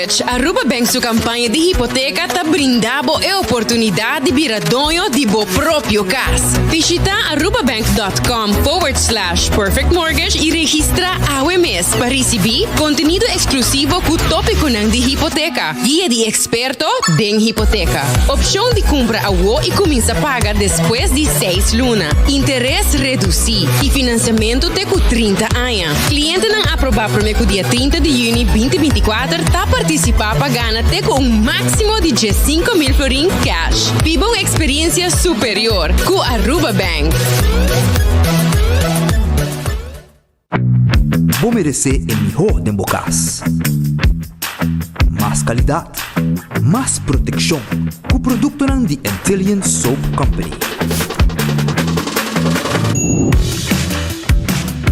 Mortgage, Aruba Bank su campaña di hipoteca ta brinda bo e oportunidad di bira doño di bo propio cas. Bishita arubabank.com forward slash perfect mortgage y registra awe mes pa ricibi contenido exclusivo cu topiconan di hipoteca, guia di experto den hipoteca, opcion di cumpra awo y cuminsa paga despues di seis luna, interes reduci y financiamento te cu 30 aña. Clientenan aproba prome cu dia 30 di juni 2024 ta participa pa gana te cu un maximo di 15,000 florin cash. Biba un experiencia superior cu Aruba Bank. Bo meresé e mihó den bo kas. Mas kalidat, mas protekshon ku produktonan di Antillian Soap Company.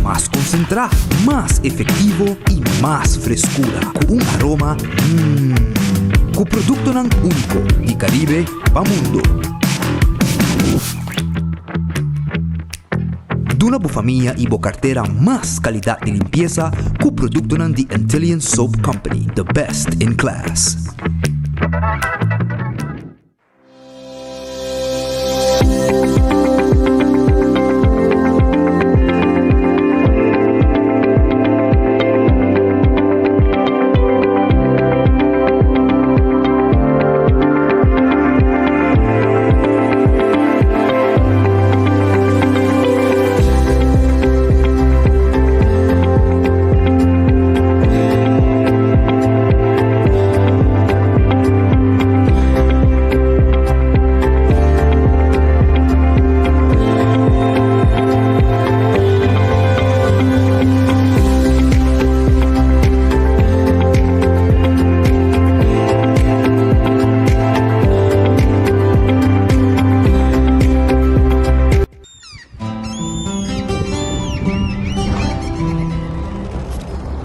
Mas konsentrá, mas efektivo i mas freskura ku un aroma mmm. Ku produktonan úniko di Karibe pa mundu. Duna bo famia i bo kartera mas kalidat di limpiesa ku produktonan di Antillian Soap Company, the best in class.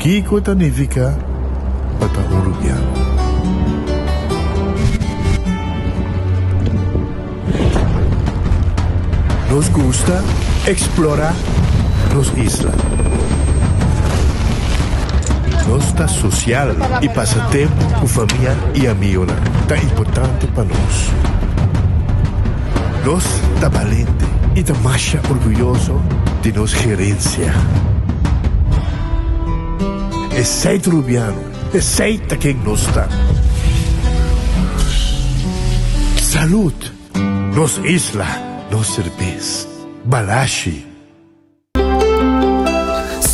Kiko ta nifiká pa ta un rubiano? Nos gusta eksplorá nos isla. Nos ta sosial i pasa tempu ku famia i amigonan ta importante pa nos. Nos ta balente i ta masha orguyoso di nos gerensia. Esei ta Rubiano, esei ta ken nos ta. Salud! Nos isla, nos serbes. Balashi.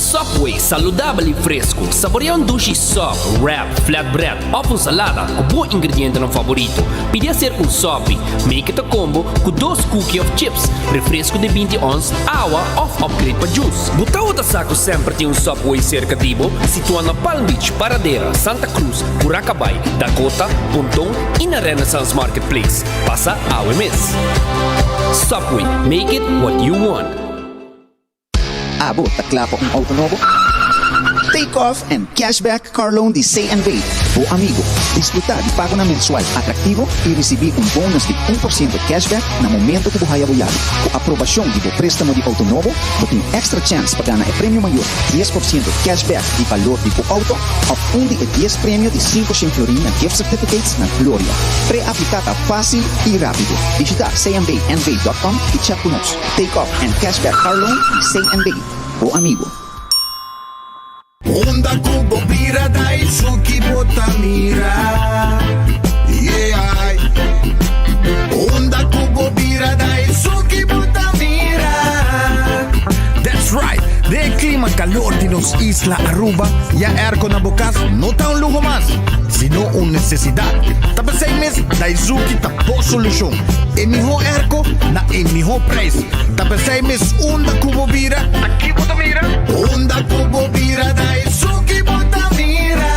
Subway, saludabel y fresco. Saborea un dushi sub, wrap, flatbread of un salada cu bo ingredientenan favorito. Pidi hacer un sopi. Make it a combo cu dos cookie of chips, refresco di 20 ons, awa of upgrade pa juice. Bo tabata sa cu semper tin un Subway cerca di bo? Situa na Palm Beach, Paradera, Santa Cruz, Curacabai, Dakota, Ponton y na Renaissance Marketplace. Pasa awe mes. Subway, make it what you want. Abo ta kla pa un auto nobo? Take off and cashback car loan di CNB, bo amigo. Disfruta di pagonan mensual atractivo y ricibi un bonus di 1% cashback na momento cu bo haya bo yabi. Cu aprobacion di bo prestamo di auto nobo, bo tin extra chance pa gana e premio mayor, 10% cashback di balor di bo auto of un di e dies premio di 500 florin na gift certificates na Gloria. Pre-aplica ta facil y rapido. Bishita cnbnv.com y chat cu nos. Take off and cashback car loan di CNB, bo amigo. Unda ku bo bira da esun ki bo ta mira Yeah Unda ku bo bira da esun ki bo ta mira That's right! Den e klima kalor di nos isla Aruba, ya airco na bo kas no ta un luho mas, sino un nesesidat. Ta p'esei mes Daizuki ta bo solushon. E mihó airco na e mihó prijs. Ta p'esei mes unda ku bo bira, ta ki bo ta mira? Unda ku bo bira ta esun ki bo ta mira.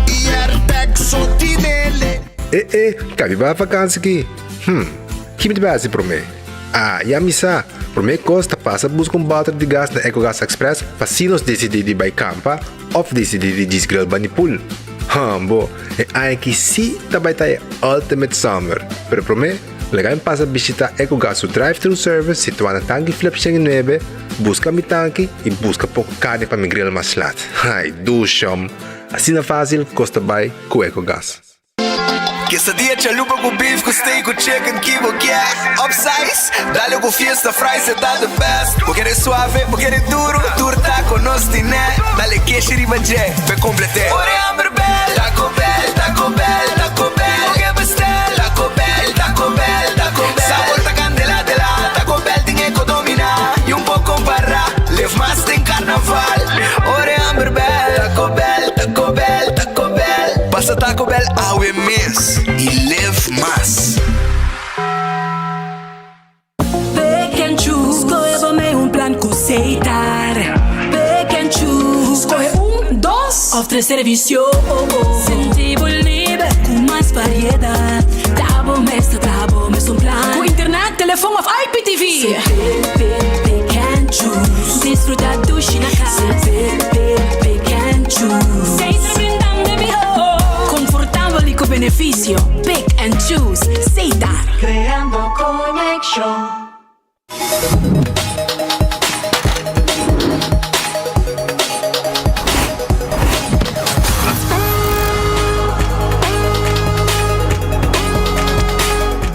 I airtech so tinele. E e, ka biba vakansi ki? Hm, ki mi ta bai hasi promé? Ah, ya mi sa! Promé kos ta pasa buska un bòter di gas na Ecogas Express pa si nos disidí di bai kampa òf disidí di djis grill bani pool. Hambo, e aña aki sí ta bai ta e ultimate summer! Pero promé, laga mi pasa bishitá Ecogas su drive-thru service situá na Tanki Flip 109, buska mi tanki i buska poko karni pa mi grill mas lat. Ai, dushom! Asina fásil kos ta bai ku Ecogas. Quesadilla chalupa cu beef cu steak cu chicken ki bo kier Upsize, dale cu fiesta fries e ta the best Bo kere suave, bo kere duro, tur taco nos tine Dale keshi riba dje, p'e complete Ora e hamber bel, Taco Bell, Taco Bell, Taco Bell Bo ke bestel, Taco Bell, Taco Bell, Taco Bell Sabor ta candela de la, Taco Bell tin e co domina Y un por compara, live mas den carnaval Ora e hamber bel, Taco Bell, Taco Bell, Taco Bell Pasa Taco Bell awe mes y live mas. Pick and choose, skohe bo mei un plan ku Setar. Pick and choose, skohe un, dos òf tres servisio. Sinti bo liber ku mas variedat. Ta bo mes ta traha bo mes un plan. Ku internet, telefon òf IPTV. Pick, pick, pick and choose. Disfruta dushi na kas. Pick, pick, pick and choose. Setar brindando e mihó. Konfortabel i ku benefisio. Pick and choose. Setar. Creando conexion.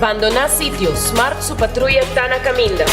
Bandoná sitio, Smart su patruya ta na kaminda.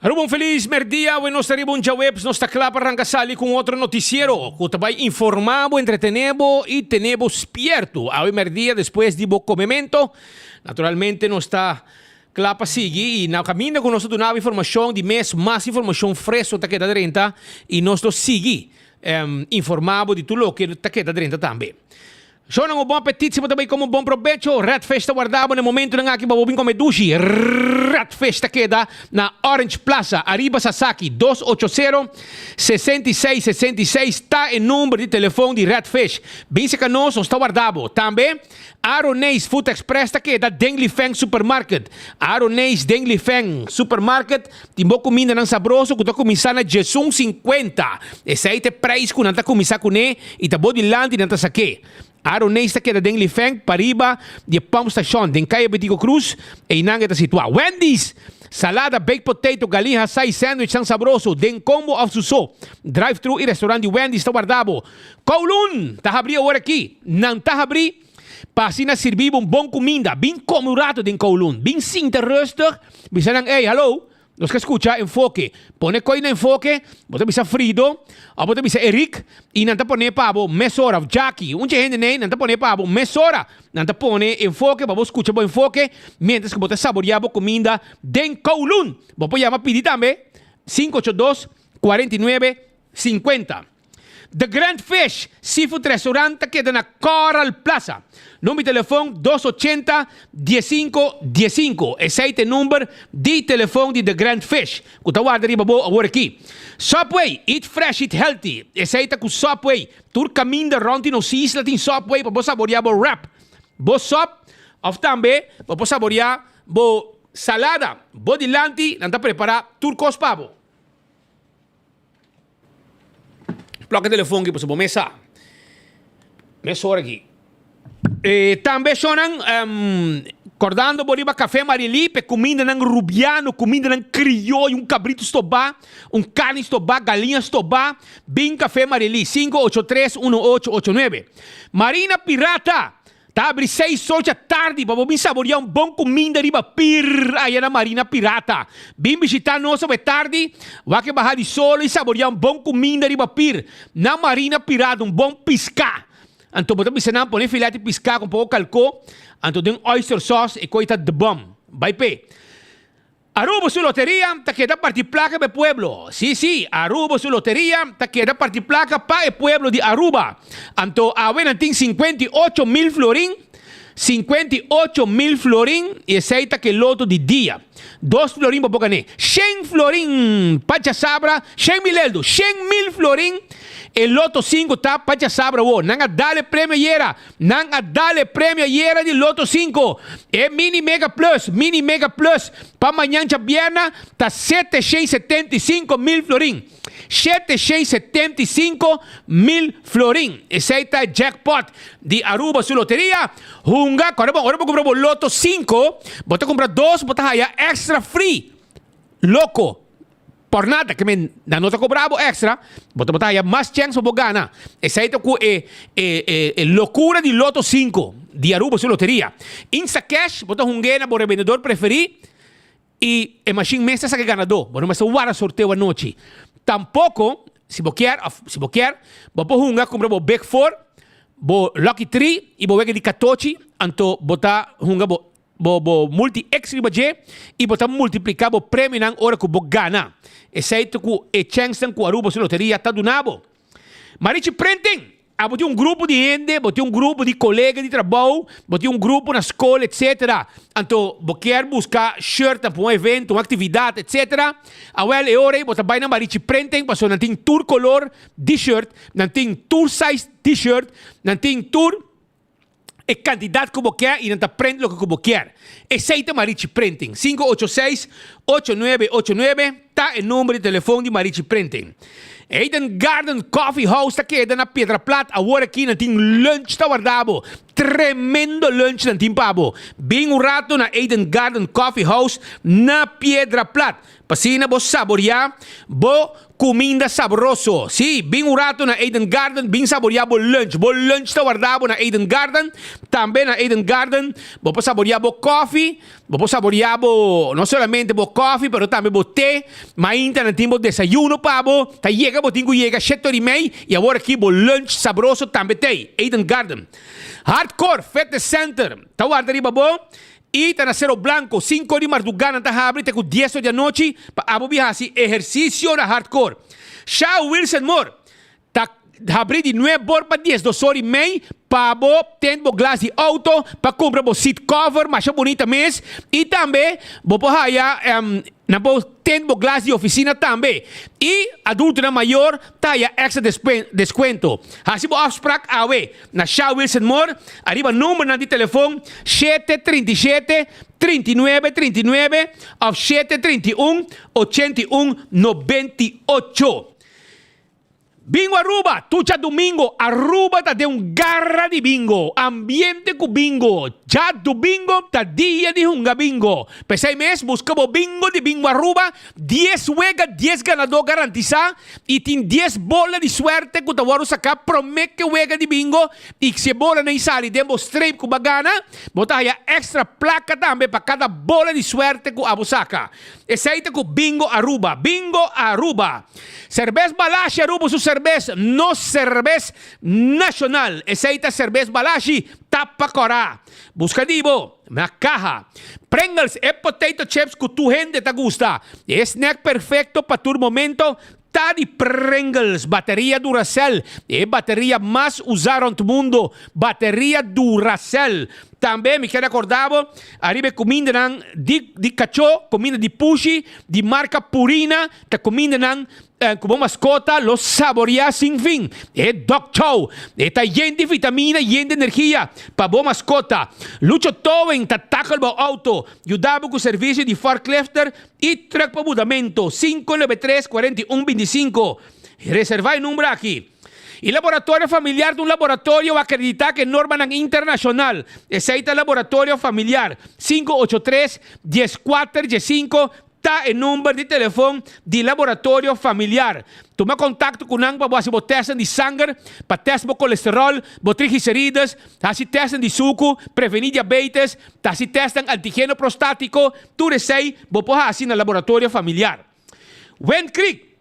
Aruba un felis merdia, awe nos ta riba un djaweps, nos ta kla pa ranka sali ku un otro notisiero ku ta bai informa bo, entretene bo i tene bo spierto. Awe merdia despues di bo komemento, naturalmente nos ta kla pa sigui i na kaminda ku nos ta duna bo informashon di mes mas informashon fresko ta keda drenta i nos lo sigui informa bo di tur loke ta keda drenta tambe. Shownan un bon apetit si bo ta bay come un bon probecho. Red Fish ta warda bo na e momentonan aki pa bo bin come dushi. Red Fish ta keda na Orange Plaza, ariba Sasaki, 280 66 66 ta e number di telefon di Red Fish. Bin seca nos, nos ta warda bo. Tambe Aroneis Food Express ta keda den Lifeng Supermarket. Aroneis den Lifeng Supermarket tin bo cumindanan sabroso cu ta cuminsa na djesun 50. Esey ta e prijs cu nan ta cuminsa cune y ta bo dilanti nan ta sak'é. Aroneis ta keda den Lifeng pariba di e pump station den Calle Betico Cruz, eynan e ta situá. Wendy's! Salada, baked potato, galin hasá y sandwichnan sabroso, den combo of su so. Drive thru y restaurant di Wendy's ta warda bo. Kowloon ta habrí awor aki. Nan ta habrí pa asina sirbi bo un bon kuminda. Bin kome un rato den Kowloon. Bin sinta rustig, bisa nan, Ey, hallo, nos ke skucha Enfoke. Pone koi na Enfoke, bo ta bisa Frido of bo ta bisa Eric i nan ta pone pa bo mesora, of Jackie, un dje hende nei, nan ta pone pa bo mesora. Nan ta pone Enfoke pa bo skucha bo Enfoke mientras ku bo ta saboria bo kuminda den Kowloon. Bo por yama pidi tambe, 582 49 50. The Grand Fish Seafood Restaurant ta keda na Coral Plaza. Number di telefon dos ochenta diesinco diesinco. Esei ta e number di telefon di The Grand Fish ku ta warda riba bo awor aki. Subway, eat fresh, eat healthy. Esei ta ku Subway. Tur kaminda rònt di nos isla tin Subway pa bo saboreá bo wrap, bo sòp òf tambe bo por saboreá bo salada. Bo dilanti nan ta prepará tur kos pa bo. Plòk e telefon ki pasobra bo mes sa. Mesora aki. E tambe shonnan, kordando bo riba Café Marilí p'e kumindanan rubiano, kumindanan krioyo, un kabritu stobá, un karni stobá, galiña stobá, bin Café Marilí, 583 1889. Marina Pirata ta abri seis or djatardi pa bo bin saboriá un bon kuminda riba pir aya na Marina Pirata. Bin bishitá nos awe tardi, wak e baha di solo i saboriá un bon kuminda riba pir na Marina Pirata, un bon piská. Anto bo ta bisa nan pone filet di piská ku un poko kalkó, anto den oyster sauce e koi ta de bom. Bai p'e. Aruba su loteria ta keda parti plaka pa e pueblo. Sí, sí, Aruba su loteria ta keda parti plaka pa e pueblo di Aruba. Anto awe nan tin 58,000 florin, 58,000 florin, i esei ta ke loto di dia. Dos florin bo por gané. Shen florin pa djasabra, shen mil eldo, shen mil florin e loto sinku ta pa djasabra awo. Nan a dal e premio ayera, nan a dal e premio ayera di loto sinku. E mini mega plus, mini mega plus pa mañan djabièrna ta sete shen 75,000 florin. 775,000 florin. Esei ta e jackpot di Aruba su loteria. Hunga, kòrda bon, ora bo kumpra bo loto sinku, bo ta kumpra dos, bo ta haya extra free. Loko. Por nada, ke men nan no ta kobra bo extra, bo ta bo ta haya mas chèns pa bo gana. Esei ta ku e e e e lokura di loto sinku di Aruba su loteria. Instacash, bo ta hung'é na bo rebendedor preferí. I e mashin mes ta saka e ganadó. Bo no mester warda sorteo anochi. Tampoko, si bo kier òf si bo kier, bo por hunga kumpra bo Big Four, bo Lucky Three i bo wega di katochi, anto bo ta hunga bo bo bo Multi X riba dje i bo ta multipliká bo premionan ora ku bo gana. Esei ta ku e chènsnan ku Aruba su loteria ta duna bo. Marichi Printing! Abo tin un grupo di hende, bo tin un grupo di kolega di trabou, bo tin un grupo na skol etcetera. Anto bo kier buska shirtnan pa un evento, un aktividat etcetera. Awel e ora ei bo ta bai na Marichi Printing pasobra nan tin tur kolor di shirt, nan tin tur size di shirt, nan tin tur e kantidat ku bo kier i nan ta print loke ku bo kier. Esei ta Marichi Printing. 586 8989 ta e number di telefon di Marichi Printing. Eden Garden Coffee House ta keda na Piedra Plat. Awor aki nan tin lunch ta warda bo. Tremendo lunch nan tin pa bo. Bin un rato na Eden Garden Coffee House na Piedra Plat. P'asina bo saboreá bo kuminda sabroso. Sí, bin un rato na Eden Garden, bin saboreá bo lunch. Bo lunch ta warda bo na Eden Garden. Tambe na Eden Garden bo por saboreá bo kòfi, bo por saboreá bo, no solamente bo kòfi, pero tambe bo te. Mainta nan tin bo desayuno pa bo. Ta yega bo tin ku yega shete ora i mei i awor aki bo lunch sabroso tambe t'ei. Eden Garden. Hardcore Fitness Center ta warda riba bo. I ta na Cero Blanco, sinku di mardugá nan ta habri te ku dies or di anochi pa abo bin hasi ehersisio na hardcore. Sha Wilson Moore ta habri di nueb or pa diesdos or i mei pa bo tent bo glas di auto, pa kumpra bo seat cover masha bunita mes i tambe bo por haya Nan por tend bo glas di oficina tambe. Y adultonan mayor ta haya extra descuento. Haci bo afspraak awe na Sha Wilson Moore ariba numbernan di telefon 737 39 39 of 731 81 98. Bingo Aruba, tur djadumingo Aruba ta den un garra di bingo, ambiente ku bingo. Djadumingo ta dia di hunga bingo. P'esei mes buska bo bingo di Bingo Aruba, dies wega, dies ganadó garantisá i tin dies bola di suerte ku ta wòrdu saká promé ku e wega di bingo i si e bolanan i sali den bo streep ku bo a gana, bo ta haya èkstra plaka tambe pa kada bola di suerte ku abo saka. Esei ta ku Bingo Aruba. Bingo Aruba. Serbes Balashi Aruba su serbes, nos serbes nashonal. Esei ta serbes Balashi, tapa kòrá. Buska di bo na kaha. Pringles, e potato chips ku tur hende ta gusta. E snack perfekto pa tur momento ta di Pringles. Bateria Duracell, e bateria mas usá rònt mundo. Bateria Duracell. Tambe mi keda korda bo ariba e kumindanan di di kachó, kuminda di pushi di marka Purina, ta kumindanan ku bo maskota lo saboreá sin fin. E dog chow e ta yen di vitamina, yen di energia pa bo maskota. Lucho Towing ta takel bo outo, yuda bo ku servisio di forklifter i trùk pa mudamentu. 593 41 25 Reservá e number aki. E Laboratorio Familiar ta un laboratorio akreditá ku e normanan internashonal. Esei ta Laboratorio Familiar. 583 14 15 ta e number di telefon di Laboratorio Familiar. Tuma kontakto ku nan pa bo hasi bo tèstnan di sanger, pa tèst bo kolesteròl, bo triglicerides, hasi tèstnan di suku, prevení diabetes, ta hasi tèstnan antigeno prostátiko, tur esei bo por hasi na Laboratorio Familiar. Wind Creek.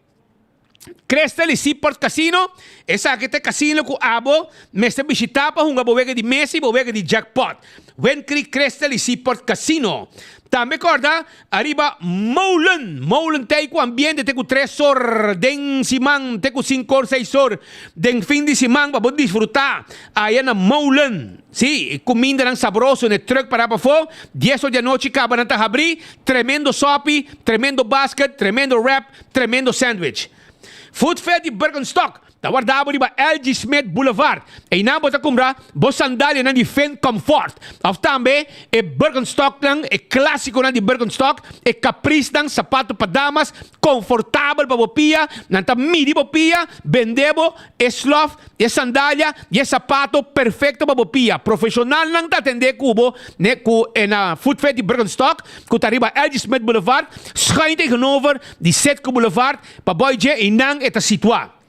Crystal y Seaport Casino, esaki ta e casino cu abo mester bishita pa hunga bo wega di mesa y bo wega di jackpot. Wind Creek Crystal y Seaport Casino. Tambe corda ariba Molen, Molen ta ey cu ambiente te cu tres or den siman te cu cinco or seis or den fin di siman pa bo disfruta aya na Molen. Si, e cumindanan sabroso na e truck para pafo, dies or di anochi caba nan ta habri, tremendo sopi, tremendo basket, tremendo wrap, Tremendo sandwich. Food Fair di Birkenstock ta warda bo riba LG Smith Boulevard. Einan bo ta kumpra bo sandalianan di Finn Comfort. Of tambe e Birkenstocknan, e klásikonan di Birkenstock, e Capricenan, sapato pa damas, konfortabel pa bo pia. Nan ta midi bo pia, bende bo e slof, e sandalia i e sapato perfekto pa bo pia. Profeshonalnan ta atendé ku bo ne ku e na Food Fair di Birkenstock. Ku ta riba LG Smith Boulevard, schuin tegenover di Citgo Boulevard, pa boi dje einan e ta situá.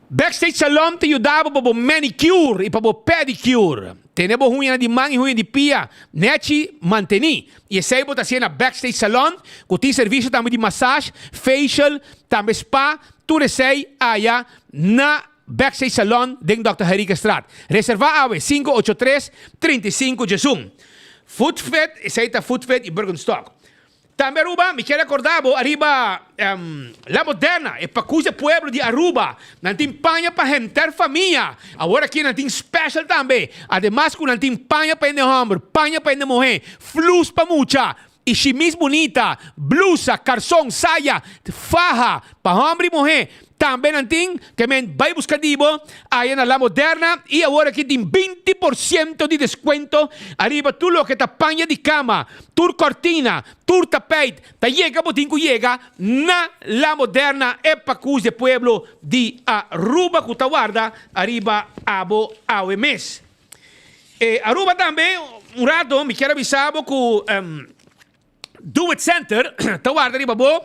Backstage Salon ta yuda bo pa bo manicure i pa bo pedicure. Tene bo huñanan di man i huña di pia nèchi mantení. I esei bo ta hasié na Backstage Salon, ku tin servisio tambe di massage, facial, tambe spa, tur esei aya na Backstage Salon den Dòkter Henriquezstraat. Reservá awe, 583 35 diesun. Food Fit, esei ta Food Fit i Birkenstock. Tambe Aruba, mi kier recorda bo ariba La Moderna, e pakus e pueblo di Aruba. Nan tin paña pa henter famia. Awor aki nan tin special tambe. Ademas ku nan tin paña pa hende homber, paña pa hende muhe, flus pa mucha, i shimis bunita, blusa, karson, saya, faha, pa homber i muhe. Tambe nan tin ke men bai buska di bo aya na La Moderna i awor aki tin 20% di deskuento ariba tur loke ta paña di kama, tur kortina, tur tapijt ta yega bo tin ku yega na La Moderna e pakus di e pueblo di Aruba ku ta warda ariba abo awe mes. E Aruba tambe un rato mi kier a bisa bo ku Do It Center ta warda riba bo.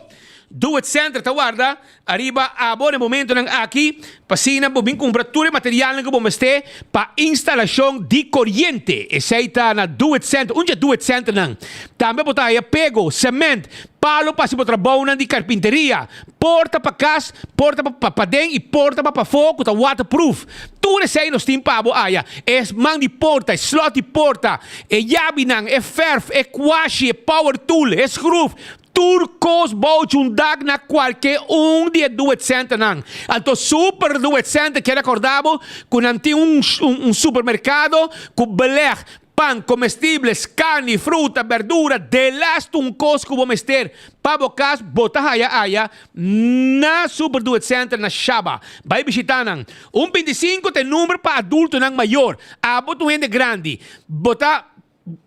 Do It Center ta warda ariba abo na e momentonan aki pa asina bo bin kumpra tur e materialnan ku bo mester pa instalashon di koriente. Esei ta na Do It Center, un dje Do It Centernan. Tambe bo ta haya pego, sement, palo pa hasi bo trabounan di karpinteria, porta pa kas, porta pa paden i porta pa pafó ku ta waterproof. Tur esei nos tin pa bo aya. E man di porta, e slot di porta, e yabinan, e ferf, e kwashi, e power tool, e schroef, tur kos bou djun dak na kualke un di e Do It Centernan. Anto Super Do It Center kier akorda bo ku nan tin un un supermerkado ku beleg, Pan, comestibles, carni, fruta, berdura, delasto un cos cu bo mester pa bo cas, bo ta haya aya na Super Do It Center na Shaba. Bay bishita nan. Un 25 ta e number pa adultonan mayor. Abo ta un hende grandi, bo ta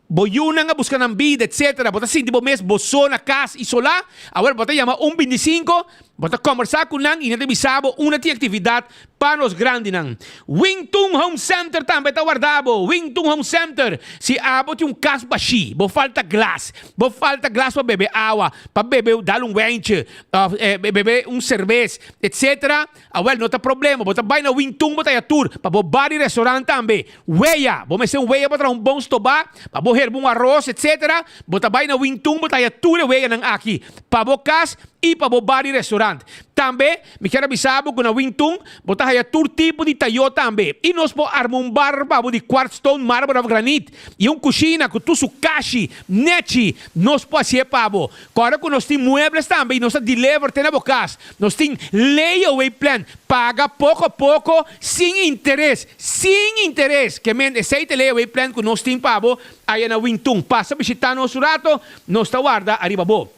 bo yunan a busca nan bida, etc. Bo ta sinti bo mes bo so na cas isola, awor bo ta yama un 25, bo ta combersa cu nan y nan ta bisa bo unda tin actividad Pa nos grandinan. Wing Tun Home Center tambe ta warda bo. Wing Tun Home Center, si abo tin un kas bashí, bo falta glas, bo falta glas pa bebe awa, pa bebe dal un wijntje, òf bebe un serbes, etcetera, awèl no ta problema, bo ta bai na Wing Tun bo ta haya tur, pa bo bar i restaurant tambe. Weya, bo mester un weya pa traha un bon stobá, pa bo herba un aros, etcetera, bo ta bai na Wing Tun bo ta haya tur e weyanan aki, pa bo kas i pa bo bar i restaurant. Tambe. Mi kier a bisa bo ku na Wing Tun bo ta haya tur tipo di tayó tambe. I nos por arma un bar pa bo di quartz stone, marmer òf granit. I un kushina ku tur su kashi, nechi, nos por hasié pa bo. Kòrda ku nos tin muebles tambe i nos ta deliver te na bo kas. Nos tin layaway plan, paga poko poko sin interes, sin interes! Ke men esei ta e layaway plan ku nos tin pa bo aya na Wing Tun. Pasa bishitá nos un rato, nos ta warda ariba bo.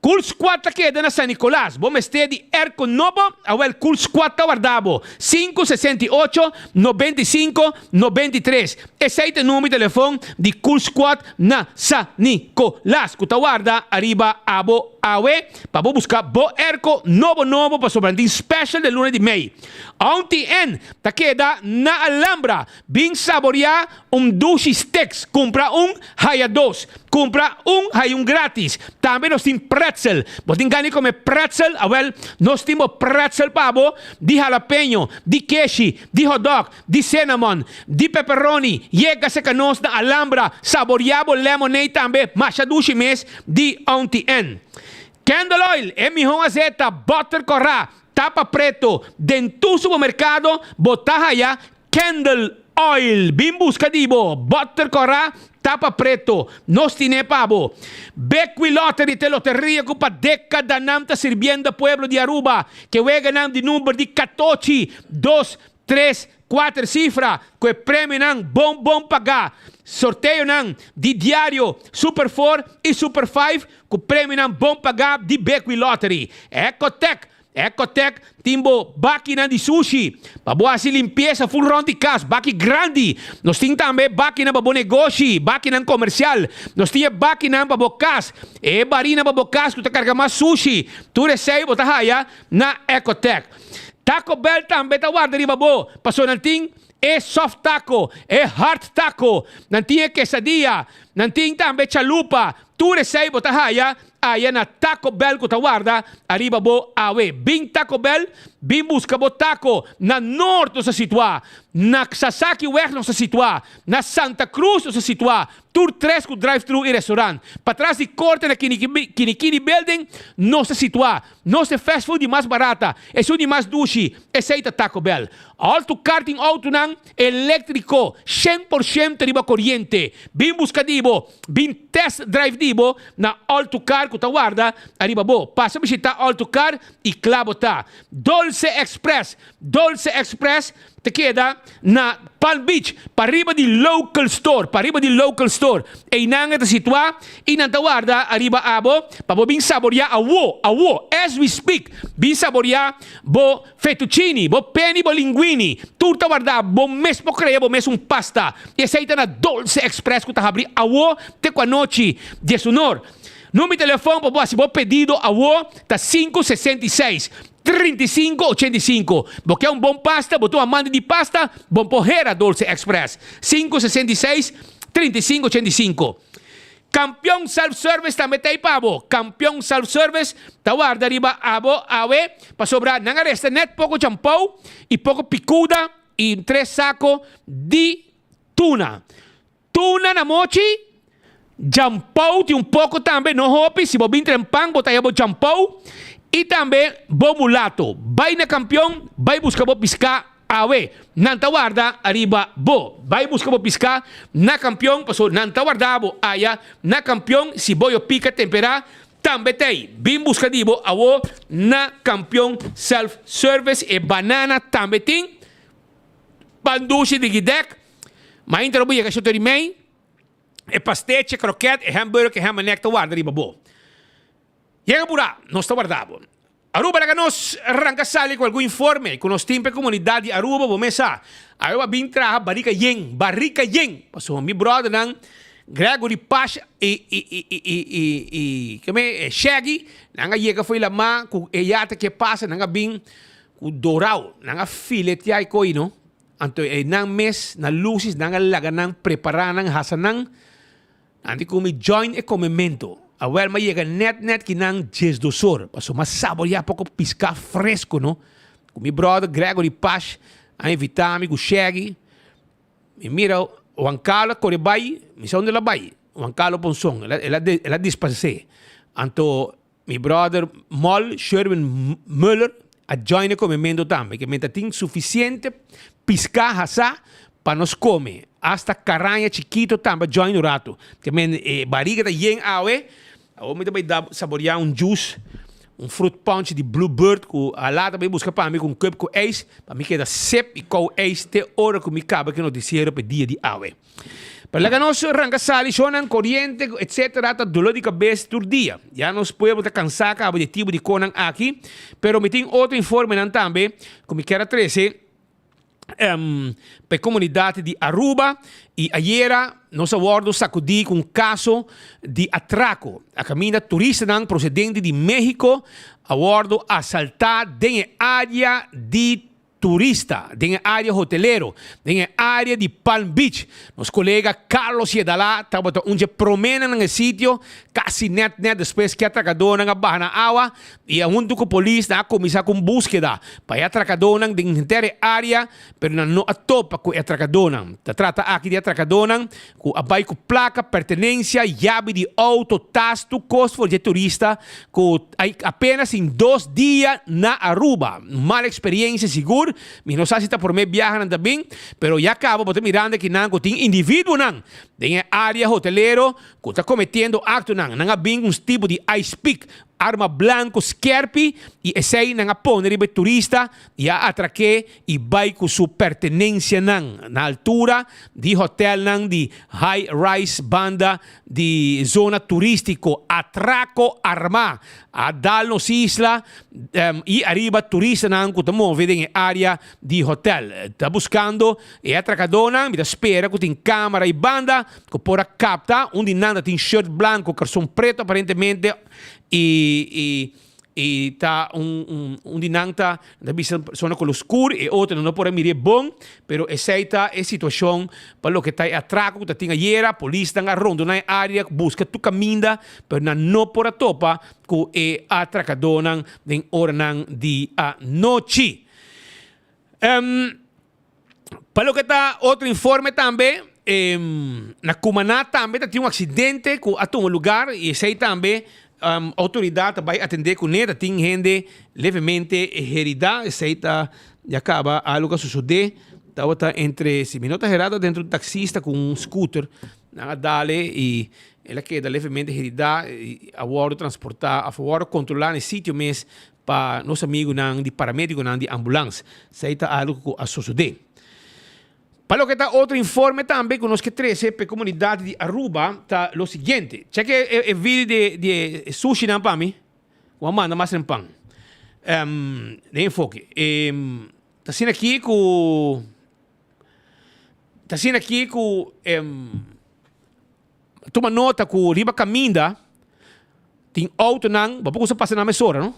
Cool Squad ta keda na San Nicolas. Bo mester di airco nobo? Awel Cool Squad ta warda bo. 568 95 93. Esey ta e number di telefon di Cool Squad na San Nicolas cu ta warda ariba abo awe pa bo busca bo airco nobo nobo pasobra nan tin special den luna di mei. Auntie Ann ta keda na Alhambra. Bin saborea un dushi steaks, cumpra un, haya dos. Cumpra un, haya un gratis. Tambe nos tin pretzel. Bo tin gana di come pretzel? Awel, nos tin bo pretzel pa bo di jalapeño, di keshi, di hotdog, di cinnamon, di pepperoni. Yega cerca nos na Alhambra, saborea bo lemonade tambe, masha dushi mes, di Auntie Ann. Candle oil, e miho azeta, butter corra, tapa preto. Den tur supermercado bo ta haya Candle oil, bin busca di bo, butter cora, tapa preto, nos tine pa bo. Bequi Lottery ta e loteria cu pa decadanan ta sirbiendo pueblo di Aruba, ke weganan di number di catochi, dos, tres, cuater cifra, cu e premionan bon bon paga. Sorteonan di diario Super Four y Super Five cu premionan bon paga di Bequi Lottery. Ecotec Ecotec tin bo bakinan di sushi pa bo hasi limpiesa ful rond di kas, baki grandi. Nos tin tambe bakinan pa bo negoshi, bakinan komersial. Nos tin e bakinan pa bo kas, e barinan pa bo kas ku ta karga mas sushi. Tur esei bo ta haya na Ecotec. Taco Bell tambe ta warda riba bo, pasobra nan tin e soft taco, e hard taco, nan tin e quesadilla, nan tin tambe chalupa. Tur esei bo ta haya Aya na Taco Bell ku ta warda ariba bo awe. Bin Taco Bell, bin buska bo taco. Na Noord nos ta situá, na Sasakiweg nos ta situá, na Santa Cruz nos ta situá, tur tres ku drive-thru i restaurant. Patras di korte na Kinikini Building nos ta situá. Nos ta e fast food di mas barata, esun di mas dushi, esei ta Taco Bell. All to car tin autonan eléktriko, 100% riba koriente. Bin buska di bo. Bin test drive di bo na All to Car ku ta warda ariba bo. Pasa bishita All to Car i kla bo ta. Dolce Express Dolce Express ta keda na Palm Beach, pariba di Local Store, pariba di Local Store. Einan e ta situá i nan ta warda ariba abo pa bo bin saboriá awo, awo, as we speak, bin saboriá bo Fettuccini, bo peni, bo linguini, tur ta wardá, bo mes por krea bo mes un pasta. I esei ta na Dolce Express ku ta habri awo te ku anochi diesunor. Number di telefòn pa bo hasi bo pedido awo ta 566, 35, 85. Bo ke un bon pasta, bo ta un amante di pasta, bo por hera Dolce Express. 566, 35, 85. Kampion Self Service tambe ta ei pa bo. Kampion Self Service ta warda riba abo awe pasobra nan a resta net poko champou i poko pikuda i un tres sako di tuna. Tuna na mochi, jampou tin un poko tambe, no hopi, si bo bin tren pan bo ta haya bo jampou i tambe bo mulato. Bai na Kampion, bai buska bo piská Awe, nan ta warda ariba bo. Bai buska bo piská na kampion, pasobra nan ta warda bo aya na kampion. Si bo yo pika temperá, tambe t'ei. Bin buska di bo awo na kampion self service. E banana tambe tin. Pan dushi di gidèk. Mainta lo bo yega shoto di mei. E pastechi, e kroket, e hamburger, e hamanek ta warda riba bo. Yega purá, nos ta warda bo. Aruba laga nos ranka sali ku algun informe ku nos tin pa e komunidat di Aruba bo mes sa awe a bin traha barika yen barika yen pasobra mi brothernan Gregory Pash i i i i i i i keme Shaggy nan a yega fo'i lama ku e yate ke pasa nan a bin ku dorao nan a filetea e koi no anto e nan mes na lusis nan a laga nan prepara nan hasa nan Nan di ku mi join e komementu. Awel m'a yega nèt nèt ki nan diesdosor. Pasobra m'a saboreá poko piská fresku no. Ku mi bròder Gregory Pash a invitá mi ku Shaggy. Mi mira Juan Carlo a kore bai, mi sa unda el a bai. Juan Carlo Ponson, el a el a disparsé. Anto Mi brother Mol Sherwin Muller a join e komementu tambe, ke men ta tin sufisiente piská hasá pa nos kome. Asta karaña chikito tambe a join un ratu. Ke men e bariga ta yen awe. Awor mi ta bai da saboriá un juice, un fruit punch di Blue Bird ku a lata bai buska pa mi ku un cup ku ijs pa mi keda sip i kou ijs te ora ku mi kaba ku e notisiero pa e dia di awe. Pero laga nos ranka sali shownan koriente etc ta dolor di kabes tur dia. Ya nos pueblo ta kansa kaba di e tipo di konan aki. Pero mi tin otro informenan tambe ku mi kier a trese pa e komunidat di Aruba. I ayera nos a wòrdu sakudí ku un kaso di atrako. A kaminda turistanan prosedente di Mexico a wòrdu asaltá den e área di turista den e área hotelero, den e área di Palm Beach. Nos kolega Carlos Yedalá tabata un dje proménan na e sitio, kasi nèt nèt despues ku e atrakadónan a baha na awa i a huntu ku polis nan a kuminsá ku un búskeda pa e atrakadónan den henter e área, pero nan no a topa ku e atrakadónan. Ta trata aki di atrakadónan ku a bai ku plaka, pertenensia, yabi di outo, tas, tur kos for dje turista ku apenas tin dos dia na Aruba. Mal eksperiencia sigur, mi no sa si ta prome biaha nan ta bin, pero ya kaba bo ta mirando akinan ku tin individuonan den e area hotelero ku ta kometiendo aktonan. Nan a bin ku un tipo di ice pick, arma blanko skerpi, i esei nan a pone riba e turista i a atrak'é i bai ku su pertenensianan na altura di hotelnan di high rise banda di zona turístiko. Atrako armá a dal nos isla i ariba turistanan ku ta move den e área di hotel. Ta buskando e atrakadónan. Mi ta spera ku tin kámara i banda ku por a kapta. Un di nan ta tin shirt blanko, karson pretu aparentemente i. I ta un un un di nan ta ta bisa persona ku lo skur, e otro nan no por a mir'é bon, pero esei ta e situashon pa loke ta e atrako ku ta tin ayera. Polisnan a rondoná e área, buska tur kaminda, pero nan no por a topa ku e atrakadónan den oranan di anochi. Pa loke ta otro informe tambe, na Cumaná tambe ta tin un accidente cu a tuma lugar y esey tambe autoridad ta bay atende cune, ta tin hende levemente herida, esey ta ya caba algo cu a sucede, tabata entre, si mi no ta herada, dentro un taxista cu un scooter, nan a dale y el a keda levemente herida y a wordo transporta of a wordo controla na e sitio mes Pa nos amigunan di paramedikonan di ambulans, esei ta algu ku a sosodé. Pa loke ta otro informe tambe ku nos ke trese pa e komunidat di Aruba ta lo siguiente. Cheke e e video di di e sushinan pa mi, ku a manda mas rempan. Den enfoke. E ta asina aki ku ta asina aki ku Tuma nota ku riba kaminda tin outonan, bo por kusa pasa nan mesora no.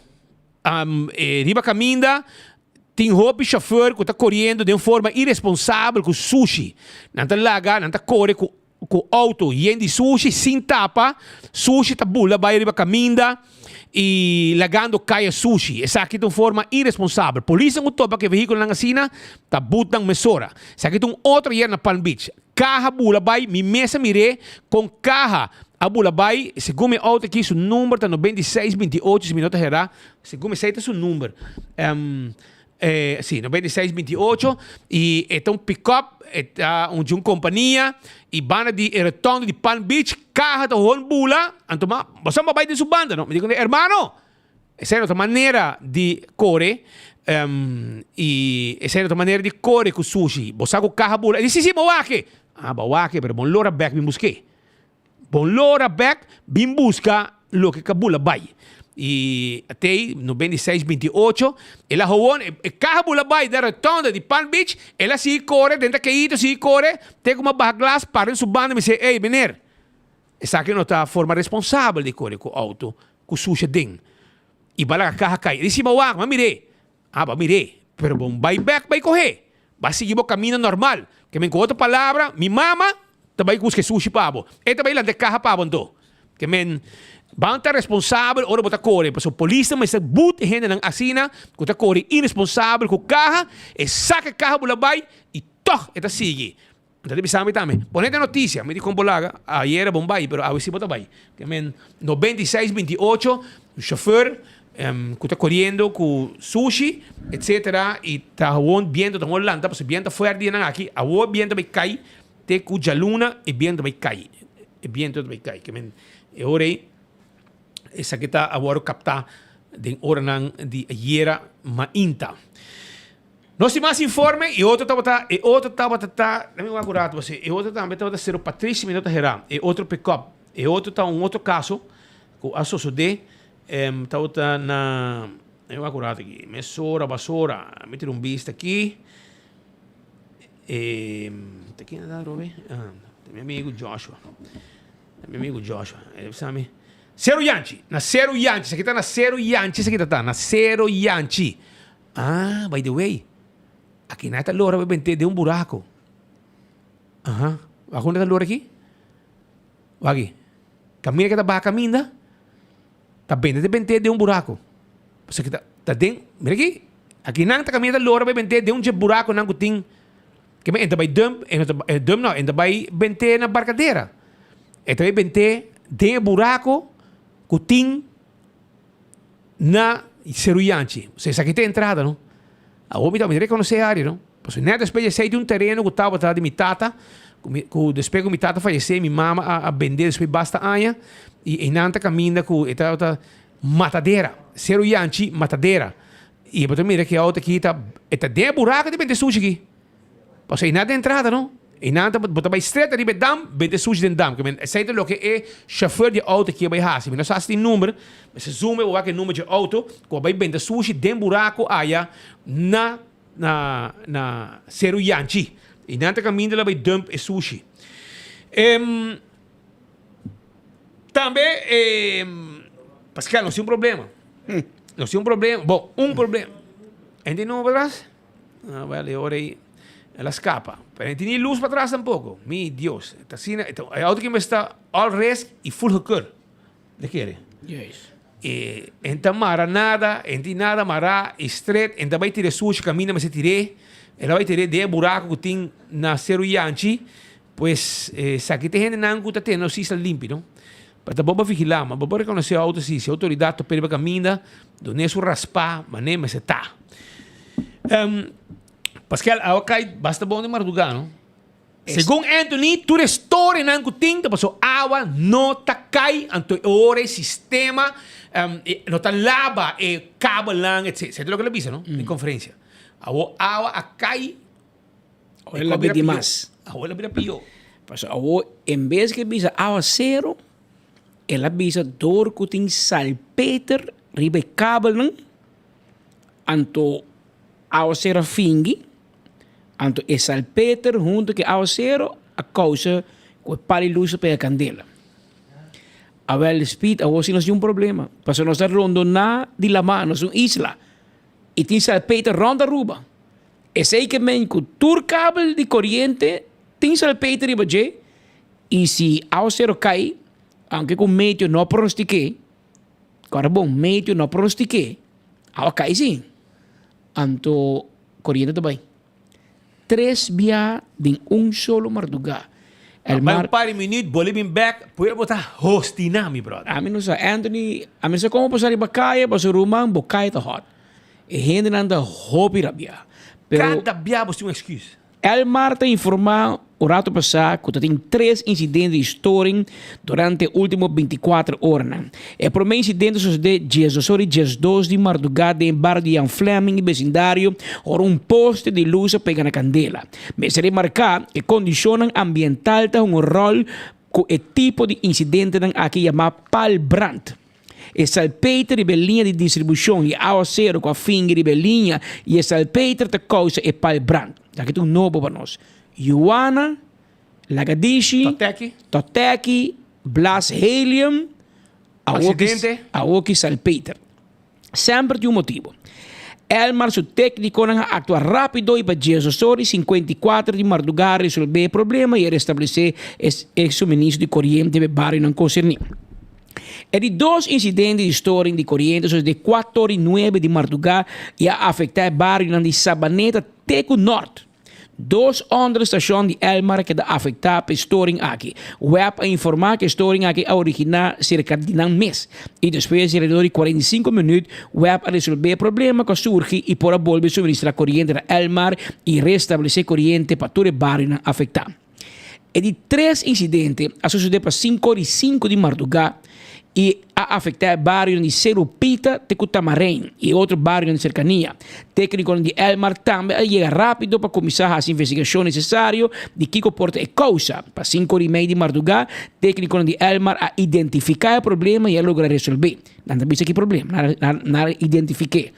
Riba kaminda tin hopi shofèr ku ta koriendo den forma iresponsabel ku sushi. Nan ta laga, nan ta kore ku ku outo yen di sushi sin tapa, sushi ta bula bai riba kaminda i lagando kaya sushi. Esaki ta un forma iresponsabel. Polisnan ku topa ku e vehíkulonan asina ta but nan mesora. Esaki ta un otro ayer na Palm Beach. Kaha bula bai, mi mes a mir'é kon kaha a bula bai, segun mi outo aki su number ta 96 28 si mi no ta herá, segun mi esei ta su number, si 96 28 i e ta un pick-up, e ta un di un kompania i banda di e rotonde di Palm Beach kaha ta hon bula, anto ma bo sa bo bai den su banda no, mi di kuné hermano Esei no ta manera di kore i esei no ta manera di kore ku sushi. Bo sa ku kaha bula. E di, Si, si, bo wak e. Ah, bo wak e, pero bon lora bek bin busk'é. Bon lora bek bin buska loke ka bula bai. I atei, 96, 28, el a howon, e kaha bula bai den rotonda di Palm Beach, el a sigui kore, den ta keito sigui kore, te ku mi a baha glas, para den su banda, mi sey, Ey, meneer, esaki no ta forma responsabel di kore ku outo ku susha den i ba laga kaha kai. E di si, Bo wak, bo a mir'é. Ah, bo a mir'é, pero bo bai bèk bai koh'é. Bo a sigui bo kaminda normal. Ke men ku otro palabra, mi mama ta bai buska e sushi pa bo. E ta bai lanta e kaha pa bo anto. Ke men, ban ta responsabel ora bo ta kore, pasobra polisnan mester but e hendenan asina ku ta kore iresponsabel ku kaha, e saka e kaha bula bai i tòg e ta sigui. Mi ta bisa mi tambe, pone den noticia, mi di con bo laga, ayera bon bai, pero awe si bo ta bai. Ke men 96, 28, un chauffeur cu ta coriendo cu sushi, etcetera, y ta gewoon biento ta gewoon lanta, pasobra biento ta fuerte dianan aki, awor biento bai cay te cu djaluna e biento bai cay, e biento ta bai cay. Ke men e ora ey esaki ta a wordo capta den oranan di ayera mainta. Nos tin mas informe y otro tabata, e otro tabata ta, lami wak un rato pasobra e otro tambe tabata Cerro Patricio mi no ta hera, e otro pickup, e otro ta un otro caso cu a sosode, tabata na, lami wak un rato aki, mesora basora, mi tira un bista aki, e ta ken ta Robe? Ah, ta mi amigo Joshua, ta mi amigo Joshua, e bisa mi, Cerro Yanchi, na Cerro Yanchi, esaki ta na Cerro Yanchi esaki ta ta, na Cerro Yanchi. Ah, by the way, aki nan ta lora pa bent'é den un buraco. Aha, wak unda ta lora aki? Wak aki. Caminda ke ta baha caminda, ta bende ta bent'é den un buraco. Pasobra ki ta, ta den, mira aki, aki nan ta caminda ta lora pa bent'é den un dje buraconan ku tin, ke men e ta bai dump, e no ta, e dump no, e ta bai bent'é na Barcadera. E ta bai bent'é den e buraco ku tin. Na Seru Yanchi. Osea, esaki ta e entrada, no? Awor mi ta mi rekonosé e área, no? Pasobra nèt despues di esei tin un tereno ku tabata di mi tata, ku mi ku despues ku mi tata fayesé mi mama a a bendé despues basta aña, i einan ta kaminda ku e tabata matadera, Seru Yanchi matadera. I bo ta mira ku e outo aki ta e ta den e buraku ta bende sushi aki. Pasobra einan ta e entrada, no? Einan ta bo ta bai stret ariba e dam, bende sushi den dam. Ke men esei ta loke e shofèr di e outo aki a bai hasi. Mi no sa si tin number, mester zoom e bo wak e number dje outo ku a bai bende sushi den buraku aya na na na Seru Yanchi. Einan ta kaminda el a bai dump e sushi. Tambe e Pascal nos tin un problema. Nos tin un problema, bon un problema. Hende nobo patras? Ah, wel, e ora ei el a scapa. Pero no tini luz patras tampoco. Mi Dios. Ta asina, e auto ki mester all risk y full gekeur. De kere. Juist. E en ta mara nada, en tin nada mara y stret, en ta bai tira sushi caminda mester tir'é. El a bai tir'é den e buraco cu tin na Seru Yanchi. Pues, esaki ta e hendenan cu ta tene nos isla limpi, no? Pero ta bon pa vigilá, ma bo por rekonosé outo si, si outoridat ta p'e riba kaminda, dun'é su raspá manera mester ta. Paskel, awa kai basta bon den mardugá, no? Segun Anthony, tur e storianan ku tin ta pasobra awa no ta kai, anto e ora e sistema no ta laba e kabelnan, etc. Esei ta loke el a bisa, no? Den konferensia. Awor awa a kai. Awor el a bira di mas. Awor el a bira pió. Pasobra awor en bes ke bisa awasero, el a bisa dor ku tin salpeter riba e kabelnan, anto awasero a fingi, anto e salpeter hunto ku e awasero a kousa ku e pal di lus a pega kandela. Awel Speed awor si nos tin un problema, pasobra nos ta rondoná di lamá, nos un isla i tin salpeter rònt Aruba. Esei ke men ku tur kabel di koriente tin salpeter riba dje i si awasero kai, aunke ku meteo no pronostik'é, kòrda bon, meteo no pronostik'é, awa kai sí, anto koriente ta bai. Tres bia den un solo mardugá. El Bai un par di minuut, bolbe bin bek, pueblo ta hostiná mi brother. Ami no sa, Anthony, ami no sa komo pasa riba kaya, pasobra ruman bo kaya ta hòt. E hendenan ta hopi rabiá. Pero Kada bia bo tin un excuse. Elmar ta informá un rato pasá ku ta tin tres insidente di storing durante e último bintikuater oranan. E promé insidente a sosodé diesdos ora i diesdos di mardugá den e bario di Jan Flemming i besindario ora un poste di lus a pega na kandela. Mester remarká e kondishonnan ambiental ta hunga un ròl ku e tipo di insidentenan aki yamá palbrand. E salpeter riba e liña di distribushon i awaseru ku a fingi riba e liña i e salpeter ta kousa e pal brand. Esaki ta un nobo pa nos. Yuana, Lagadishi, Toteki. Toteki, Blas Helium, awoki, Aksidente. awoki salpeter. Semper tin un motibu. Elmar su téknikonan a aktua rápido i pa diesdos or i 54 di mardugá a resolvé e problema i a restablesé e suministro di koriente pa e barionan konserní. E di dos insidente di storing di koriente sosodé kuater or i nuebe di mardugá i a afektá e barionan di Sabaneta te ku Nort. Dos onderstashon di Elmar a keda afektá pa e storing aki. Web a informá ku e storing aki a originá serka di nan mes i despues di alrededor di 45 minüt web a resolvé e problema ku a surgi i por a bolbe suministrá koriente na Elmar i restablesé koriente pa tur e barionan afektá. E di tres insidente a sosodé pa sinku ora i sinku di mardugá. i a afektá e barionan di Seru Pita te ku Tamarein i e otro barionan di serkania. Téknikonan di Elmar tambe a yega rápido pa kuminsá hasi investigashon nesesario di kiko por ta e kousa. Pa sinku ora i mei di mardugá, téknikonan di Elmar a identifiká e problema i a logra resolbé. Nan ta bisa ki problema, nan a identifik'é.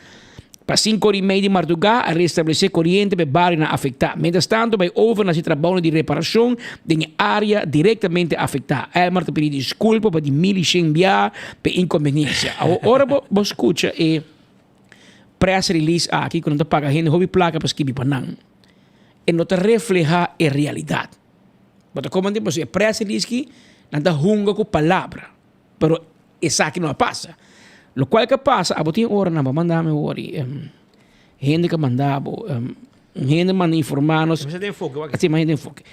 Pa sinku ora i mei di mardugá a restablesé koriente pa e barionan afektá. Mientras tanto bai over na si trabounan di reparashon den e área direktamente afektá. Elmar ta pidi diskulpa pa di mil i shen bia pa e inkonbeniensia. Awor ora bo bo skucha e press release aki ku nan ta paga hende hopi plaka pa skibi pa nan, e no ta reflehá e realidat. Bo ta komprendé? Pasobra e press release aki nan ta hunga ku palabra. Pero esaki no a pasa. Locual ke pasa, abo tin ora nan bo manda mi wori hende ke manda bo, un hende manda informa nos. Mester den enfoke wak. Así, mester den enfoke.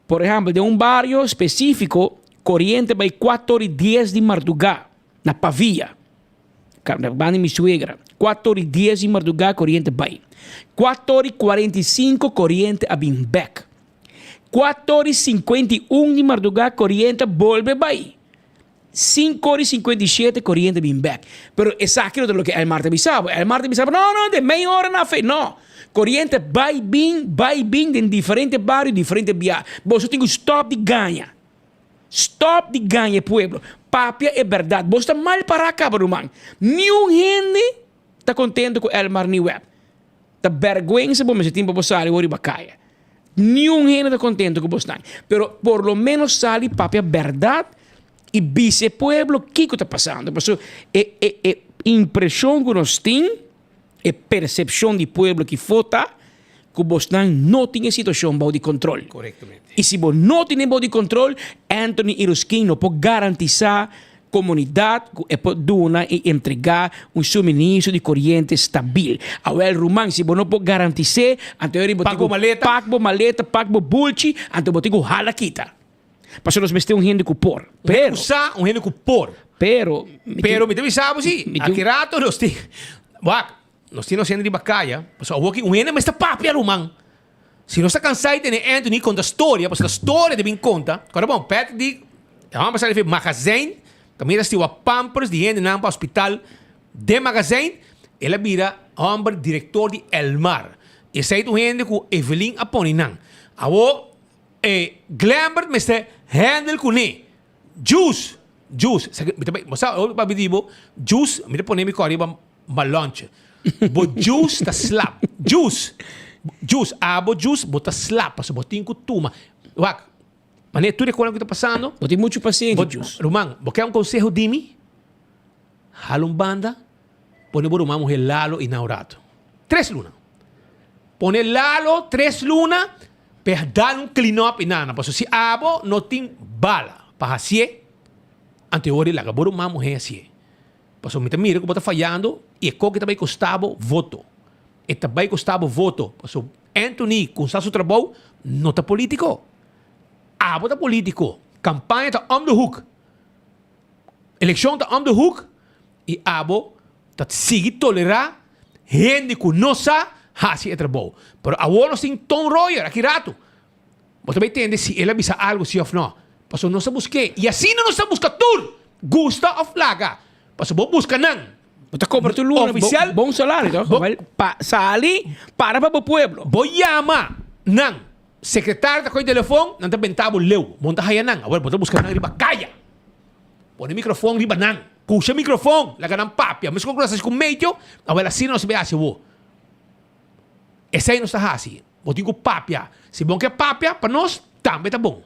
Por ehempel, den un bario específico, coriente bay cuatro ora y dies di marduga na Pavia, na banda di mi suegra. Cuatro ora y dies di marduga coriente bay. Cuatro ora y 45 coriente a bin bek. Cuatro ora y 51 di marduga coriente a bolbe bay. Sinku ora i 57 koriente bin bek. Pero esaki no ta loke Elmar ta bisa bo. Elmar ta bisa bo, no, no, den mei ora na fe. No. Koriente bai bin, bai bin den diferente bario, diferente bia. Boso tin ku stòp di gaña. Stòp di gaña e pueblo. Papia e bèrdat. Boso ta mal pará kaba ruman. Niun hende ta kontento ku Elmar ni web. Ta bèrgwensa bo mester tin pa bo sali wor riba kaya. Niun hende ta kontento ku bosnan. Pero por lo menos sali papia bèrdat i bisa e pueblo kiko ta pasando. Pasobra e e e impreshon ku nos tin, e persepshon di pueblo ki fo ta ku bosnan no tin e situashon bou di kontrol. Korektamente. I si bo no tin e bou di kontrol, Anthony Iroskin no por garantisá Komunidat ku e por duna i entregá un suministro di koriente stabil. Awel ruman, si bo no por garantis'é, anto eri bo tin ku pak bo maleta, pak bo bulchi, anto bo tin ku hala kita. Pasobra nos mester un hende ku por. Un hende ku sa, un hende ku por. Pero, Pero mi ta bisa bo si, aki rato nos tin, wak, nos tin nos hende riba kaya, pasobra awor ki un hende mester papia ruman. Si nos ta cansá di tene Anthony conta storia, pasobra storia ta bin conta. Ora bon, Patrick di, e homber sa di magazijn, caminda stiwa pampers di hendenan pa hospital den magazijn, el a bira homber director di Elmar. Esey ta un hende cu Evelyn a pone nan. Awor, e Glembert mester handle cune. Juice, juice, sa mi ta bai, bo sa, hopi papia di bo, juice, mi ta pone mi kò riba malonche. Bo juice ta slap, juice, juice, abo juice, bo ta slap, pasobra bo tin ku tuma. Wak, manera tur e konan ku ta pasando. Bo tin muchu pasenshi, juice. Ruman, bo ke un konseho di mi? Hala un banda, pone bo ruman muher Lalo i nan un rato. Tres luna. Pone Lalo tres luna. P'e dal un clean up i nana, pasobra si abo no tin bala pa hacié, anto e ora di laga bo ruman muhé hacié. Pasobra mi ta mira cu bo ta fayando i e koki ta bay costa bo voto. E ta bay costa bo voto, pasobra Anthony cu sa su trabou no ta politico. Abo ta politico, campaña ta om de hoek, eleccion ta om de hoek i abo Ta sigui tolerá hende ku no sa hasi e trabou. Pero awor nos tin Ton Royer aki ratu. Bo ta bai tende si el a bisa algu si òf no. Pasobra nos ta busk'é. I asina nos ta buska tur, gusta òf laga. Pasobra bo buska nan. Bo ta kobra tur luna Ofisial. bon salario toch? Bo Wel, pa sali para pa bo pueblo. Bo yama nan. Sekretario ta kohe telefon, nan ta benta bo leu. Bo no ta haya nan. Awor bo ta buska nan riba kaya. Pone microfon riba nan. Pusha microfon, laga nan papia. Mescos cu nos haci cu medio, awel asina nos ta bay haci awor. Esey nos ta haci. Bo tin cu papia. Si bo no ke papia, pa nos tambe ta bon.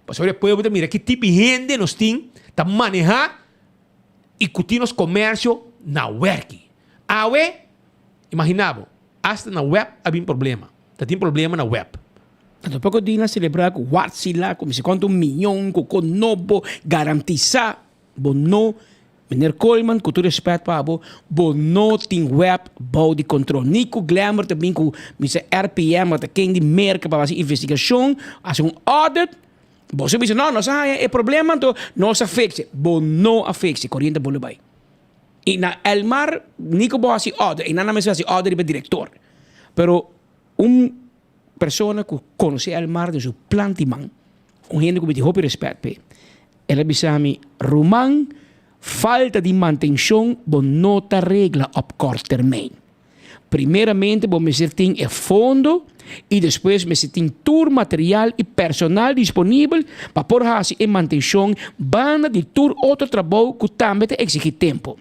Pasobra e pueblo ta mira ki tipo di hende nos tin ta maneha y cu tin nos comercio na werki. Awe, imagina bo, hasta na web a bin problema. Ta tin problema na web. Anto poko di nan selebrá ku Wärtsilä ku mester konta un miyon ku kon nobo garantisá bo no Meneer Koolman ku tur respèt pa bo bo no tin web bou di kontrol ni ku Glenbert ta bin ku mester RPM òf ta ken di Merka pa hasi investigashon hasi un audit boso bisa no nos a haña e problema anto nos a fix e bo no a fix e koriente a bole bai i na Elmar ni ku bo hasi audit einan nan mester hasi audit riba direktor pero un Persona ku konosé Elmar den su plan di man, un hende ku mi tin hopi rèspèt p'e, el a bisa mi, Ruman, Falta di mantenshon bo no ta regla op kort termijn. Primeramente bo mester tin e fondo i despues mester tin tur material i personal disponibel pa por hasi e mantenshon banda di tur otro trabou ku tambe ta eksigí tempu.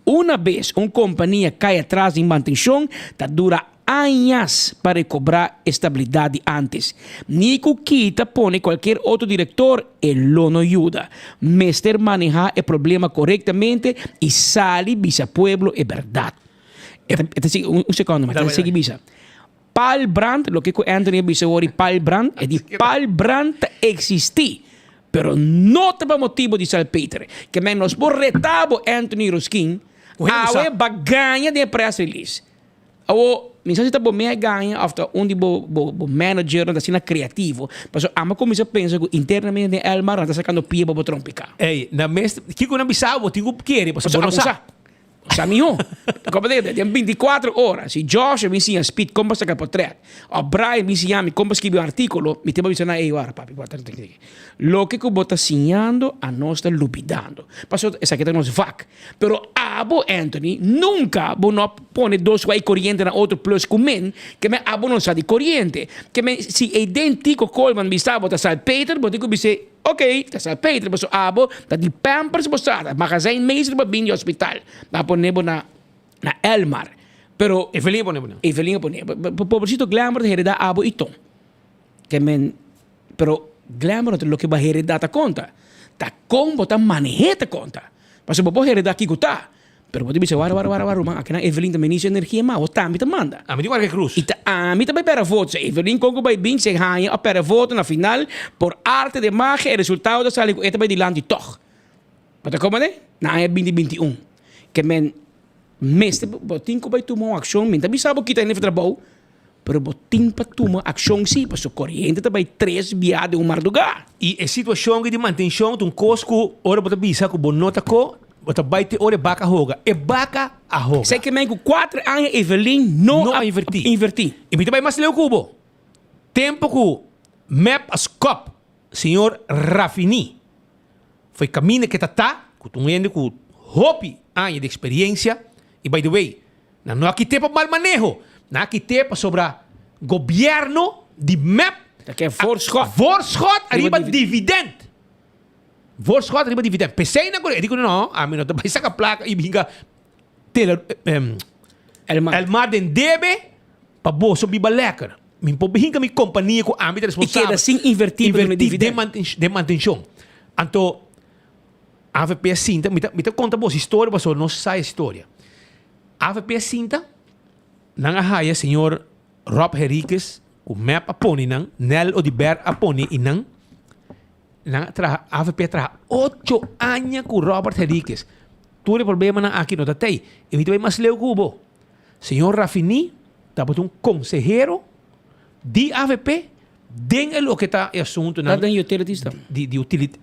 Una bes un kompania kai atras den mantenshon ta dura añas pa rekobrá e stabilidat di ántes. Ni ku kita pone kualkier otro direktor e lo no yuda. Mester manehá e problema korektamente i sali bisa pueblo e bèrdat. E ta sigui, un sekondo mas, e ta sigui bisa, Paal brand, loke ku Anthony a bisa awor di paal brand, e di paal brand ta eksistí, pero no ta pa motibu di salpeter. Ke men nos por retá bo Anthony Rosquin, awe ba gaña den e press release. Awor, mi sa si ta bo mes a gaña of ta un di bo bo bo managernan ta asina creativo, pasobra amo a cuminsa pensa cu internamente den Elmar nan ta sacando pia pa bo trompica. Ey, na mes, kico nan bisa bo tin cu kere pasobra bo no sa. Bo sa miho. Ta comprende? Den binticuatro ora, si Joshua bin siña Speed con pa saca potret, of Brian bin siña mi con pa scribi un articulo, mi tin pa bisa nan, ey wara papi, bo ta Loke cu bo ta siñando, anos ta lubidando. Pasobra esaki ta nos vak. Pero abo, Anthony, nunca bo no a pone dos wai coriente na otro plus cu men, ke men abo no sa di coriente. Ke men si e den Tico Koolman bisa bo ta salpeter, bo tin cu bis'é, ok, ta salpeter, pasobra abo ta di pampers bo sa, ta magazijnmeester bo bin di hospital. Nan a pone bo na na Elmar. Pero. Evelyn a pone bo na. Evelyn a pone bo. Pobrecito Glenbert a hereda abo y ton. Ke men, pero Glamour no ta loke bo a hereda ta konta, ta kon bo ta maneh'é ta konta. Pasobra bo por hereda kiko ta, pero bo ta bisa wara wara wara wara ruman akinan Evelyn ta minister di energia ma bo tambe ta manda. Ami di warga krus. I ta ami ta bai pèrdè voto. Si Evelyn kon ku bai bin si e haña òf pèrdè voto na final por arte de magia e resultado ta sali ku e ta bai dilanti tòg. Bo ta komprendé? Na aña binti 21. Ke men mester bo tin ku bai tuma un akshon mi ta bisa bo kita hende for trabou. Pero bo tin pa tuma akshon sí, pasobra koriente ta bai tres bia den un mardugá. I e situashon di mantenshon ta un kos ku ora bo ta bisa ku bo no ta ko, bo ta bai te ora e baka hoga. E baka a hoga. Esei ke men ku kuater aña Evelyn no a invertí. I mi ta bai mas leu ku bo. Tempu ku mep a skòp señor Rafini for e kaminda ke ta ta, ku ta un hende ku hopi aña di eksperiensia, i by the way, Nan no a kite pa mal maneho, nan a kite pasobra gobierno di mep Ta ke voorschot. Voorschot riba dividend. Voorschot riba dividend. P'esei nan e di ku no, ami no ta bai saka plaka i binga tele Elmar den debe pa boso biba lekker. Mi por hinka mi kompania ku ami ta responsabel. I keda sin inverti pa duna dividend. Den mantenshon. Anto avp a sinta, mi ta konta boso historia pasobra nos sa e historia. Avp a sinta, nan a haya señor Rob Henriquez ku mep a pone nan, Nel Oduber a pone i nan, nan a traha, avp a traha ocho aña ku Robert Henriquez. Tur e problemanan aki no ta tei. I mi ta bai mas leu ku bo. Señor Rafini tabata un konsehero di avp den e loke ta e asuntunan Ta den utilities tambe. di di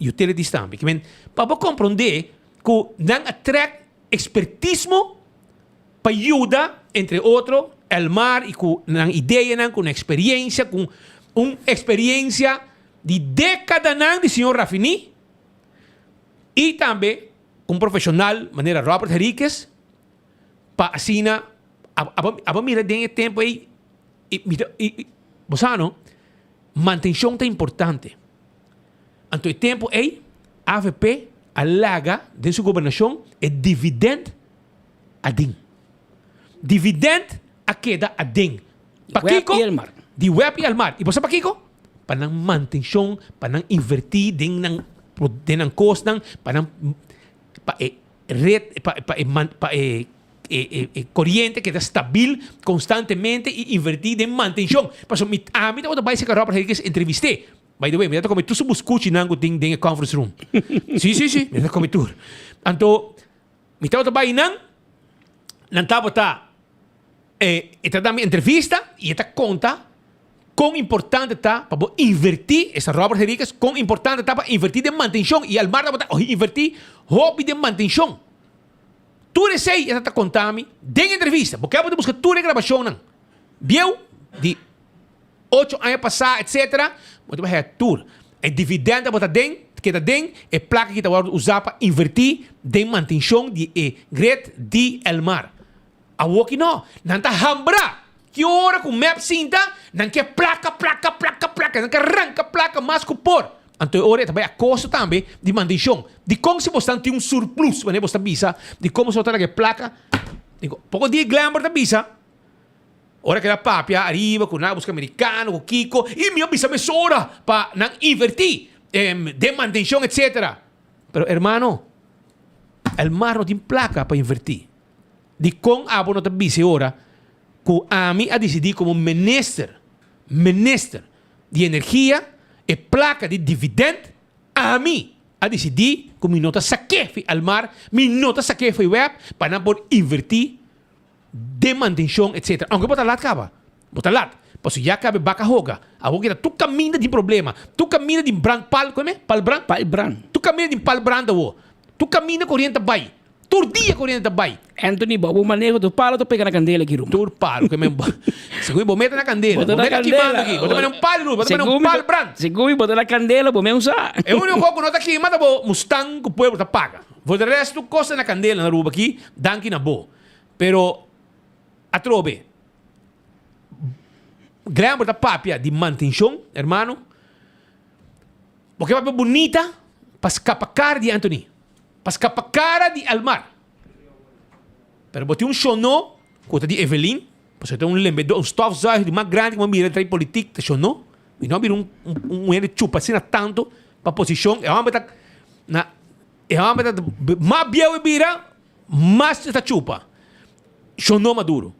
utilities tambe. Ke men pa bo komprondé ku nan a trèk Expertismo pa yuda, entre otro, Elmar y cu nan ideanan, cu nan experiencia, cu un experiencia di decadanan di señor Rafini y tambe un profesional manera Robert Henriquez pa asina abo mira den e tempo ey y bo sa no, mantencion ta importante. Anto e tempu ei avp a laga den su gobernashon e dividend aden. Dividend a keda aden. Pakiko? Web i Elmar. Di web i Elmar. I bo sa pakiko? Pa nan mantenshon, pa nan invertí den nan den nan kosnan, pa nan pa e red pa pa e pa e e koriente keda stabil konstantemente i invertí den mantenshon. Pasobra mi ami tabata bai serka Robert Henriquez entrevist'é. By the way, mi ta come tur su buscuchinan cu tin den e conference room. Si, si, si, mi ta come tur. Anto, mi tabata bay nan, nan tabata, e, e ta da mi entrevista y e ta conta con importante ta pa bo inverti, esta Robert Henriquez, con importante ta pa inverti den mantencion. Y Elmar tabata inverti hopi den mantencion. Tur esey e ta conta mi den entrevista. Bo ke bo ta busca tur e grabacionnan bieu di Ocho aña pasá etcetera, bo ta bai haya tur. E dividend a bo ta den. keda den, e plaka aki ta wòrdu usá pa invertí den mantenshon di e grid di Elmar. Awoki no, nan ta hambrá! Ki ora ku mep sinta, nan ke plaka, plaka, plaka, plaka, nan ke ranka plaka mas ku por. Anto e ora e ta bai a kosto tambe di mantenshon. Dikon si bosnan tin un surplus, wanneer bos ta bisa, dikon boso no ta laga e plaka? Digo, poko dia Glenbert ta bisa, ora ku el a papia ariba ku nan a buska merikano, ku kiko, i mi a bisa mesora pa nan invertí den mantenshon etsetera. Pero hermano, Elmar no tin plaka pa invertí. Dikon abo no ta bisa e ora ku ami a disidí komo minister, minister di energia, e plaka di dividend, ami a disidí ku mi no ta sak'é fi Almar, mi no ta sak'é fi web pa nan por invertí den mantenshon etsetera. Aunke bo ta lat kaba, bo ta lat, pasobra ya kaba e baka hoga. Awor kita tur kaminda tin problema, tur kaminda tin brand pal, koe me? Pal brand? Pal brand. Tur kaminda tin pal brand awor. Tur kaminda koriente ta bai. Tur dia koriente ta bai. Anthony, bo bo maneho tur palo ta pega na kandela aki ruma. Tur palo ke men Segun bo mete na kandela, bo mete kimando aki, bo ta mete un palo lus, bo ta mete un pal brand. Segun bo ta na kandela bo men usa. E uniko ku no ta kima ta bo Mustang ku pueblo ta paga. For de rest tur kos ta na kandela na Aruba aki, danki na bo. Pero atrobe Glenbert ta papia di mantenshon, hermano. Bo ke papia bunita pa skapa kara di Anthony. Pa skapa kara di Elmar. Pero bo tin un shonó ku ta di Evelyn, pasobra ta un lembedó, un stofzuiger di mas grandi ku bo a mira den politik ta shonó. Mi no a mira un un hende chupa asina tantu pa posishon. E hòmber ta na e hòmber ta mas bieu e bira, mas e ta chupa. Shonó Maduro.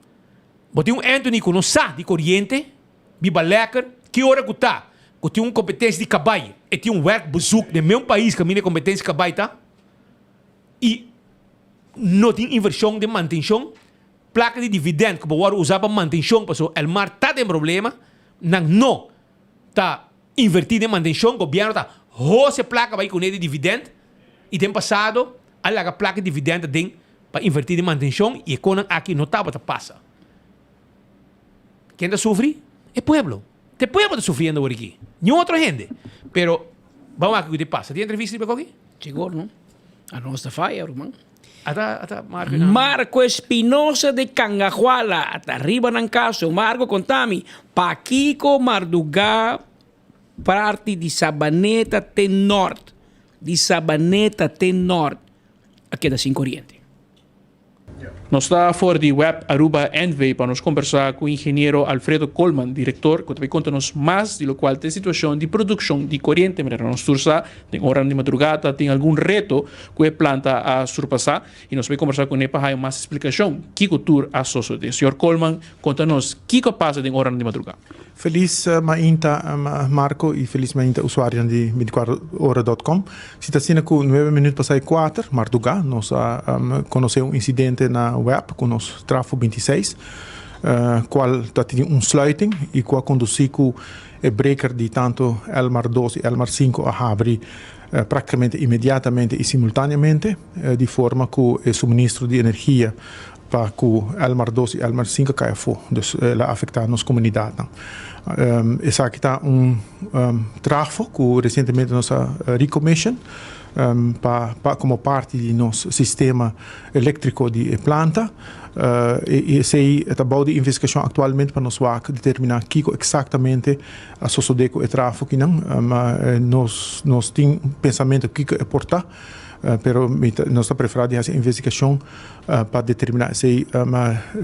Bo tin un Anthony ku no sa di koriente. Biba lekker, ki ora ku ta ku tin un kompetensia di kabai e tin un werkbezoek den meun pais kaminda e kompetensia kabai ta i no tin invershon den mantenshon, plaka di dividend ku por wòrdu usa pa mantenshon pasobra Elmar ta den problema, nan no ta invertí den mantenshon, gobièrnu ta hose plaka bai kuné di dividend i den pasado a laga plaka di dividend aden pa invertí den mantenshon i e konan aki no tabata pasa. Ken ta sufri? E pueblo. Ta e pueblo ta sufriendo awor aki. Niun otro hende. Pero, ban wak kiko ta pasa. Tin entrevista riba koki? Sigur no. Anos ta faya, ruman. Ata, ata Marco na. Marco Espinosa de Cangahuala, ata riba nan caso. Marco, contami, pakiko mardugá parti di Sabaneta te nort, di Sabaneta te nort, a keda sin coriente? Nos ta for di web Aruba NV pa nos kombersá ku ingeniero Alfredo Koolman, direktor, ku ta bai konta nos mas di lokual ta e situashon di produkshon di koriente. Manera nos tur sa, den oranan di madrugada tin algun reto ku e planta a surpasá i nos bai kombersá kuné pa haña mas splikashon kiko tur a sosodé. Señor Koolman, konta nos kiko a pasa den oranan di madrugá. Felis mainta Marco y felis mainta usuarionan di binticuatro ora dot com. Si ta asina cu nuebe minuut pasa e cuater marduga nos a conoce un incidente na web cu nos trafo bintiseis cual ta tin un sluiting y cu a conduci cu e breker di tanto Elmar dos y Elmar cinco a habri practicamente inmediatamente y simultaneamente di forma cu e suministro di energia Pa ku Elmar dos i Elmar sinku a kai afó, dus el a afektá nos komunidatnan. Esaki ta un trafo ku resientemente nos a recommission pa pa komo parti di nos sistema eléktriko di e planta. I esei ta bou di investigashon aktualmente pa nos wak determiná kiko eksaktamente a sosodé ku e trafo kinan. Nos nos tin un pensamentu kiko e por ta. Pero mi ta, nos ta preferá di hasi investigashon pa determiná esei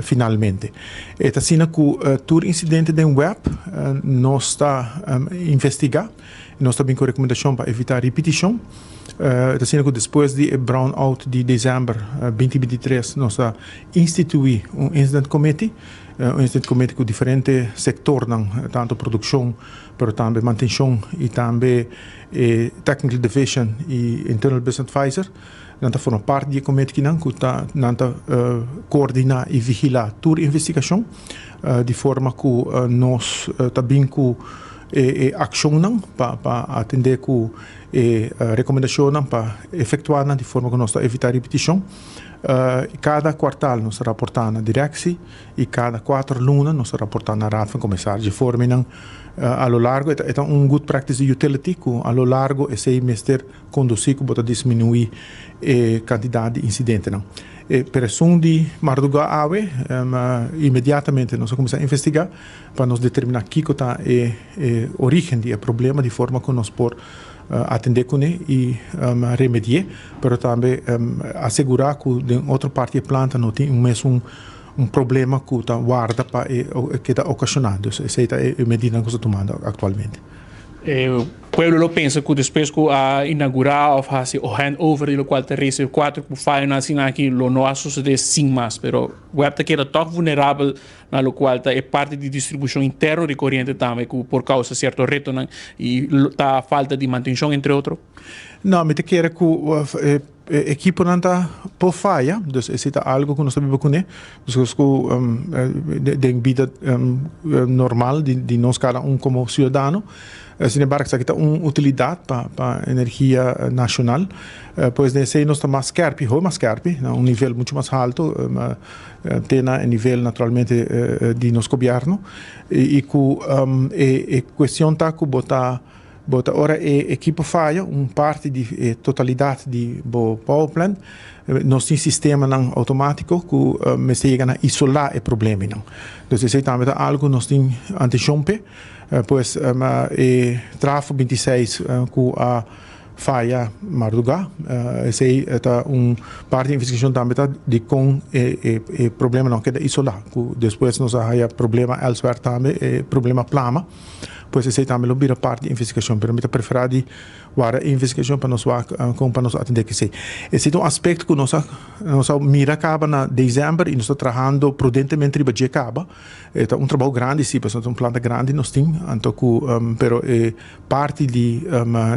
finalmente. E ta asina ku tur insidente den web nos ta investigá, nos ta bin ku rekomendashon pa evitá ripitishon. E ta asina ku despues di e brownout di desèmber binti 23 nos a instituí un incident committee, un incident committee ku diferente sektornan, tantu produkshon pero tambe mantenshon i tambe E Technical Division i Internal Business Advisor, nan ta forma parti di e committee kinan ku ta nan ta koordiná i vigilá tur investigashon di forma ku nos ta bin ku e akshonnan pa pa atendé ku e rekomendashonnan pa efektuá nan di forma ku nos ta evitá ripitishon. Kada kuartal nos ta raportá na direksi i kada kuater luna nos ta raportá na Raad van Commissaris. Di forma nan. A lo largo e ta un good practice di utility ku a lo largo esei mester kondusí ku bo ta disminuí e kantidat di insidentenan. E presun di mardugá awe inmediatamente nos a kuminsá investigá pa nos determiná kiko ta e orígen di e problema di forma ku nos por atendé kuné i remedi'é, pero tambe asegurá ku den otro parti di e planta no tin un mesun un problema ku ta warda pa e keda okashoná. Dus esei ta e medidanan ku ta tumando aktualmente. E pueblo lo pensa ku despues ku a inaugurá òf hasi o hand over di lokual ta rese kuater ku fayonan asina aki lo no a sosodé sin mas. Pero web ta keda tòg vulnerabel na lokual ta e parti di distribushon interno di koriente tambe ku por kousa sierto retonan i ta falta di mantenshon entre otro. No, mi ta kere ku e ekiponan ta por faya, dus esei ta algu ku nos ta biba kuné. Meskos ku den bida normal di nos kada un komo siudadano. Sin embargo esaki ta un utilidat pa energia nashonal. Pues den esei nos ta mas skèrpi, hopi mas skèrpi, na un nivel muchu mas haltu, te na e nivel naturalmente di nos gobièrnu. I ku e kuestion ta ku bo ta. Bo ta ora e ekipo faya, un parti di e totalidat di bo power plant, nos tin sistemanan outomátiko ku mester yega na isolá e problemanan. Dus esei tambe ta algu ku nos tin antenshon p'e. Pues e trafo 26 ku a faya mardugá, esei ta un parti di investigashon tambe ta dikon e problemanan a keda isolá, ku despues nos a haya problema elsewhere tambe, e problema plama. Pues esei tambe lo bira parti di investigashon, pero mi ta preferá di warda e investigashon pa nos wak kon pa nos atendé ku esei. Esei ta un aspekto ku nos a nos a mira kaba na desèmber i nos ta trahando prudentemente riba dje kaba. E ta un trabou grandi si, pasobra ta un planta grandi nos tin, anto ku pero e parti di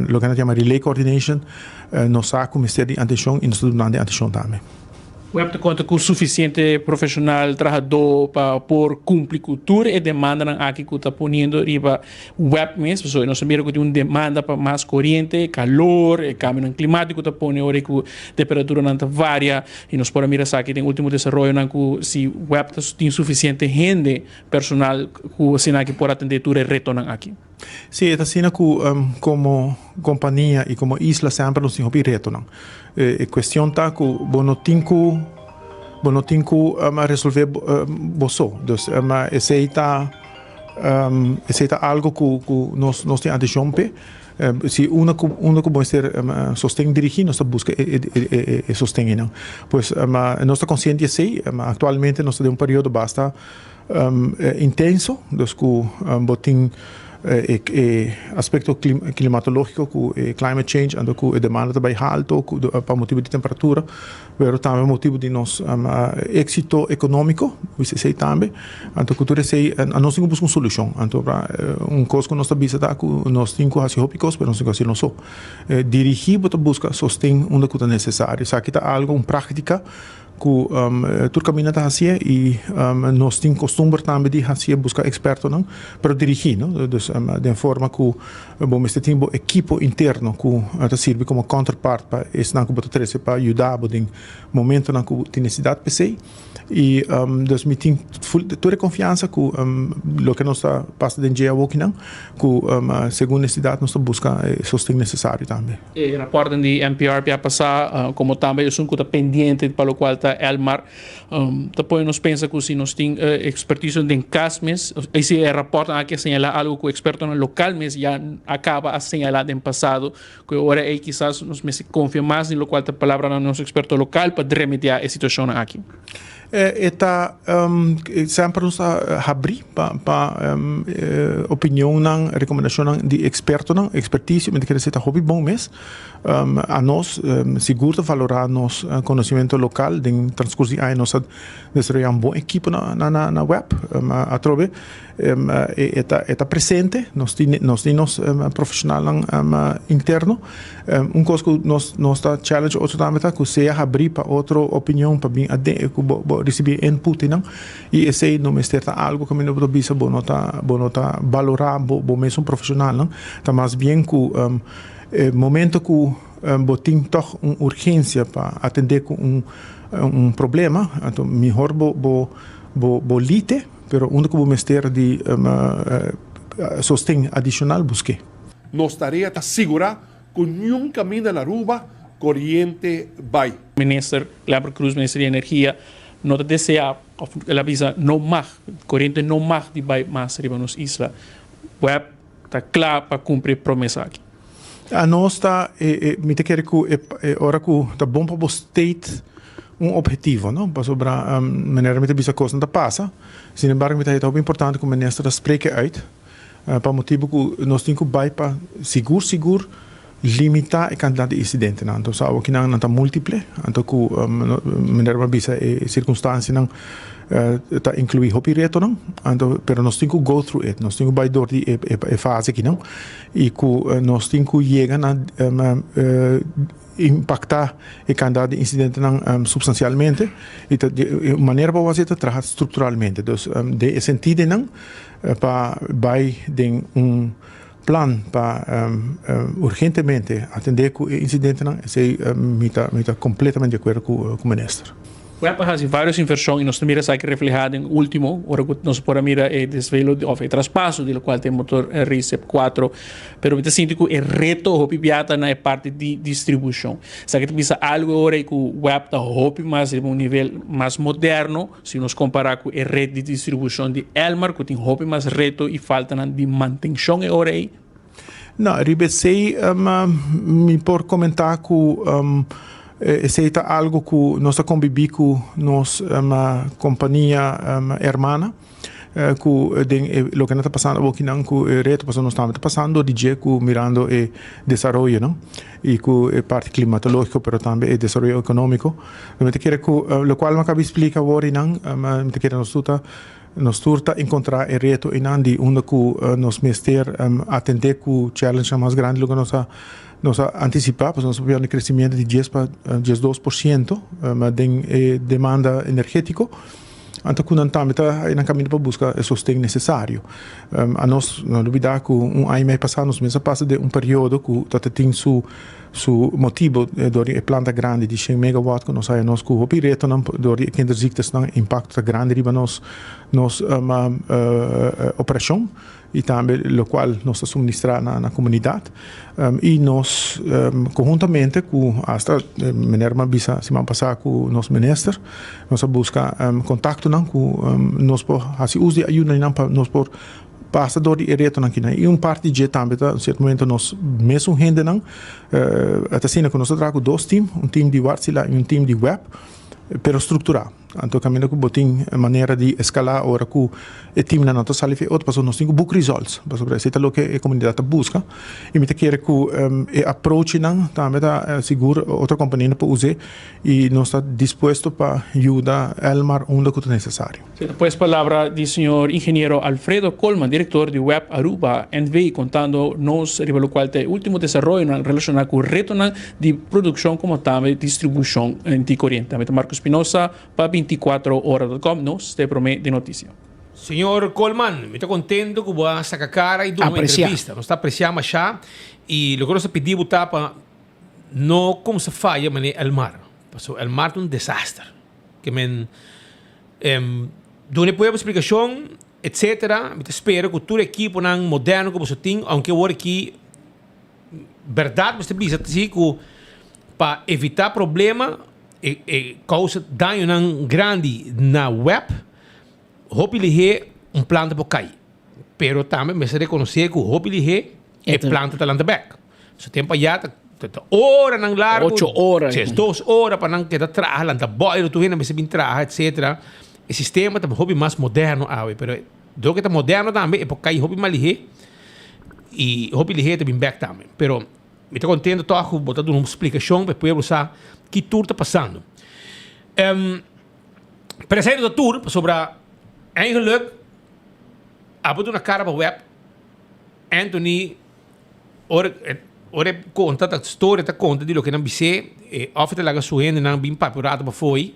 loke nan ta yama relay coordination nos sa ku mester di atenshon i nos ta dunando e atenshon tambe. Web ta konta ku sufisiente profeshonal trahadó pa por kumpli ku tur e demandanan aki ku ta poniendo riba web mes. Pasobra nos ta mira ku tin un demanda pa mas koriente, kalor, e kambionan klimátiko ta pone ora ku temperaturanan ta varia i nos por a mira esaki den último desaroyonan ku si web ta tin sufisiente hende, personal, ku asina aki por atendé tur e retonan aki. Sí, e ta asina ku komo kompania i komo isla semper nos tin hopi retonan. E kuestion ta ku bo no tin ku bo no tin ku resolvé bo so. Dus esei ta esei ta algu ku ku nos nos tin atenshon p'e. Si unda ku unda ku bo mester sosten dirigí nos ta buska e e sosten einan. Pues nos ta konsiente di esei. Aktualmente nos ta den un periodo basta Intenso, dus ku bo tin e aspekto klimatológiko ku e climate change anto ku e demanda ta bai halto pa motibu di temperatura, pero tambe motibu di nos éksito ekonómiko, bisa esei tambe, anto ku tur esei nos tin ku buska un solushon. Anto un kos ku nos ta bisa ta ku nos tin ku hasi hopi kos pero nos tin ku hasi nos so. Dirigí bo ta buska sosten unda ku ta nesesario. Esaki ta algu, un práktika. Ku tur kaminda ta hasié i nos tin kostumber tambe di hasié buska ekspertonan, pero dirigí, no? Dus den forma ku bo mester tin bo ekipo interno ku ta sirbi komo counterpart pa esnan ku bo ta trese pa yuda bo den momentonan ku tin nesesidat p'esei. I dus mi tin tur e konfiansa ku loke nos ta pasa den dje awokinan ku segun nesesidat nos ta buska e sosten nesesario tambe. E raportnan di NPRP a pasa, como tambe esun cu ta pendiente pa locual ta Elmar, ta pone nos pensa cu si nos tin experticio den cas mes, y si e raportnan aki a señala algo cu expertonan local mes ya a caba a señala den pasado, cu e ora ey kisas nos mester confia mas den locual ta palabranan di nos experto local pa remedia e situacionnan aki. E ta semper nos ta habrí pa pa opinionnan, rekomendashonnan di ekspertonan, ekspertisio, mi ta kere esei ta hopi bon mes. Anos sigur ta valorá nos konosimentu lokal. Den transkurso di aña nos a desaroyá un bon ekipo na na web. Atrobe e ta e ta presente, nos tin nos tin nos profeshonalnan interno. Un kos ku nos nos ta challenge otro tambe ta ku sea habrí pa otro opinion pa bin aden ku bo bo risibí e input einan i esei no mester ta algu ku mi no por bisa bo no ta bo no ta balorá bo bo mesun profeshonalnan. Ta mas bien ku e momento ku bo tin tòg un urgensia pa atendé ku un un problema anto mihor bo bo bo bo lite. Pero unda ku bo mester di. sosten adishonal busk'é. Nos tarea ta sigurá ku niun kaminda na Aruba koriente bai. Minister Glenbert Croes, Minister di Energia, no ta deseá òf el a bisa no mag, koriente no mag di bai mas riba nos isla. Web ta kla pa kumpli e promesa aki. Anos ta, mi ta kere ku e ora ku ta bon pa bo state un ophetivo, no? Pasobra manera mi ta bisa kosnan ta pasa, sin embargo mi ta heta hopi importante ku minister ta spreke uit pa motibu ku nos tin ku bai pa sigur sigur limitá e kantidat di insidentenan. Anto sa awokinan nan ta múltiple, anto ku manera mi a bisa e sirkunstansianan ta inkluí hopi retonan, anto pero nos tin ku go through it, nos tin ku bai dor di e fase akinan i ku nos tin ku yega na impaktá e kantidat di insidentenan supstansialmente i ta e manera pa bo hasi ta traha strukturalmente. Dus den e sentidonan pa bai den un plan pa urgentemente atendé ku e insidentenan, esei mi ta mi ta kompletamente di akuerdo ku minister. Web a hasi varios invershon i nos ta mira esaki reflehá den ultimo ora ku nos por a mira e desvelo òf e traspaso di lokual ta e motor Recep kuatro. Pero mi ta sinti ku e reto hopi bia ta na e parti di distribushon. Esaki ta bisa algu ora ei ku web ta hopi mas riba un nivel mas moderno Si nos kompará ku e ret di distribushon di Elmar ku tin hopi mas reto i faltanan di mantenshon e ora ei. No, riba esei mi por komentá ku esei ta algu ku nos ta kombibí ku nos kompania hermana ku den e loke nan ta pasando awokinan ku e reto pasobra nos tambe ta pasando di dje ku mirando e desaroyonan i ku e parti klimatológiko pero tambe e desaroyo ekonómiko. Mi ta kere ku lokual mi a kaba di splika awor einan, mi ta kere nos tur ta nos tur ta enkontrá e reto einan di unda ku nos mester atendé ku challengenan mas grandi loke nos a nos a antisipá pasobra nos a papia di kresimiento di dies pa diesdos por siento den e demanda energétiko. Anto ku nan tambe ta nan kaminda pa buska e sosten nesesario. Anos no lubidá ku un aña i mei pasá nos mes a pasa den un periodo ku ta tin su su motibu dor di e planta grandi di shen megawatt ku nos haya nos ku hopi retonan dor di e kinderziektesnan impakto ta grandi riba nos nos operashon. i tambe lokual nos ta suministrá na komunidat i nos konhuntamente ku asta meneer mi a bisa siman pasá ku nos minister nos a buska kontaktonan ku nos por hasi uso di ayudanan pa nos por pasa dor di e retonan kinan i un parti dje tambe ta sierto momento nos mesun hendenan ta asina ku nos ta traha ku dos tim un tim di Wärtsilä i un tim di web pero strukturá. Anto kaminda ku bo tin manera di eskalá ora ku e timnan no ta sali fi otro pasobra nos tin ku book results pasobra esei ta loke e komunidat ta buska i mi ta kere ku e aprochinan tambe ta sigur otro kompanianan por us'é i nos ta dispuesto pa yuda Elmar unda ku ta nesesario. Si ta pues palabra di señor Ingeniero Alfredo Colman, director di Web Aruba NV, contando nos riba locual ta e ultimo desaroyonan relaciona cu retonan di produccion como tambe distribucion di coriente. Ami ta Marco Espinosa pa binticuatro ora dot com, nos ta e prome di noticia. Señor Colman, mi ta contento cu bo a saca cara y duna un entrevista. Nos ta aprecia masha y loke nos ta pidi bo ta pa no cumsa faya manera Elmar. Pasobra Elmar ta un desaster. Ke men Duna e pueblo splikashon etcetera. Mi ta spera ku tur ekiponan moderno ku boso tin, ounke awor aki bèrdat mester bisa si ku pa evitá problema e e kousa dañonan grandi na web, hopi lihé un planta por kai. Pero tambe mester rekonosé ku hopi lihé e planta ta lanta bèk. Su tempo allá ta ta oranan largo. Ocho ora. Ses dos ora pa nan keda traha, lanta boiro, tur hende mester bin traha, etcetera. E sistema ta hopi mas moderno awe, pero dor ke ta moderno tambe e por kai hopi mas lihé i hopi lihé ta bin bek tambe. Pero mi ta kontento tòg ku bo ta duna un splikashon pa e pueblo sa ki tur ta pasando. Pero esei no ta tur, pasobra eigenlik abo duna kara pa web, Anthony Ora ora e konta ta storia ta konta di loke nan bis'é, e òf e ta laga su hendenan bin papia un rato pafó ei.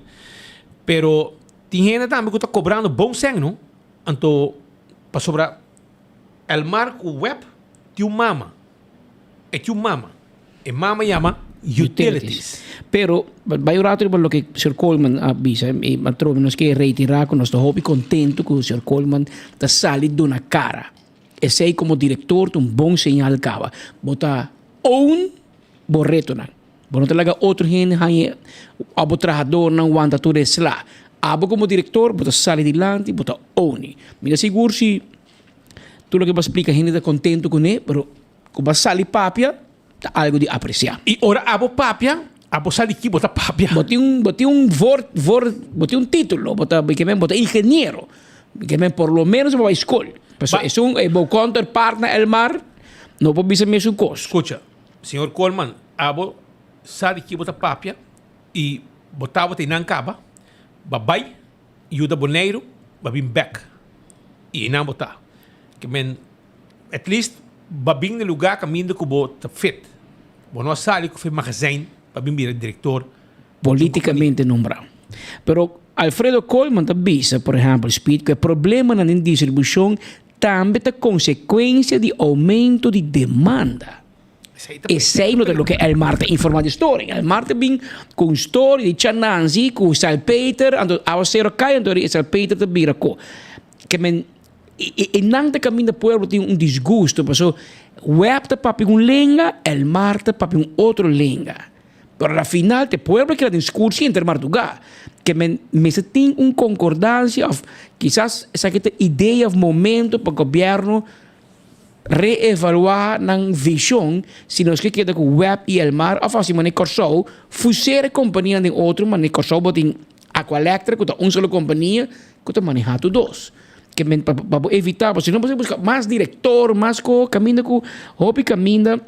Pero tin hende tambe ku ta kobrando bon sèn no. Anto pasobra Elmar ku web tin un mama, e tin un mama. E mama yama Utilities. Pero bai un rato riba loke señor Koolman a bisa i atrobe nos ke reiterá ku nos ta hopi kontentu ku señor Koolman ta sali duna kara. Esei komo direktor ta un bon señal kaba. Bo ta own bo retonan. Bo no ta laga otro hende haña òf bo trahadornan wanta tur e sla. Abo komo direktor bo ta sali dilanti, bo ta own i. Mi ta sigur si tur loke bo a splika hende ta kontentu kuné, pero ku bo a sali papia ta algu di apresiá. I ora abo papia, abo sa di ki bo ta papia. Bo tin un, bo tin un voor, voor, bo tin un título, bo ta, bo ta ingeniero. Ke men por lo menos bo bai skol. Pasobra esun e bo counterpart na Elmar no por bisa mesun kos. Skucha, señor Koolman, abo sa di ki bo ta papia i bo tabata einan kaba, ba bai yuda Boneiru, ba bin bek i einan bo ta. Ke men at least ba bin na lugar kaminda ku bo ta fit. Bo no a sali ku fe magazijn pa bin bira direktor. Politikamente nombrá. Pero Alfredo Koolman ta bisa, por ehèmpel, Speed, ku e problemanan den distribushon tambe ta konsekuensia di oumento di demanda. Esei no ta loke Elmar ta informá di story. Elmar ta bin ku un story di Cha Nanzi ku salpeter, anto awasero kai anto e salpeter ta bira ko. Ke men e nan ta kaminda pueblo tin un disgusto paso web ta papia un lenga, Elmar ta papia un otro lenga. Pero na final te pueblo keda den skur sin henter mardugá. Ke men mester tin un konkordansia òf kisas esaki ta idea òf momento pa gobièrnu reevaluá nan vishon si nos ke keda ku web i Elmar òf hasi manera Kòrsou fusera e kompanianan den otro manera Kòrsou bo tin Aqualectra ku ta un solo kompania ku ta manehá tur dos. Ke men pa bo evitá pasobra si no bo buska mas direktor mas ko kaminda ku hopi kaminda.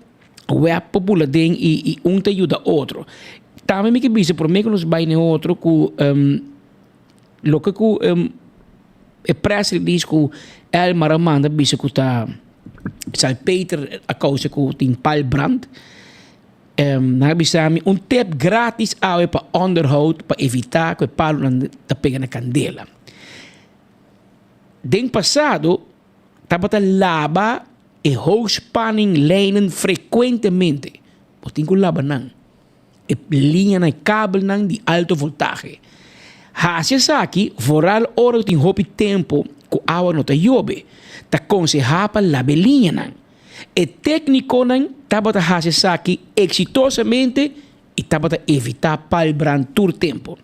Web por bula den i i un ta yuda otro. Tambe mi ke bisa prome ku nos bai den otro ku loke ku e press release ku Elmar a manda bisa ku ta salpeter a kousa ku tin pal brand. Nan a bisa mi un tip gratis awe pa onderhoud pa evita ku e palunan ta pega na kandela. Den pasado tabata laba E hoogspanning lijnen frekuentemente. Bo tin ku laba nan. E liñanan, e kabelnan di alto voltahe. Hasi esaki vooral ora ku tin hopi tempu ku awa no ta yobe. Ta konsehá pa laba e liñanan. E téknikonan tabata hasi esaki eksitosamente i tabata evitá palbrand tur tempu.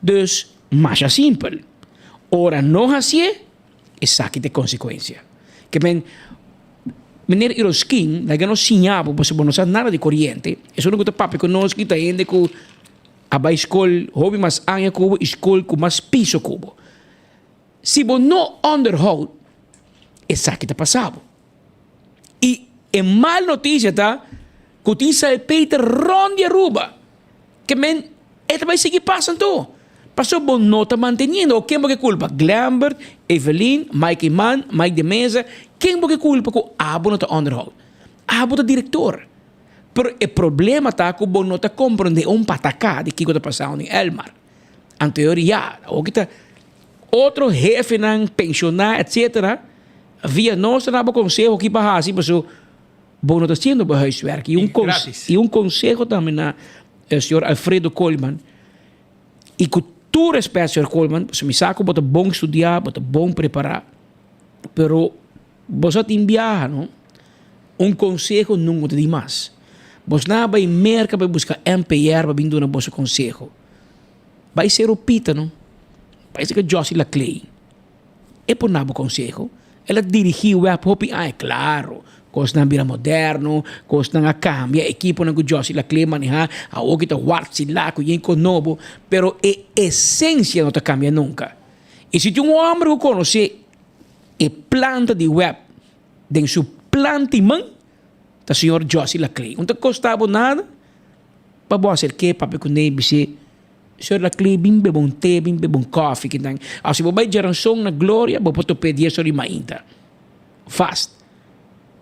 Dus, masha simpel. Ora no hasié, Esaki ta e konsekuensia. Ke men, Meneer Iroskin, laga nos siña bo, pasobra bo no sa nada di koriente. Esun ku ta papia ku nos ki ta hende ku a bai skol hopi mas aña ku bo i skol ku mas piso ku bo. Si bo no onderhoud, esaki ta pasa bo. I e mal notisia ta ku tin salpeter rònt di Aruba. Ke men e ta bai sigui pasa anto. Pasobra bo no ta manteniendo. O ken bo ke kulpa? Glembert, Evelyn, Mike Eman, Mike de Meza. Ken bo ke kulpa ku abo no ta onderhoud? Abo ta direktor. Pero e problema ta ku bo no ta komprende un pataka di kiko ta pasando den Elmar. Anto ya, awor ki ta otro hefenan penshoná etcetera via nos ta daba konseho ki pa hasi pasobra bo no ta hasiendo bo huiswerk. I un i un konseho tambe na señor Alfredo Koolman i ku tur respet señor Koolman pasobra mi sa ku bo ta bon studiá bo ta bon prepará pero bo sa tin biaha no un konseho nunka ta dimas. Bosnan a bai Merka bai buska NPR pa bin duna boso konseho. Bai Cerro Pita no. Bai cerca Jossy Laclay. E por na bo conseho. El a dirigi web hopi aña. Claro, cosnan a bira moderno, cosnan a cambia, equiponan cu Jossy Laclay maneha awor ki ta wartsila cu yen cos nobo, pero e esencia no ta cambia nunca. Y si tin un homber cu conoce e planta di web den su planta y man, ta señor Jossy Laclay. No ta costa bo nada. Pa bo aserk'é papia ku ne bis'é, Señor Laclé, bin bebe un te, bin bebe un kòfi kinan. Òf si bo bai djaranson na Gloria, bo por top'é dies ora di mainta. Vast.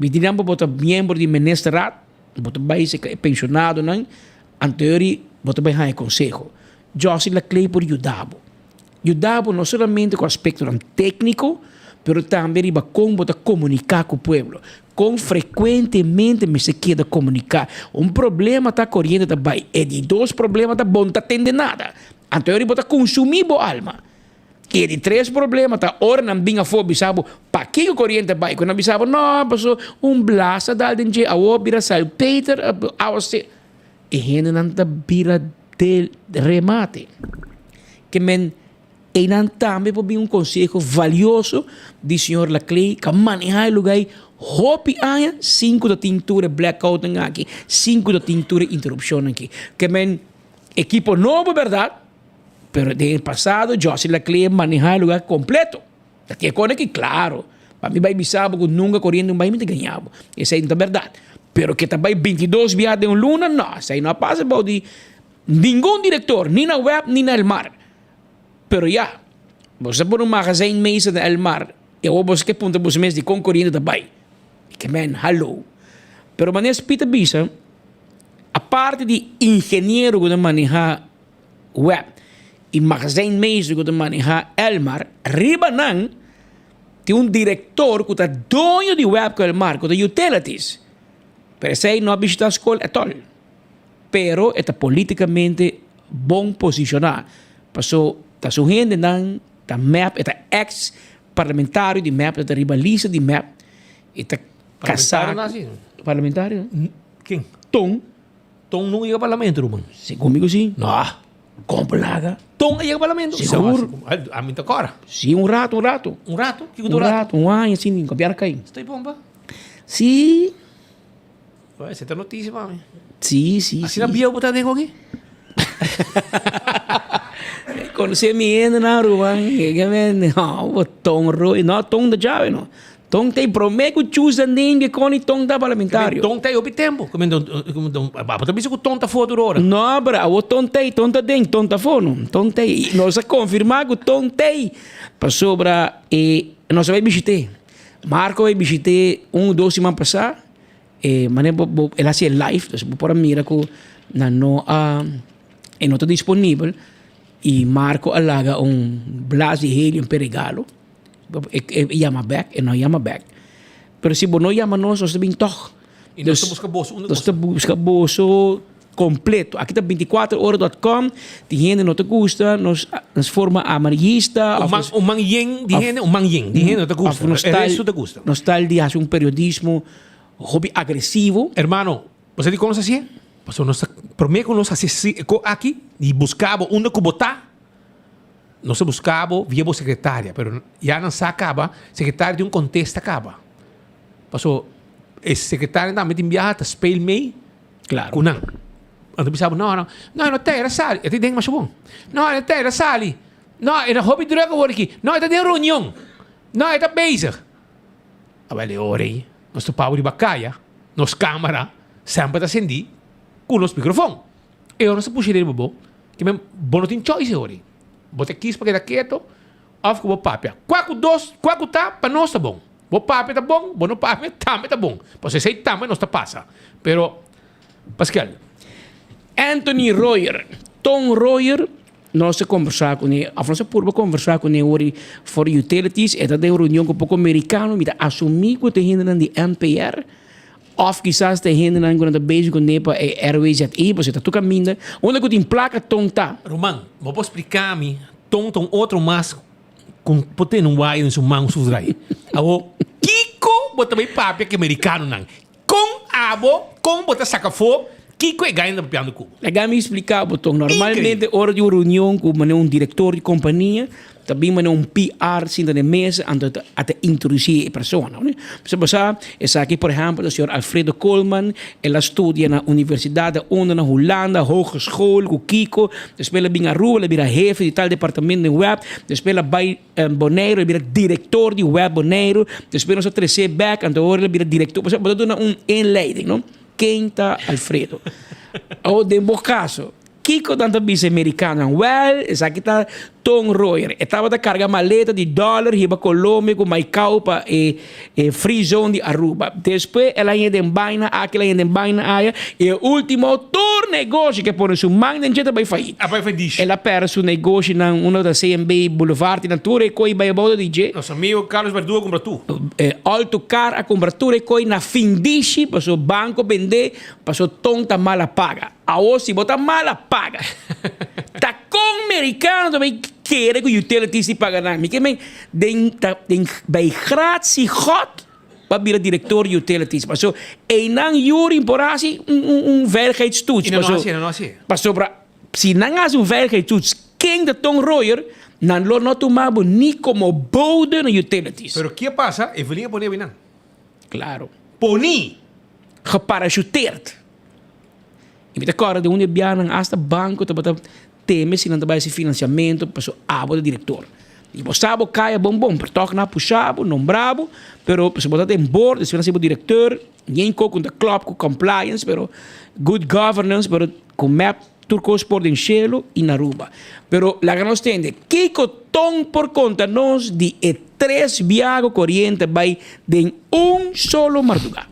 Mi di nan pa bo ta miembro di ministerraad, bo ta bai serka e penshonadonan, anto bo ta bai haña konseho. Jossy Laclé por yuda bo. Yuda bo no solamente ku aspektonan tékniko, pero tambe riba kon bo ta komuniká ku pueblo. Kon frekuentemente mester keda komuniká. Un problema ta koriente ta bai, e di dos problema ta bo no ta tende nada. Anto yori bo ta konsumí bo alma. I e di tres problema ta ora nan bin afó bisa bo pakiko koriente bai ku nan bisa bo no paso un blas a dal den dje awor bira salpeter awa se e hendenan ta bira del remate ke men einan tambe por bin un konseho valioso di señor Laclay ku a maneha e luga ei hopi aña sin ku ta tin tur e blackoutnan aki sin ku ta tin tur e interupshonnan aki ke men ekipo nobo bèrdat Pero den e pasado Jossy Laclé maneha e lugar completo. Ta tin e kos aki claro. Pa mi bai bisa bo ku nunca coriente un bai mi ta gaña bo. Esei no ta berdad. Pero ke ta bai bintidos bia den un luna, no. Esei no a pasa bou di ningun director, ni na web ni na Elmar. Pero ya, bo sa pone un magazijn mesa na Elmar i awor bo ke puntra bo mes dikon coriente ta bai. Ke men, hallo. Pero manera Speed ta bisa, aparte di ingeniero ku ta maneha web i magazijnmeester ku ta manehá Elmar, riba nan tin un direktor ku ta doño di web ku Elmar, ku ta Utilities. Pero esei no a bishitá skol ètòl. Pero e ta politikamente bon posishoná, paso ta su hendenan ta mep, e ta eks parlamentario di mep, e ta riba lista di mep, e ta kasá. Parlamentario na si? Parlamentario? Ken? Ton. Ton no yega parlamento, Ruben. Segun mi ku si. No. Kon por laga? Ton a yega parlamento? Sigur. A mi ta kora. Si, un rato, un rato. Un rato? Kiko un rato? Un aña, si, ni kabiar kai. Estoy bomba. Si. Bueno, esa ta noticia pa mi. Si, si, Asina bieu bo ta den aki? Conoce mi hende na Ruben. No, bo ton roi. No, ton ta djawe no. Ton ta e prome ku chusa nenge kon i ton ta parlamentario. Ton ta e hopi tempo. Bo ta bisa ku ton ta afo tur ora. No, pero awo ton ta ei, ton ta den, ton ta afo no. Ton ta ei. Nos a konfirma ku ton ta ei pasobra e nos a bai bishit'é. Marco a bai bishit'é un o dos siman pasá. E manera bo bo el a hasi e live, dus bo por a mira ku nan no a e no ta disponibel i Marco a laga un blas di helium p'e regalo. E yama bek, e no yama bek. Pero si bo no yama nos, nos ta bin tog. I nos ta buska boso unda Nos ta buska boso completo. Aki ta binticuater ora dot com. Tin hende no ta gusta nos nos forma amarillista. Un man, un man yen di hende, un man yen di hende no ta gusta. E resto ta gusta. Nos tal di hasi un periodismo hopi agresivo. Hermano, bo sa dikon nos hasié? Pasobra nos ta, promé ku nos hasi e ko aki, di buska bo unda ku bo ta, Nos a buska bo via bo secretaria, pero ya nan sa caba, secretaria tin un contesta caba. Paso e secretaria tambe tin biaha ta speel mee Claro. cu nan. Anto bisa bo, no, no, no, e no ta, el a sali. E ta den masha bon. No, e no ta, el a sali. No, e ta hopi druk awor aki. No, e ta den reunion. No, e ta bezig. Awel e ora ei, nos ta pau riba caya, nos camera semper ta cendi cu nos microfon. E ora nos ta pusha riba bo, ke men bo no tin choice e ora ei. Bo ta kis pa keda keto of ku bo papia. Kua ku dos, kua ku ta, pa nos ta bon. Bo papia ta bon, bo no papia tambe ta bon. Pasobra esei tambe nos ta pasa. Pero, Pascal. Anthony Royer, Ton Royer, nos a kombersá kuné, òf nos a purba kombersá kuné ora for utilities, e ta den reunion ku poko merikano, mi ta asumí ku ta hendenan di NPR. Of kisas ta e hendenan ku nan ta bezig ku nepa e RWZE, pasobra ta tur kaminda. Unda ku tin plaka ton ta. Ruman, bo por splika mi ton ta un otro mas ku por tene un waya den su man su drai. Awor, kiko bo ta bai papia ku e merikanonan? Kon abo, kon bo ta saka afó kiko e gainan ta papiando ku bo? Laga mi splika bo ton. Normalmente ora di un reunion ku manera un direktor di kompania, Ta bin manera un PR sinta den mesa anto a ta introduci e persona. Pasobra bo sa esaki por ehempel ta señor Alfredo Koolman, el a studia na Universidad de Onda na Hulanda, hogeschool cu kico, despues el a bin Aruba el a bira hefe di tal departamento den web, despues el a bay Boneiru el a bira director di web Boneiru, despues nos a trece bek anto awor el a bira director, bo ta duna un inleiding no, ken ta Alfredo? Awor den bo caso. Kiko nan ta bisa e merikanonan? Wèl, esaki ta Ton Royer. E tabata karga maleta di dòler hiba Colombia ku Maicao pa e e free zone di Aruba. Despues el a hende den baina aki, el a hende den baina aya i e ultimo tur negoshi ke pone su man den dje ta bai fayit. A bai fayit. El a pèrdè su negoshinan, uno ta CMB Boulevard i nan tur e koi bai abou di dje. Nos amigo Carlos Verdugo a kumpra tur. Alto Car a kumpra tur e koi na findishi pasobra banko bendé pasobra Ton ta mala paga. Awor si bo ta mala paga. Ta con mericano ta bay. kere ku utilities di paga nan. Mi ke men den ta den bij gratie God pa bira director di utilities. Paso einan Yuri por hasi un un un veiligheidstoets. I nan no hasi, nan no hasi. Pasobra si nan hasi un veiligheidstoets ken ta Ton Royer nan lo no tuma bo ni komo bode na utilities. Pero ke pasa Evelyn a pone abinan. Claro. Poni! Geparachuteerd. I mi ta kòrda den un di e biahanan asta banko tabata teme si nan ta bai hasi finansiamentu pasobra abo ta direktor. I bo sa bo kaya bon bon, pero tòg nan a pusha bo, nombra bo, pero pasobra bo ta den board, despues nan hasi bo direktor, yen kos ku ta klòp ku compliance, pero good governance, pero ku mep tur kos por den shelu i na Aruba. Pero laga nos tende, kiko Ton por konta nos di e tres biaha ku koriente bai den un solo mardugá?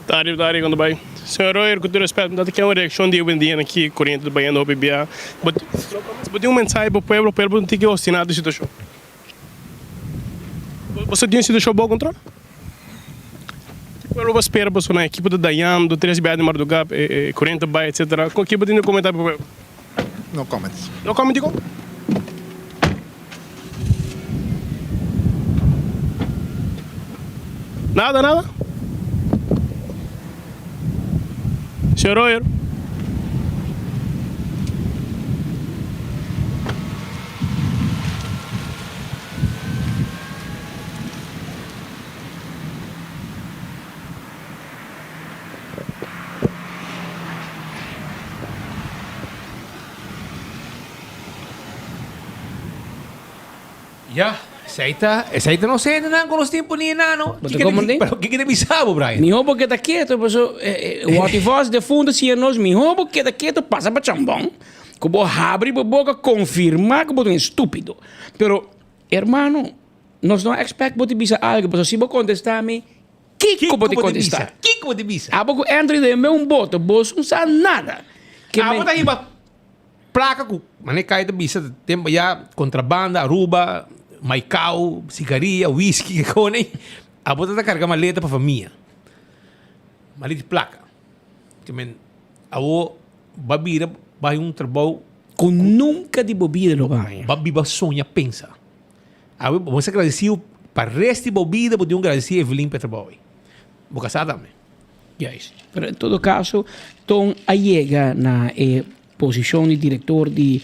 Tardi, tardi, kon ta bai? Señor Royer, ku tur respet, mi ta ke un reakshon di awendia na ki koriente ta bayendo hopi bia. Bo bo tin un mensahe pa pueblo, pueblo no tin ke ostina di situashon. Bo sa tin un situashon bo kontrol? Ki pueblo bo spera pasobra nan ekipo ta dayando tres bia di mardugá, e koriente ta bai, etcetera. Ki bo tin di komenta pa pueblo? No comments. No comment dikon? Nada, nada? Señor Royer. Ya, esei ta, esei ta nos hendenan ku nos tin poni enano. Bo ta komprendé? Pero kiko ta bisa bo, Brian? Mihó bo keda keto, paso Watty Vos defunto siña nos, mihó bo keda keto pasa pa chambon, ku bo habri bo boka konfirmá ku bo ta un estúpido. Pero, hermano, nos no a expect bo ta bisa algu, paso si bo kontestá mi, Kiko bo ta kontestá? Kiko bo ta bisa? Abo ku Andrew den un boto, bos no sa nada. Ke Abo ta hiba plaka ku mane kai ta bisa tempo ya kontrabanda, Aruba, maikau, sigaria, whisky, ke kone. Abo ta ta karga maleta pa famia. Maleta di plaka. Ke men abo ba bira bai un trabou Ku nunka di bo bida lo baña. Ba biba soña pensa. Awe bo mester gradisiu pa rest di bo bida bo tin un gradisi Evelyn pa e trabou ei. Bo kasá tambe. Juist. Pero en todo caso Ton a yega na e posicion di director di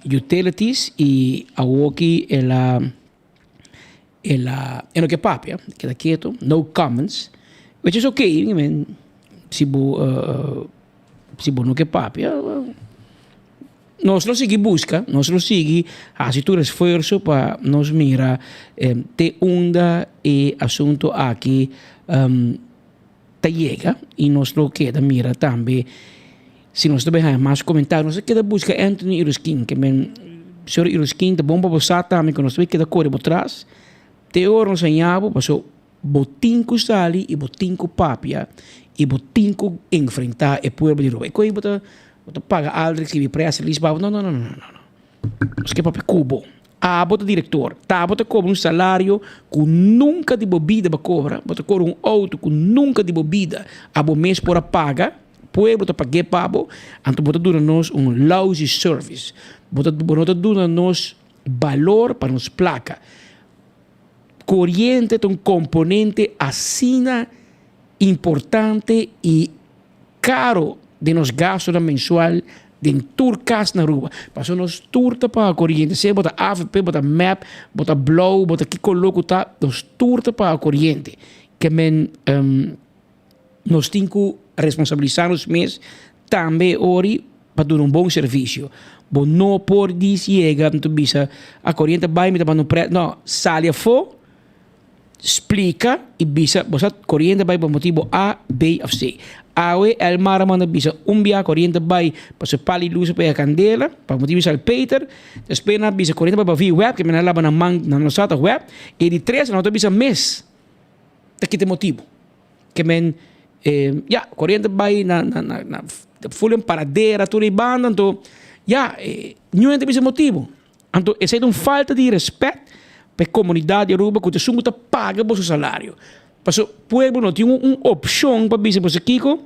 Utilities y awoki el a el a e no ke papia, keda keto, no comments, which is okay, I mean si bo si bo no ke papia. Nos lo sigui buska, nos lo sigui hasi tur esfuerso pa nos mira te unda e asunto aki ta yega y nos lo keda mira tambe si nos ta bay haña mas comentario. Nos ta keda buska Anthony Iruskin, ke men señor Iruskin ta bon pa bo sa tambe ku nos ta bay keda kore bo tras te ora nos haña bo paso Bo tin ku sali i bo tin ku papia i bo tin ku enfrentá e pueblo di Aruba. E koe bo ta bo ta paga Aldrich skibi press release pa bo. No, no, no, no, no, no. Nos ke papia ku bo. Abo ta direktor. Ta bo ta kobra un salario ku nunka di bo bida bo a kobra. Bo ta kobra un outo ku nunka di bo bida abo mes por a paga. Pueblo ta pag'é pa bo. Anto bo ta duna nos un lousy service. Bo ta bo no ta duna nos balor pa nos plaka. Koriente ta un komponente asina importante i karo den nos gastunan mensual den tur kas na Aruba. Pasobra nos tur ta paga koriente, sea bo ta avp, bo ta mep, bo ta blou, bo ta ki koló ku ta, nos tur ta paga koriente. Ke men nos tin ku responsabilisá nos mes tambe ori pa duna un bon servisio. Bo no por dis yega anto bisa a koriente a bai mi ta manda un prè no sali afó splika i bisa bo sa koriente a bai pa motibu A, B òf C. Awe Elmar a manda bisa un bia koriente a bai pasobra pal di lus a pega kandela pa motibu di salpeter despues nan a bisa koriente a bai pa via web ke mi nan a laba nan man nan no sa ta web i di tres nan no ta bisa mes ta kita e motibu. Ke men ya koriente bai na na na na ful en paradera tur e banda anto ya niun hende bisa motibu. Anto esei ta un falta di respet pa e komunidat di Aruba ku ta esun ku ta paga boso salario. Paso pueblo no tin un opcion pa bisa boso kico,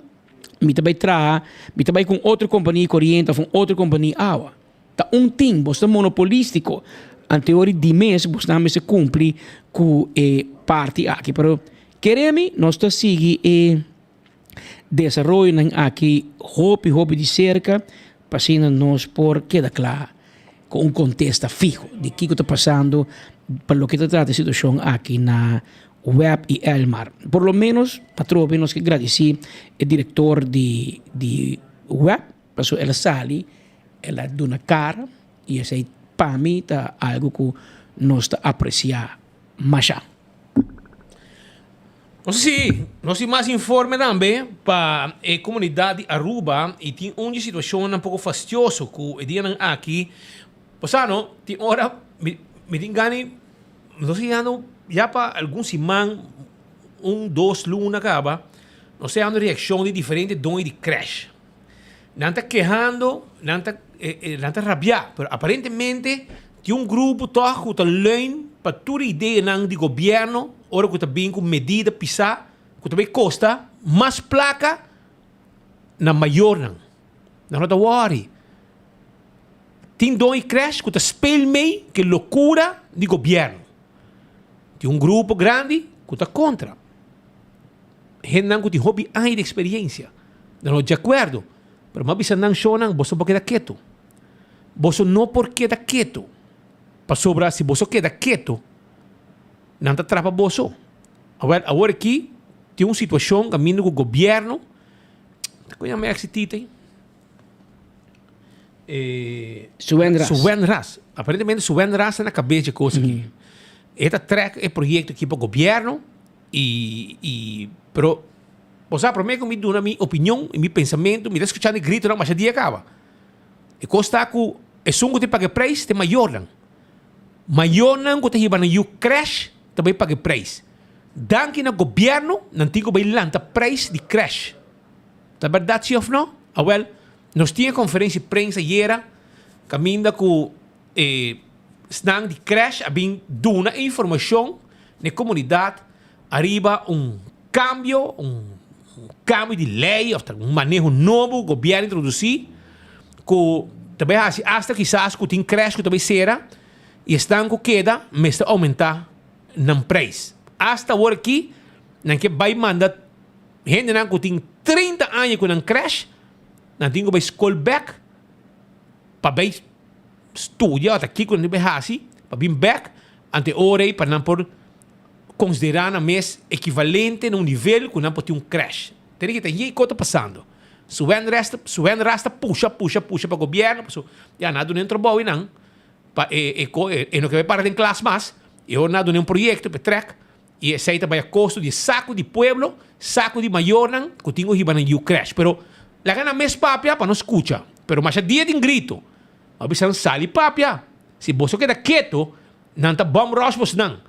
mi ta bay traha, mi ta bay cu un otro compania coriente of un otro compania awa. Ta un tin, boso ta monopolistico. Anteori di mes bosnan mester cumpli cu e parti aki. Pero kere mi nos ta sigui e desaroyonan aki hopi hopi di cerca pa asina nos por keda cla cu un contesta fiho di kico ta pasando pa loke ta trata e situacion aki na web y Elmar. Por lo menos atrobe nos ke gradici e director di di web pasobra el a sali el a duna cara y esey pa mi ta algo cu nos ta aprecia masha. Nos si, nos tin mas informe tambe pa e comunidad di Aruba y tin un di situacionnan poco fastioso cu e dianan aki. Bo sa no, tin ora mi mi tin gana di, nos ta yendo ya pa algun siman, un, dos luna caba, nos ta yendo reaccion di diferente doño di crash. Nan ta kehando, nan ta nan ta rabia, pero aparentemente tin un grupo tog ku ta leun pa tur ideanan di gobierno ora ku ta bin ku medida pisá ku ta bay kosta mas plaka na mayornan. Nan no ta wòri. Tin don i krèsh ku ta speel mee ku e lokura di gobierno. Tin un grupo grandi ku ta kontra. Hendenan ku tin hopi aña di eksperiencia. Nan no di akuerdo. Pero mi a bisa nan, Shownan, boso por keda ketu. Boso no por keda ketu. Pasobra si boso keda ketu, nan ta trapa boso. Awel, awor aki tin un situashon kaminda ku gobièrnu, kon yama e èks-tita ei? Suen Ras. Suen Ras. Aparentemente Suen Ras ta na kabes dje kos aki. E ta trèk e proyekto aki pa gobièrnu i, i, pero Bo sa, promé ku mi duna mi opinion i mi pensamentu, mi ta skuchando e gritonan masha dia kaba. E kos ta ku esun ku ta paga e preis ta e mayornan. Mayornan ku ta hiba nan yu krèsh ta bai paga e preis. Danki na gobièrnu nan tin ku bai lanta preis di krèsh. Ta bèrdat si òf no? Awèl, nos tin e konferensia di prensa ayera kaminda ku e esnan di krèsh a bin duna e informashon na e komunidat Ariba un cambio, un cambio di ley of un maneho nobo gobierno introduci cu ta bay haci hasta kisas cu tin crash cu ta bay cera y esnan cu keda mester aumenta nan prijs. Hasta awor aki nan ke bay manda hendenan cu tin 30 aña cu nan crash nan tin cu bay school bek pa bay studia of ta kico nan tin bay haci pa bin bek ante ora ey pa nan por Konsiderá nan mes ekivalente na un nivel ku nan por tin un krèsh. Tene ke ta yei kos ta pasando. Su wen rest, su wen ras ta pusha, pusha, pusha pa gobièrnu paso ya nan a duna un trabou einan pa e e ko e no ke bai para den klas mas i awor nan a duna un proyekto pa e trèk i esei ta bai a kosto di e saku di pueblo, saku di mayornan ku tin ku hiba nan yu krèsh. Pero laga nan mes papia pa nos skucha. Pero masha dia tin grito. A bisa nan sali papia. Si boso keda keto Nan ta bum rush bosnan.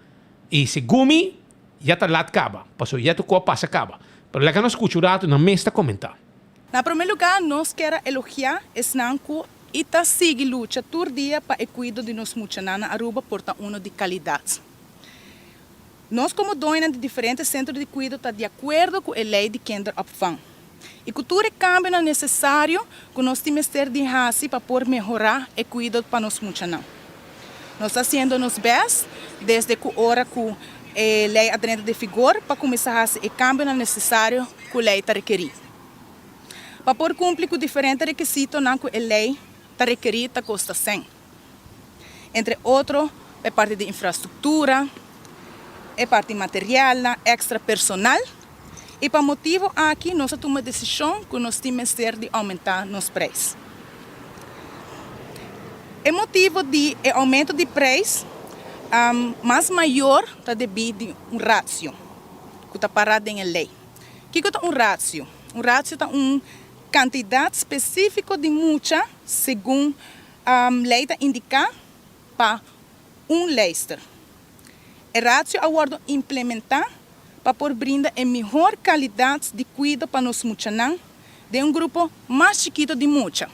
I segun mi, ya ta lat kaba, pasobra ya tur ku a pasa kaba. Pero laga nos skucha un ratu nan mes ta komentá. Na promé lugá nos kier a elogiá esnan ku i ta sigui lucha tur dia pa e kuido di nos muchanan na Aruba por ta uno di kalidat. Nos komo doñonan di diferente sentro di kuido ta di akuerdo ku e lei di kinderopvang i ku tur e kambionan nesesario ku nos tin mester di hasi pa por mehorá e kuido pa nos muchanan. Nos ta hasiendo nos bèst desde ku ora ku e lei a drenta den figor pa kuminsá hasi e kambionan nesesario ku lei ta rekerí. Pa por kumpli ku diferente rekisitonan ku e lei ta rekerí ta kosta sèn. Entre otro e parti di infrastruktura, e parti materialnan, èkstra personal. I pa motibu aki nos a tuma desishon ku nos tin mester di oumentá nos preis. E motibu di e oumento di preis mas mayor ta debí di un ratio ku ta pará den e lei. Kiko ta un ratio? Un ratio ta un kantidat spesífiko di mucha segun Lei ta indiká pa un leister. E ratio a wòrdu implementá pa por brinda e mihor kalidat di kuido pa nos muchanan den un grupo mas chikito di mucha.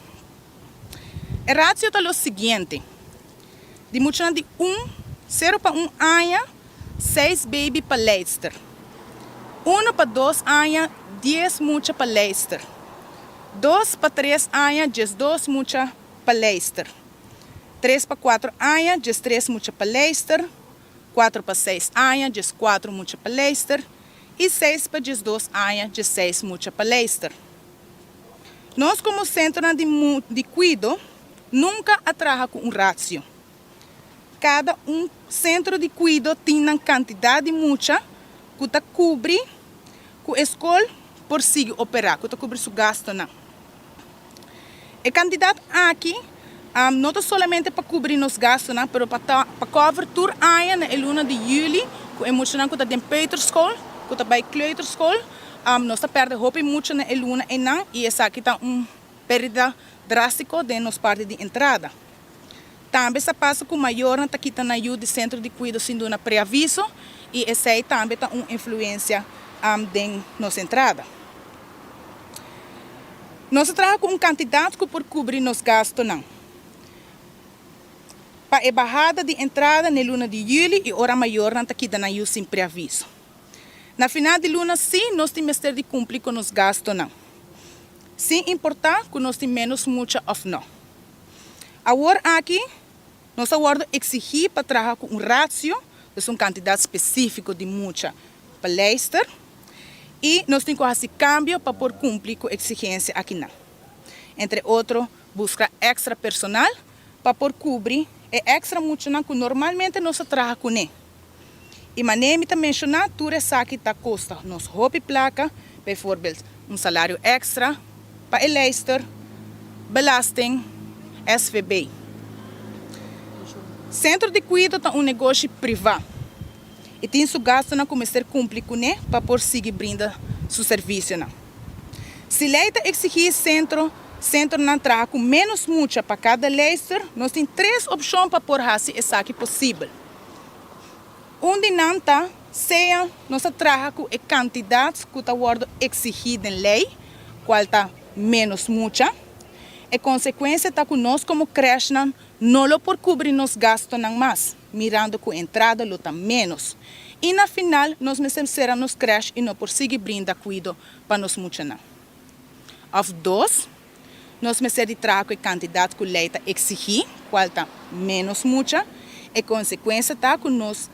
E ratio ta lo siguiente, di muchanan di un, sero pa un aña, seis baby pa leidster. Uno pa dos aña, dies mucha pa leister. Dos pa tres aña, 12 mucha pa leister. Tres pa cuatro aña, 13 mucha pa leister. Cuatro pa seis aña, 14 mucha pa leister. Y seis pa 12 aña, 16 mucha pa leister. Nos como centronan di di cuido nunca a traha cu un ratio. Cada un centro di cuido tin nan cantidad di mucha cu ta cubri cu e scol por sigui opera, cu ta cubri su gastonan. E cantidad aki no ta solamente pa cubri nos gastonan, pero pa ta pa cover tur aña na e luna di juli cu e muchanan cu ta den peuterschool, cu ta bay kleuterschool, nos ta perde hopi mucha na e luna eynan y esaki ta un perdida drastico den nos parti di entrada. Tambe sa pasa ku mayornan ta kita nan yu di sentro di kuido sin duna preaviso i esei tambe ta un influensia den nos entrada. Nos ta traha ku un kantidat ku por kubri nos gastunan. Pa e bahada di entrada n'e luna di yüli i ora mayornan ta kita nan yu sin preaviso. Na final di luna sí nos tin mester di kumpli ku nos gastunan, sin importá ku nos tin ménos mucha òf nò. Awor aki nos a wordo exigi pa traha cu un ratio, dus un cantidad specifico di mucha pa luister, y nos tin cu haci cambio pa por cumpli cu exigencia akinan. Entre otro busca extra personal pa por cubri e extra muchanan cu normalmente nos a traha cune. Y mane mi ta menciona tur esaki ta costa nos hopi placa, bijvoorbeeld un salario extra pa e lijster, belasting, SVB. Centro di cuido ta un negoshi priva y tin su gastonan cu mester cumpli cune pa por sigui brinda su servicionan. Si ley ta exigi centro centronan traha cu menos mucha pa cada lijster, nos tin tres opcion pa por haci esaki posibel. Un di nan ta, sea nos ta traha ku e kantidat ku ta wòrdu eksigí den lei, kual ta ménos mucha. E konsekuensia ta ku nos komo krèshnan no lo por kubri nos gastunan mas, mirando ku entrada lo ta ménos. I na final nos mester sera nos krèsh i no por sigui brinda kuido pa nos muchanan. Òf dos, Nos mester di traha ku e kantidat ku lei ta eksigí, kual ta ménos mucha. E konsekuensia ta ku nos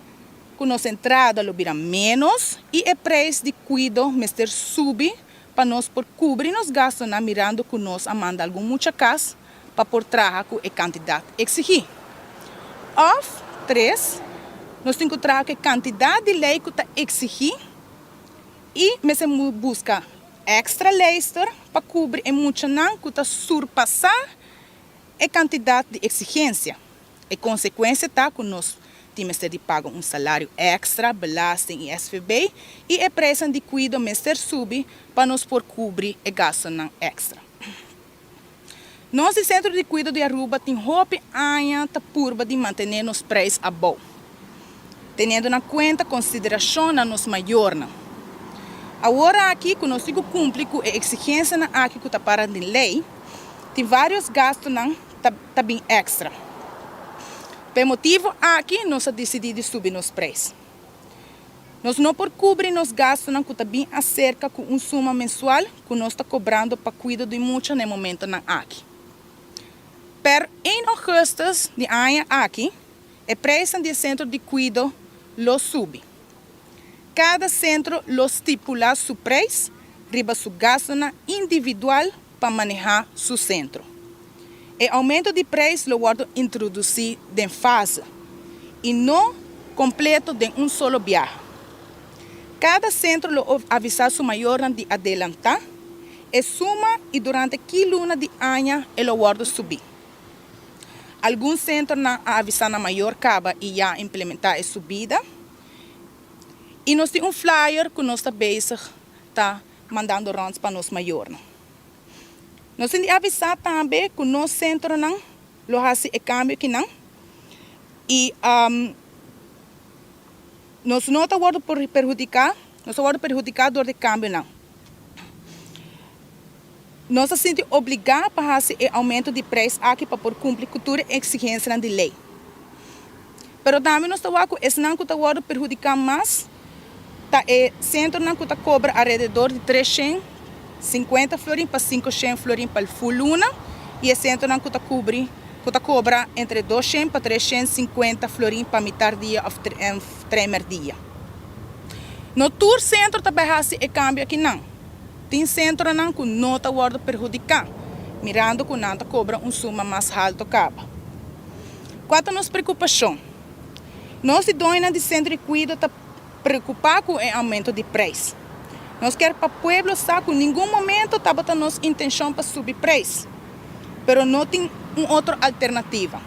ku nos entrada lo bira ménos i e preis di kuido mester subi pa nos por kubri nos gastunan mirando ku nos a manda algun mucha kas pa por traha ku e kantidat eksigí. Òf, tres, nos tin ku traha ku e kantidat di lei ku ta eksigí i mester buska Extra lijster pa kubri e muchanan ku ta surpasá e kantidat di eksigensia. E konsekuensia ta ku nos tin mester di paga un salario extra, belasting i SVB, i e preisnan di kuido mester subi pa nos por kubri e gastunan extra. Nos di Sentro di Kuido di Aruba tin hopi aña ta purba di mantené nos preis abou, teniendo na kuenta konsiderashon na nos mayornan. Awor aki ku nos tin ku kumpli ku e eksigensianan aki ku ta para den lei, tin vários gastunan ta ta bin èkstra. Pa e motibu aki nos a disidí di subi nos preis. Nos no por kubri nos gastunan ku ta bin aserka ku un suma mensual ku nos ta kobrando pa kuido di mucha na e momentonan aki. Per ein augustus di aña aki e preisnan di e sentro di kuido lo subi. Kada sentro lo stipulá su preis riba su gastunan individual pa manehá su sentro. E aumento di preis lo wòrdu introdusí den fase i no kompleto den un solo biaha. Kada sentro lo avisá su mayornan di adelantá e suma i durante ki luna di aña e lo wòrdu subí. Algun sentronan a avisá nan mayor kaba i ya a implementá e subida. I nos tin un flyer ku nos ta bezig ta mandando rònt pa nos mayornan. Nos tin di avisá tambe ku nos sentronan lo hasi e kambio kinan i nos no ta wòrdu perhudiká, nos ta wòrdu perhudiká dor di kambionan. Nos ta sinti obligá pa hasi e oumento di preis aki pa por kumpli ku tur e eksigensianan di lei. Pero tambe nos ta wak ku esnan ku ta wòrdu perhudiká mas. Ta e sentronan ku ta kobra alrededor di 350 florin pa 500 florin pa full luna i e sentronan ku ta kubri ku ta kobra entre 200 pa 350 florin pa mitar dia òf tremer dia. No tur sentro ta bai hasi e kambio akinan. Tin sentronan ku no ta wòrdu perhudiká, mirando ku nan ta kobra un suma mas haltu kaba. Kua ta nos preokupashon? Nos di doñonan di sentro di kuido ta preokupá ku e oumento di preis. Nos kier pa pueblo sa ku ningun momento tabata nos intenshon pa subi preis, pero no tin un otro alternativa.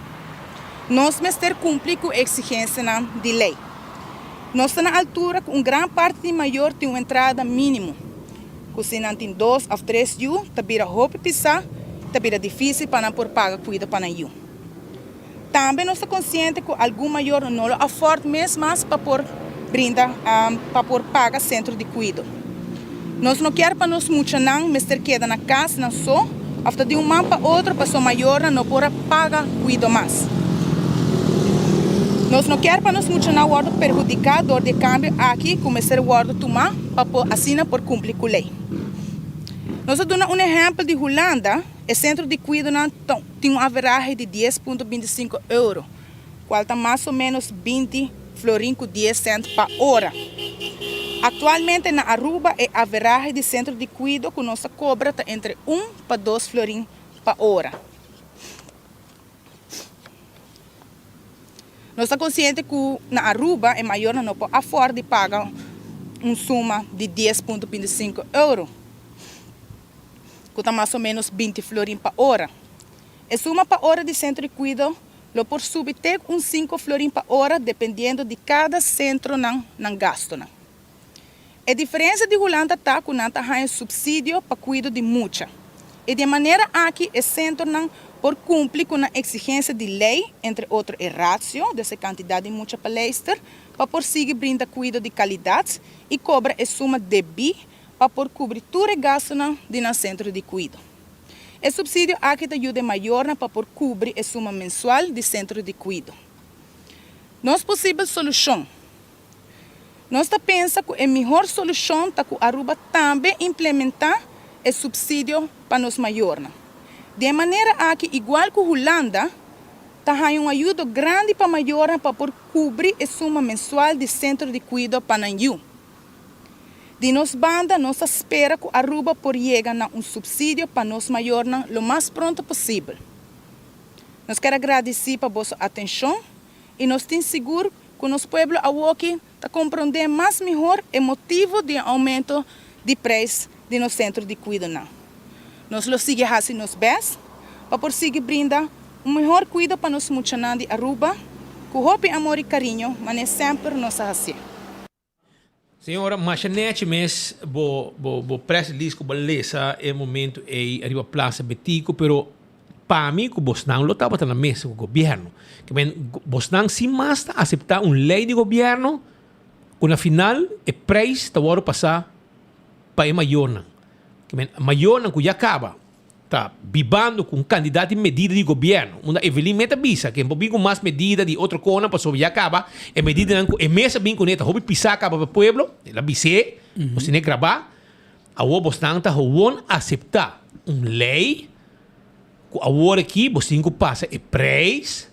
Nos mester kumpli ku e eksigensianan di lei. Nos ta na altura ku un gran parti di mayor tin un entrada mínimo, ku si nan tin dos òf tres yu ta bira hopi pisá i ta bira difísil pa nan por paga kuido pa nan yu. Tambe nos ta konsiente ku algun mayor no lo afòrt mes mas pa por brinda pa por paga sentro di kuido. Nos no kier pa nos muchanan mester keda na kas nan so òf ta di un man pa otro pasobra mayornan no por a paga kuido mas. Nos no kier pa nos muchanan wòrdu perhudiká dor di e kambio aki ku mester wòrdu tumá pa por asina por kumpli ku lei. Nos a duna un ehèmpel di Hulanda, e sentro di kuidonan tin un averahe di dies punto bintisinko euro, kual ta mas o ménos 20 florin ku dies sènt pa ora. Aktualmente na Aruba e averahe di sentro di kuido ku nos ta kobra ta entre un pa dos florin pa ora. Nos ta konsiente ku na Aruba e mayornan no por afòrt di paga un suma di dies punto 25 euro, ku ta mas o ménos 20 florin pa ora. E suma pa ora di sentro di kuido lo por subi te un 5 florin pa ora dependiendo di kada sentronan nan gastunan. E diferensia di Hulanda ta ku nan ta haña supsidio pa kuido di mucha. I di e manera aki e sentronan por kumpli ku nan eksigensia di lei, entre otro e ratio, dus e kantidat di mucha pa leister, pa por sigui brinda kuido di kalidat i kobra e suma debí pa por kubri tur e gastunan di nan sentro di kuido. E supsidio aki ta yuda e mayornan pa por kubri e suma mensual di sentro di kuido. Nos posibel solushon. Nos ta pensa ku e mihor solushon ta ku Aruba tambe implementá e supsidio pa nos mayornan. Di e manera aki igual ku Hulanda ta haña un ayudo grandi pa mayornan pa por kubri e suma mensual di sentro di kuido pa nan yu. Di nos banda nos ta spera ku Aruba por yega na un supsidio pa nos mayornan lo mas pronto posibel. Nos kier a gradisí pa boso atenshon i nos tin sigur Ku nos pueblo awoki ta komprondé mas mihor e motivo di e oumento di preis di nos sentro di kuidonan. Nos lo sigui hasi nos bèst pa por sigui brinda un mihor kuido pa nos muchanan di Aruba ku hopi amor i kariño manera semper nos a hasié. Señora, masha nechi mes bo bo bo press release ku bo lesa e momento ei ariba Plaza Betico, pero pa mi ku bosnan lo tabata na mesa ku gobierno. Ke men bosnan sin mas ta aseptá un lei di gobierno ku na final e preis ta wòrdu pasá pa e mayornan. Ke men mayornan ku ya kaba ta bibando cu un cantidad di medida di gobierno, unda Evelyn mes ta bisa cu e por bin cu mas medida di otro conan pasobra ya caba e medidanan cu e mes a bin cune ta hopi pisa caba pa e pueblo, el a bis'é, nos tene graba, awor bosnan ta gewoon acepta un ley cu awor aki bos tin cu pasa e prijs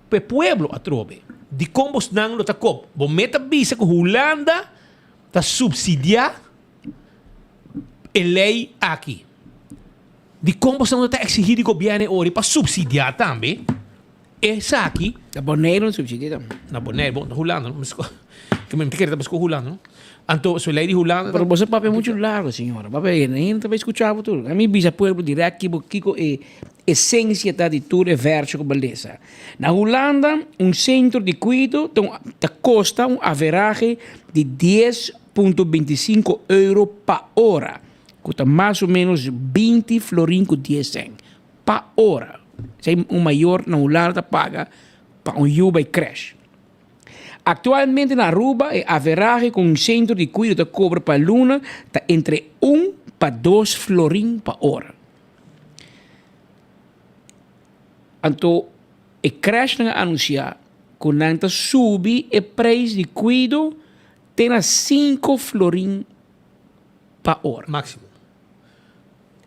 pa e pueblo atrobe. Dicon bosnan lo ta cop? Bo mes ta bisa cu Hulanda ta subsidia E lei aki. Dikon boso no ta eksigí di gobièrnu e ora pa supsidiá tambe esaki? Na Boneiru no supsidiá tambe. Na Boneiru, bon, na Hulanda no. Ke mi ta kere ta buska Hulanda no. Anto su lei di Hulanda. Pero boso papia muchu largu señora. Papia hende hende ta bai skucha bo tur. Ami bisa pueblo dirèkt kibo kiko e esensia ta di tur e vèrsho ku bo lesa. Na Hulanda un sentro di kuido ta un ta kosta un averahe di dies Punto 25 euro pa ora, ku ta mas o ménos 20 florin ku 10 sènt pa ora. Esei un mayor na Hulanda ta paga pa un yu bai krèsh. Aktualmente na Aruba e averahe ku un sentro di kuido ta kobra pa luna ta entre un pa dos florin pa ora. Anto e krèshnan a anunsiá ku nan ta subi e preis di kuido. Te na 5 florin pa ora. Máximo.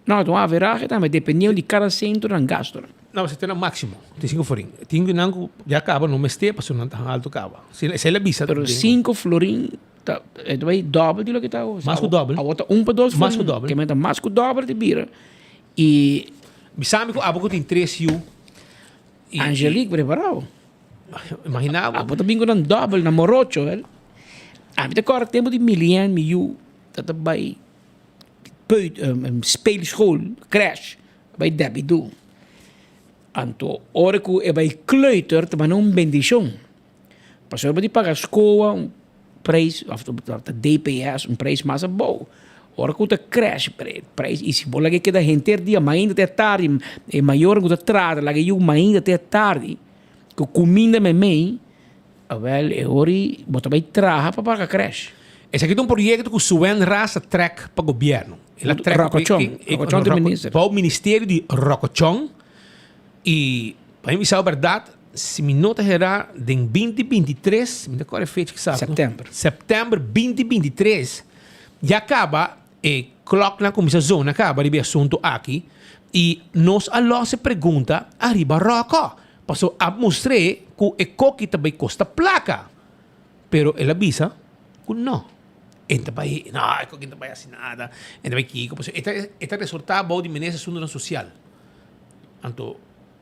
No, ta un averahe tambe, dependiendo di kada sentro nan gastonan. No, esei ta na máximo, tin 5 florin. Tin nan ku ya kaba no mester pasobra nan ta alto kaba. Esei la bisa. Pero 5 florin ta e ta bai dòbel di loke ta awo. Mas ku dòbel. Awo ta un pa dos florin. Mas ku dòbel. Ke men ta mas ku dòbel di bira. I. Bisa mi ku abo ku tin tres yu. Angelique preparao. Imagina bo. Abo ta bin ku nan dòbel na morocho el. Ami ta kòrda tempu di Milian mi yu ta ta bai speelschool, crèche, bai Debbie Doe. Anto ora ku e bai kleuter ta manda un bendishon. Pasobra bo di paga skoa un prijs of ta DPS un prijs mas abou. Ora ku ta crèche prijs i si bo laga e keda henter dia mainta te tardi e mayornan ku ta traha ta laga e yu mainta te tardi ku kuminda meimei awel e ora bo ta bai traha pa paga crèche. Esaki ta un proyekto ku Suen Ras a trèk pa gobièrnu. El a trèk Rokochon, Rokochon ta minister. Bou ministerio di Rokochon i pa mi bisa bo bèrdat si mi no ta hera den binti 23, mi ta kòrda e fecha eksakto. Sèptèmber. Sèptèmber binti 23 ya kaba e klòknan kuminsá zona kaba riba e asuntu aki i nos a lòs e pregunta ariba Ròkò. Pasobra a mustr'é ku e koki ta bai kosta plaka. Pero el a bisa ku no. E ta bai, no, e koki no ta bai hasi nada, e ta bai kiko. Pasobra e ta e ta resortá bou di Minister Asuntunan Sosial. Anto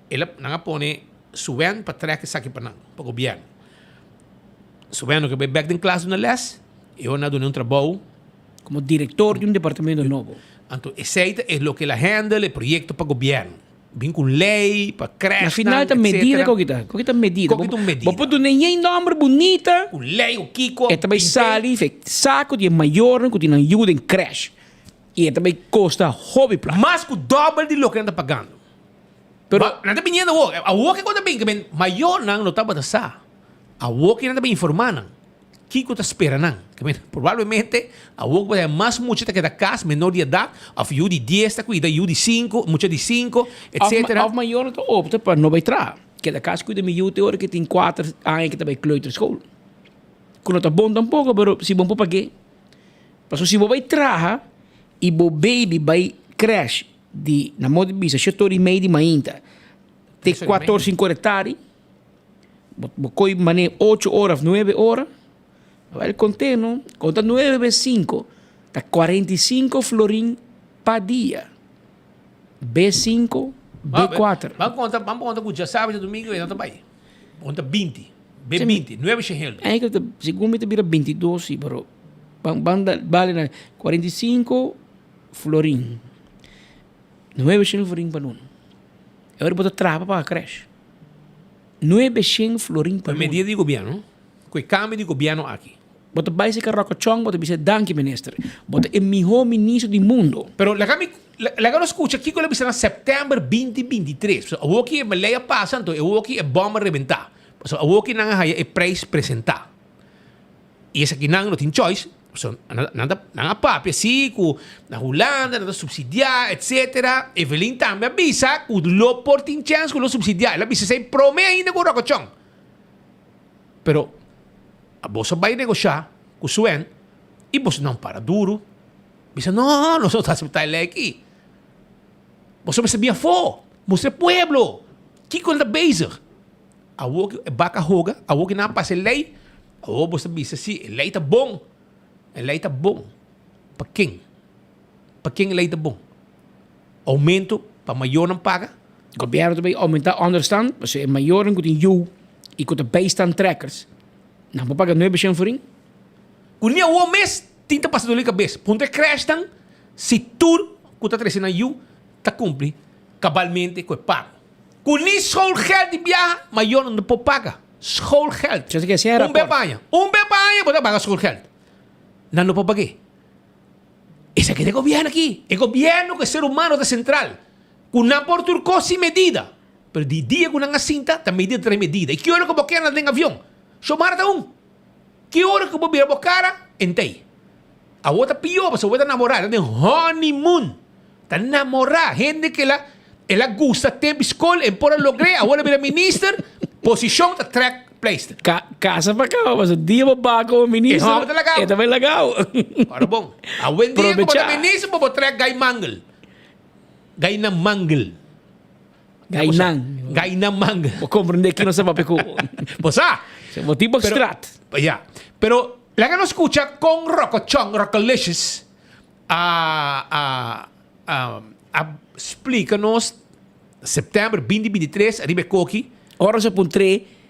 el a nan a pone Suwen pa trèk esaki pa nan, pa gobièrnu. Suwen no ke bai bèk den klas duna lès, e ora nan a dun'é un trabou. Komo direktor di un departamento nobo. Anto esei ta e loke el a handle e proyekto pa gobièrnu. Bin ku lei pa Na crèshnan, final ta medida etcetera. ku kita. Ku kita medida. Ku kita un medida. Bo por duna yen nòmber bunita. Ku lei o kiko. E ta bai sali fe saku di e mayornan ku tin nan yu den crèsh. I e ta bai kosta hopi plaka. Mas ku dòbel di loke nan ta pagando. Pero. Nan ta biniendo awor. Awor ke kos ta bin, ke men mayornan no tabata sa. Awor ke nan ta bin informá nan. Kiko ta spera nan? Probablemente awor ku mas mucha ta keda kas menor di edat òf yu di dies ta kuida yu di sinku, mucha di sinku, etsetera. Òf mayornan ta opta pa no bai traha, keda kas kuida mi yu te ora ke tin kuater aña ke ta bai kleuterschool. Ku no ta bon tampoko pero si bo por pag'é. Pasobra si bo bai traha i bo baby bai crèsh di na modo di bisa shete ora i mei di mainta te kuater ora sinku ora di tardi. Bo koy mane ocho ora of nuebe ora, wel konté no, konta nuebe bes sinku ta 45 florin pa dia. Bes sinku, be kuater. Ban konta, ban konta ku djasabi djadumingu e no ta bai. Konta binti, be binti, nuebe shehel. Eigenlijk ta, segun mi ta bira bintidos si, pero ban ban bale na 45 florin, nuebe shehel florin pa luna. E ora bo ta traha pa paga crèsh. Nuebe shen florin pa luna. Medida di gobierno, cu e cambio di gobierno aki. Bo ta bay seca Rocochon, bo ta bisa danki minister. Bo ta e miho ministro di mundo. Pero laga mi, laga nos scucha kico el a bisa na september binti 23. Pasobra awoki e ley a pasa, anto awoki e bom a rebenta. Pasobra awoki nan a haya e prijs presenta. Y esakinan no tin choice, pasobra nan ta, nan a papia si cu na Hulanda nan ta subsidia etcetera. Evelyn tambe a bisa cu lo por tin chance cu lo subsidia. El a bisa esey prome ainda cu Rocochon. Pero boso a bay negosha cu Swen y boso nan para duro. Bisa no, nos no ta acepta e ley aki. Boso mester bin afo, mustra e pueblo kico nan ta bezig. Awor ku e baka hoga, awor ku nan a pasa e lei, awor bo ta bisa si e lei ta bon. E lei ta bon. Pa ken? Pa ken e lei ta bon? Oumento pa mayornan paga? Gobièrnu ta bai oumentá ònderstan, pasobra e mayornan ku tin yu i ku ta bijstandtrekkers, nan por paga nuebe shen forin. Ku ni awor mes tin ta pasa doli kabes. Puntra e krèshnan si tur ku ta trese nan yu ta kumpli kabalmente ku e pago. Ku ni schoolgeld di biaha mayornan no por paga. Schoolgeld. Un be pa aña. Un be pa aña bo ta paga schoolgeld. Nan no por pag'é. Esaki ta e gobierno aki. E gobierno ku e ser humano ta sentral. Ku nan por tur kos sin medida. Pero di dia ku nan a sinta ta medida tras medida. I ki ora ku bo keda den avion? Shomara ta un. Ki ora ku bo bira bo kara? Entei. Awor ta pió pasobra bo ta namorá, ta den honeymoon. Ta namorá hende ku el a el a gusta tempu skol, e por a logr'é, awor el a bira minister, posishon ta trèk. pleister. Ka kasa pa kaba, paso dia bo baha komo minister, E hòmber ta lagao. e ta bai lagao. Ora bon. Awendia ku bo ta Probecha. minister bo por trek gai mangel. Gai na mangel. Gainan. Gainan mangel. Bo komprende ki nos ta papia ku. Bo sa. Bo tin bo Pero- strat. Ya. Pero laga nos skucha kon Rokochon, Rokolicious a a a a splika nos September 2023 ariba e koki. Ora nos a puntr'é,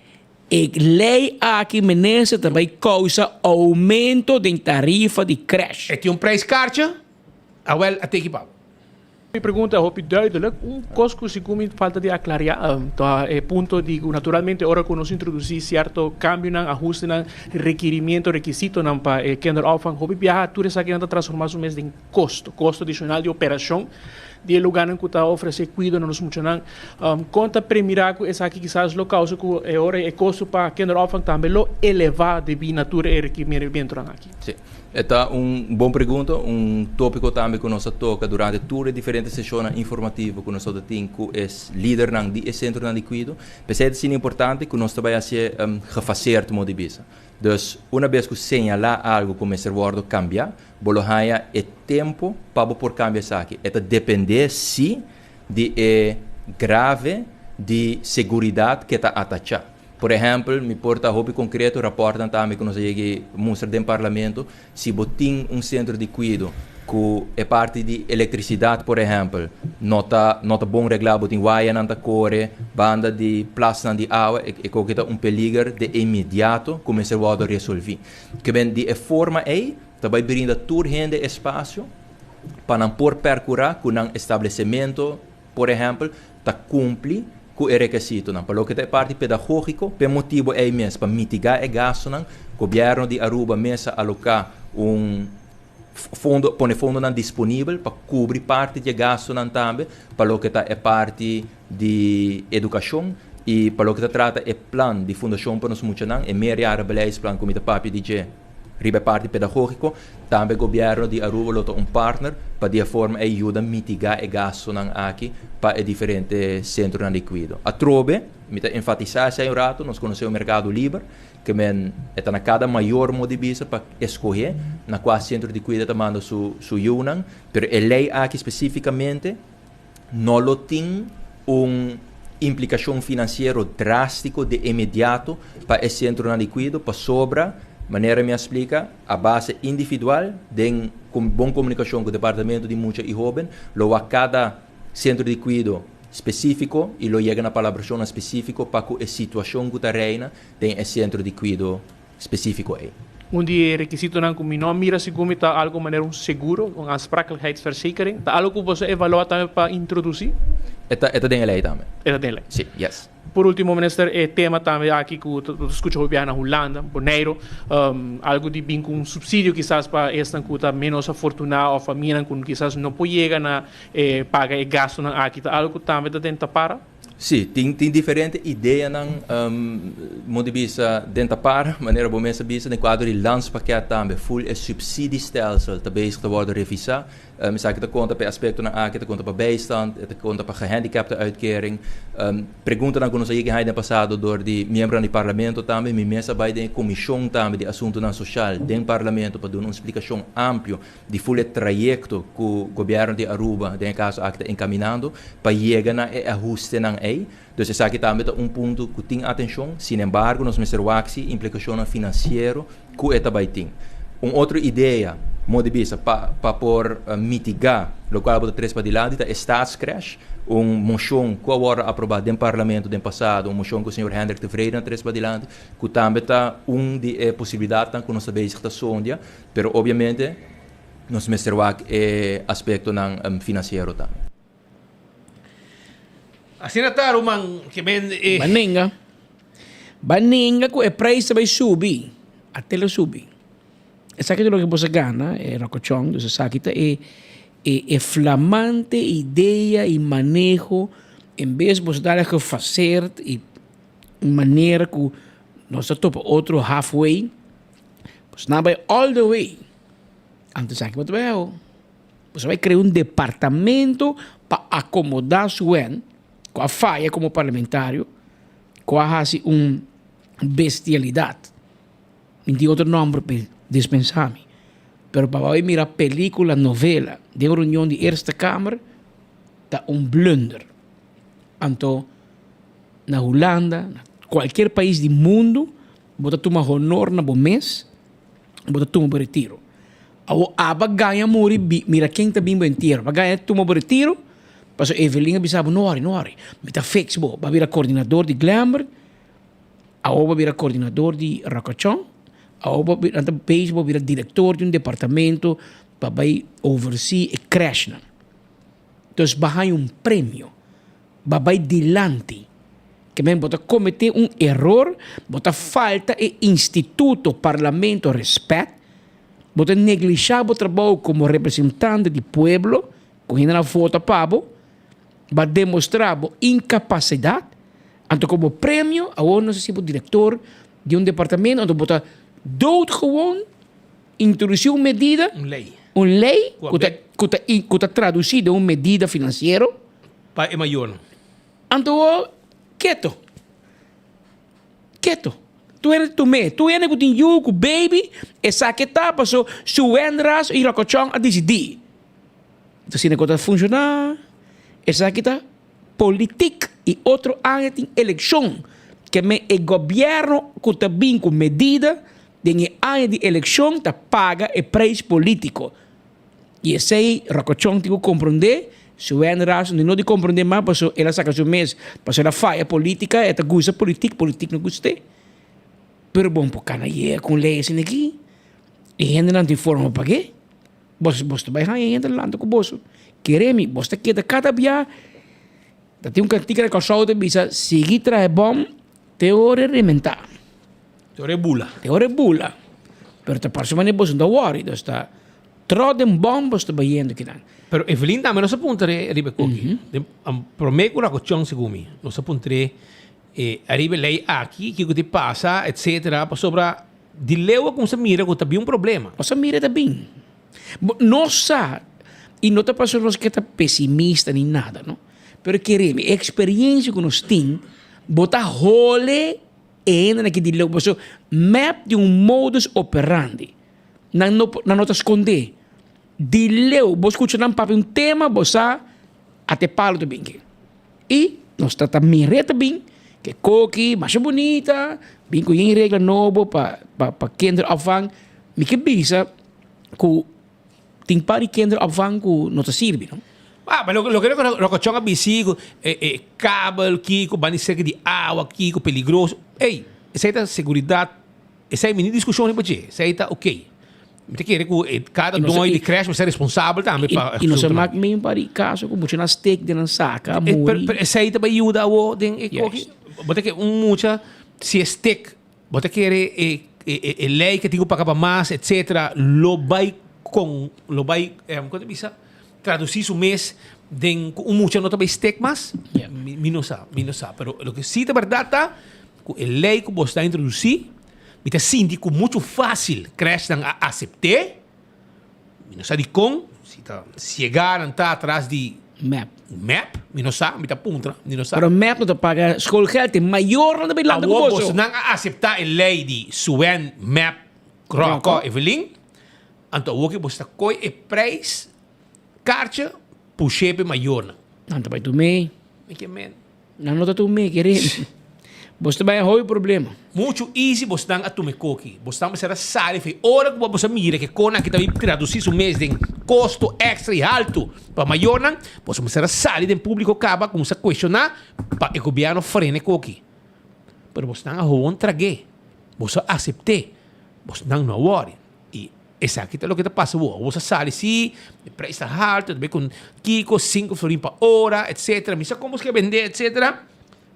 e lei aki minister ta bai kousa oumento den tarifa di crèsh. E tin un prijskaartje? Awel a teki pa bo. Mi pregunta hopi duidelijk. Un kos ku sigur mi falta di aklaria ta e punto di ku naturalmente ora ku nos introdusí sierto kambionan, ahustenan, rekirimiento, rekisitonan pa e kinderopvang, hopi biaha tur esakinan ta transformá su mes den kosto, kosto adishonal di operashon di e lugánan ku ta ofresé kuido na nos muchanan. Kon ta premirá ku esaki kisas lo kousa ku e ora e kosto pa kinderopvang tambe lo elevá debí na tur e rekirimientonan aki? Sí. E ta un bon pregunta, un tópiko tambe ku nos a toka durante tur e diferente seshonnan informativo ku nos tabata tin ku e lidernan di e sentronan di kuido. P'esei ta asina importante ku nos ta bai hasié gefaseerd modo di bisa. Dus, una bes ku señalá algu ku mester wòrdu kambiá, bo lo haña e tempu pa bo por kambia esaki. E ta dependé sí di e grave di seguridat ke ta atachá. Por ehèmpel, mi por ta hopi konkreto, rapòrtnan tambe ku nos a yega mustra den parlamento, si bo tin un sentro di kuido ku e parti di elektrisidat por ehèmpel no ta no ta bon reglá, bo tin wayanan ta kore banda di plasnan di awa, e koke ta un peliger de inmediato ku mester wòrdu resolví. Ke men di e forma ei ta bai brinda tur hende espasio pa nan por pèrkurá ku nan establesementu por ehèmpel, ta kumpli ku e rekesitonan. Pa loke ta e parti pedagógiko, p'e motibu ei mes, pa mitigá e gastunan, gobièrnu di Aruba mes a aloká un fondo, pone fondonan disponibel pa kubri parti di e gastunan tambe, pa loke ta e parti di edukashon i pa loke ta trata e plan di Fundashon pa nos Muchanan, e meerjarenbeleidsplan ku mi ta papia di dje. Riba e parti pedagógiko, tambe gobièrnu di Aruba lo ta un partner pa di e forma ei yuda mitigá e gastunan aki pa e diferente sentronan di kuido. Atrobe, mi ta enfatisá esei un ratu, nos konosé un merkado liber, ke men e ta na kada mayor mo di bisa pa eskohé na kua sentro di kuido e ta manda su su yunan, pero e lei aki spesífikamente no lo tin un implikashon finansiero drástiko de inmediato pa e sentronan di kuido pasobra, manera mi a splika, a base individual, den bon komunikashon ku Departamento di Mucha i Hóben, lo wak kada sentro di kuido spesífiko i lo yega na palabrashonnan spesífiko pa ku e situashon ku ta reina den e sentro di kuido spesífiko ei. Un di e rekisitonan ku mi no a mira segun mi ta algu manera un seguro, un aansprakelijkheidsverzekering. Ta algu ku boso evaluá tambe pa introdusí? E ta e ta den e lei tambe. E ta den e lei. Sí, yes. Por último, minister, e tema tambe aki ku ta skucha hopi biaha na Hulanda, Boneiru, algu di bin ku un supsidio kisas pa esnan ku ta ménos afortuná òf famianan ku kisas no por yega na paga e gastunan aki. Ta algu ku tambe ta den tapara? Sí, tin tin diferente ideanan mo di bisa den ta para, manera bo mes a bisa, den kuadro di landspakket tambe, ful e subsidiestelsel ta bezig ta wòrdu revisá. Esaki ta konta pa e aspektonan aki, ta konta pa bijstand, e ta konta pa gehandicaptenuitkering. Preguntanan ku nos a yega haña den pasado dor di miembronan di parlamento tambe, mi mes a bai den e komishon tambe di asuntunan soshal den parlamento pa duna un splikashon amplio di ful e trayekto ku gobièrnu di Aruba den e kaso aki ta enkaminando pa yega na e ahustenan ei. Dus esaki tambe ta un punto ku tin atenshon. Sinembargo nos mester wak si implikashonnan finansiero ku e ta bai tin. Un otro idea, modo di bisa, pa pa por mitigá lokual bo ta tres padilanti ta e staatscrash, un moshon ku a wòrdu aprobá den parlamento den pasado, un moshon ku señor Hendrik Tevreden a tres padilanti, ku tambe ta un di e posibilidatnan ku nos ta bezig ta sondia. Pero obviamente nos mester wak e aspectonan financiero tambe. Asina ta ruman ke men e. Ba nenga. Ba nenga ku e prijs ta bai subi. A tele subi. Esaki ta loke bo sa gana, e rokochon. Dus esaki ta e e e flamante idea i maneho en bes bo sa dal gefaseerd i manera ku nos ta topa otro halfway. Pues nan bai all the way. Anto esaki bo ta bai hawo. Boso bai krea un departamento pa akomoda Suen ku a faya komo parlamentario, ku a hasi un Bestialidad. Mi tin otro nomber pe dispensa mi. Pero pa bai mira pelicula, novela den un reunion di Eerste Kamer ta un blunder. Anto na Hulanda, na cualkier pais di mundo bo ta tuma honor na bo mes, bo ta tuma bo retiro. Awor aba gaña muri mira ken ta bin bo entiero. Aba gaña tuma bo retiro pasobra Evelyn a bisa bo no worry, no worry, mi ta fix bo. Bo a bira coordinador di Glenbert. Awor bo a bira coordinador di Rocochon, awor bo nan ta bezig bo bira director di un departamento pa bay oversee e crèshnan. Dus bo a haña un premio, bo a bay dilanti. Ke men bo ta comete un eror, bo ta falta e instituto parlamento respet, bo ta neglisha bo trabou como representante di pueblo cu hende nan vota pa bo, bo a demostra bo incapacidad. Anto como premio, awor nos a haci bo director di un departamento, anto bo ta doodgewoon introduci un medida, Un ley. un ley cu ta, cu ta, cu ta traduci den un medida financiero. Pa e mayornan. Anto bo keto. Keto. Tur hende tum'é. Tur hende cu tin yu, cu baby, esaki ta paso su wendras y rocochon a dicidi. Anto asina cu ta funciona. Esaki ta. Politiek y otro aña tin eleccion ke men e gobierno cu ta bin cu medida den e aña di eleccion ta paga e prijs politico y esey Rocochon tin cu comprende su wende rason di no di comprende mas paso el a saca su mes paso el a faya politica e ta gusta politiek politiek no guste pero bon por cana yega cu un ley asina aki e hendenan tin forma pa pag'e. Bos bos ta bai haña hende lanta ku boso. Kere mi, bos ta keda kada bia. Ta tin un kantika di Kòrsou ta bisa, sigui traha e bòm te ora e rementá. Te ora e bula. Te ora e bula. Pero ta parse manera boso no ta wòri. Dus ta trò den bòm bos ta bayendo kinan. Pero Evelyn tambe nos a puntra riba e koki. Den promé ku Rakochon segun mi, nos a puntr'é ariba e lei aki, kiko ta pasa, etcetera, pasobra Di leu a kumsa mira ku ta bin un problema. Nos a mira ta bin. Bo nos sa, i no ta pasobra nos ke ta pesimista ni nada no, pero kere mi, e eksperiencia ku nos tin, bo ta hole e hendenan aki di leu pasobra mep tin un modus operandi. Nan no por, nan no ta skondé. Di leu bo skucha nan papia un tema, bo sa ate palo ta bin ke. I nos ta ta mir'é ta bin ke koki masha bunita, bin ku yen regla nobo pa pa pa kinderopvang. Mi ke bisa ku tin par di kinderopvang ku no ta sirbi no. Ah, pero loke loke Rocochon a bisi ku e e kabel kiko banda di serka di awa kiko peligroso. Ey, esei ta seguridat. Esei mi ni diskushon riba dje, esei ta ok. Mi ta kere ku e kada doño di crèche mester responsabel tambe pa I nos a mak medio un par di kaso ku mucha nan stek den nan saka a muri. Pero esei ta bai yuda awo den e koki? Bo ta kere un mucha si e stek, bo ta kere e e lei ke tin ku paga pa mas etcetera lo bai kon lo bai kon ta bisa tradusi su mes den ku un mucha no ta bai stek mas? Mi no sa, mi no sa. Pero loke si ta bèrdat ta Ku e lei ku bo sta introdusí, mi ta sinti ku muchu fásil crèshnan a asept'é. Mi no sa dikon, si ta siegá nan ta atras di Mep. Mep, mi no sa, mi ta puntra, mi no sa. Pero mep no ta paga schoolgeld, e mayornan ta bai lanta ku Awor boso. bosnan a aseptá e lei di Suen, Mep, Ròkò, Evelyn, anto awor ke bo sta koi e prijs kaartje push'é pa e mayornan. Nan ta bai tum'é. Mi ke men. Nan no ta tuma e kere. Bos ta bai a hopi problema. Muchu easy bosnan a tuma e koki. Bosnan mester a sali fe ora ku bo a mira ke konan aki ta bin tradusi su mes den kosto extra i haltu pa mayornan, boso mester a sali den publiko kaba kumsa kueshoná pa e gobièrnu frena e koki. Pero bosnan a howon trag'é. Boso a asept'é. Bosnan no a wòri. I esaki ta loke ta pasa awor. Awor sa sali si, e prijs ta haltu, ta bay ku kiko, sinku florin pa ora, etcetera. Mi sa kon bos ke bende, etcetera.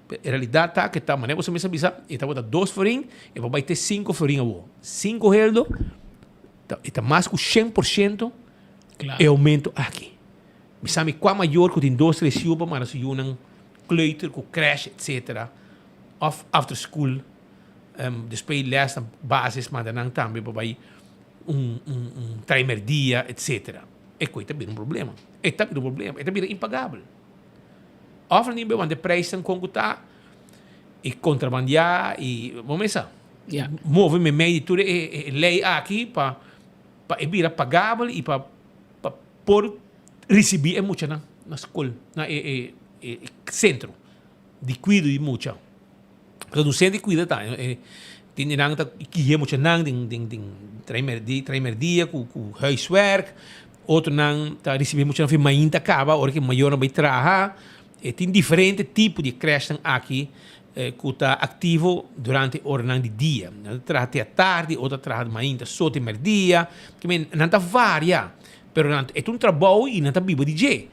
Pero e realidat ta ke ta manera boso mes a bisa, e tabata dos florin, e por bay te sinku florin awor. Sinku heldo, ta e ta mas ku 100% e aumento aki. Mi sa mi kua mayor ku tin dos, tres yu pa manda su yunan kleuter ku crèche, etcetera, òf after school. Despues les na basis manda nan tambe pa bai un un un traimerdia etcetera. E koe ta bira un problema. E ta bira un problema. E ta bira impagabel. Of nan tin bai wanta e prijsnan kon ku ta. I kontrabandiá i bo mesa move meimei di tur e lei aki pa pa e bira pagabel i pa pa por risibí e muchanan na skol na e e sentro di kuido di mucha. Pasobra un sentro di kuido ta tin di nan ta guia muchanan den den den traimerdia ku ku huiswerk, otronan ta risibí muchanan for mainta kaba ora ku e mayornan bai traha. E tin diferente tipo di crèshnan aki ku ta aktivo durante oranan di dia. Nan ta traha te atardi, otro ta traha mainta so te merdia. Nan ta varia, pero nan e ta un trabou i nan ta biba di dje.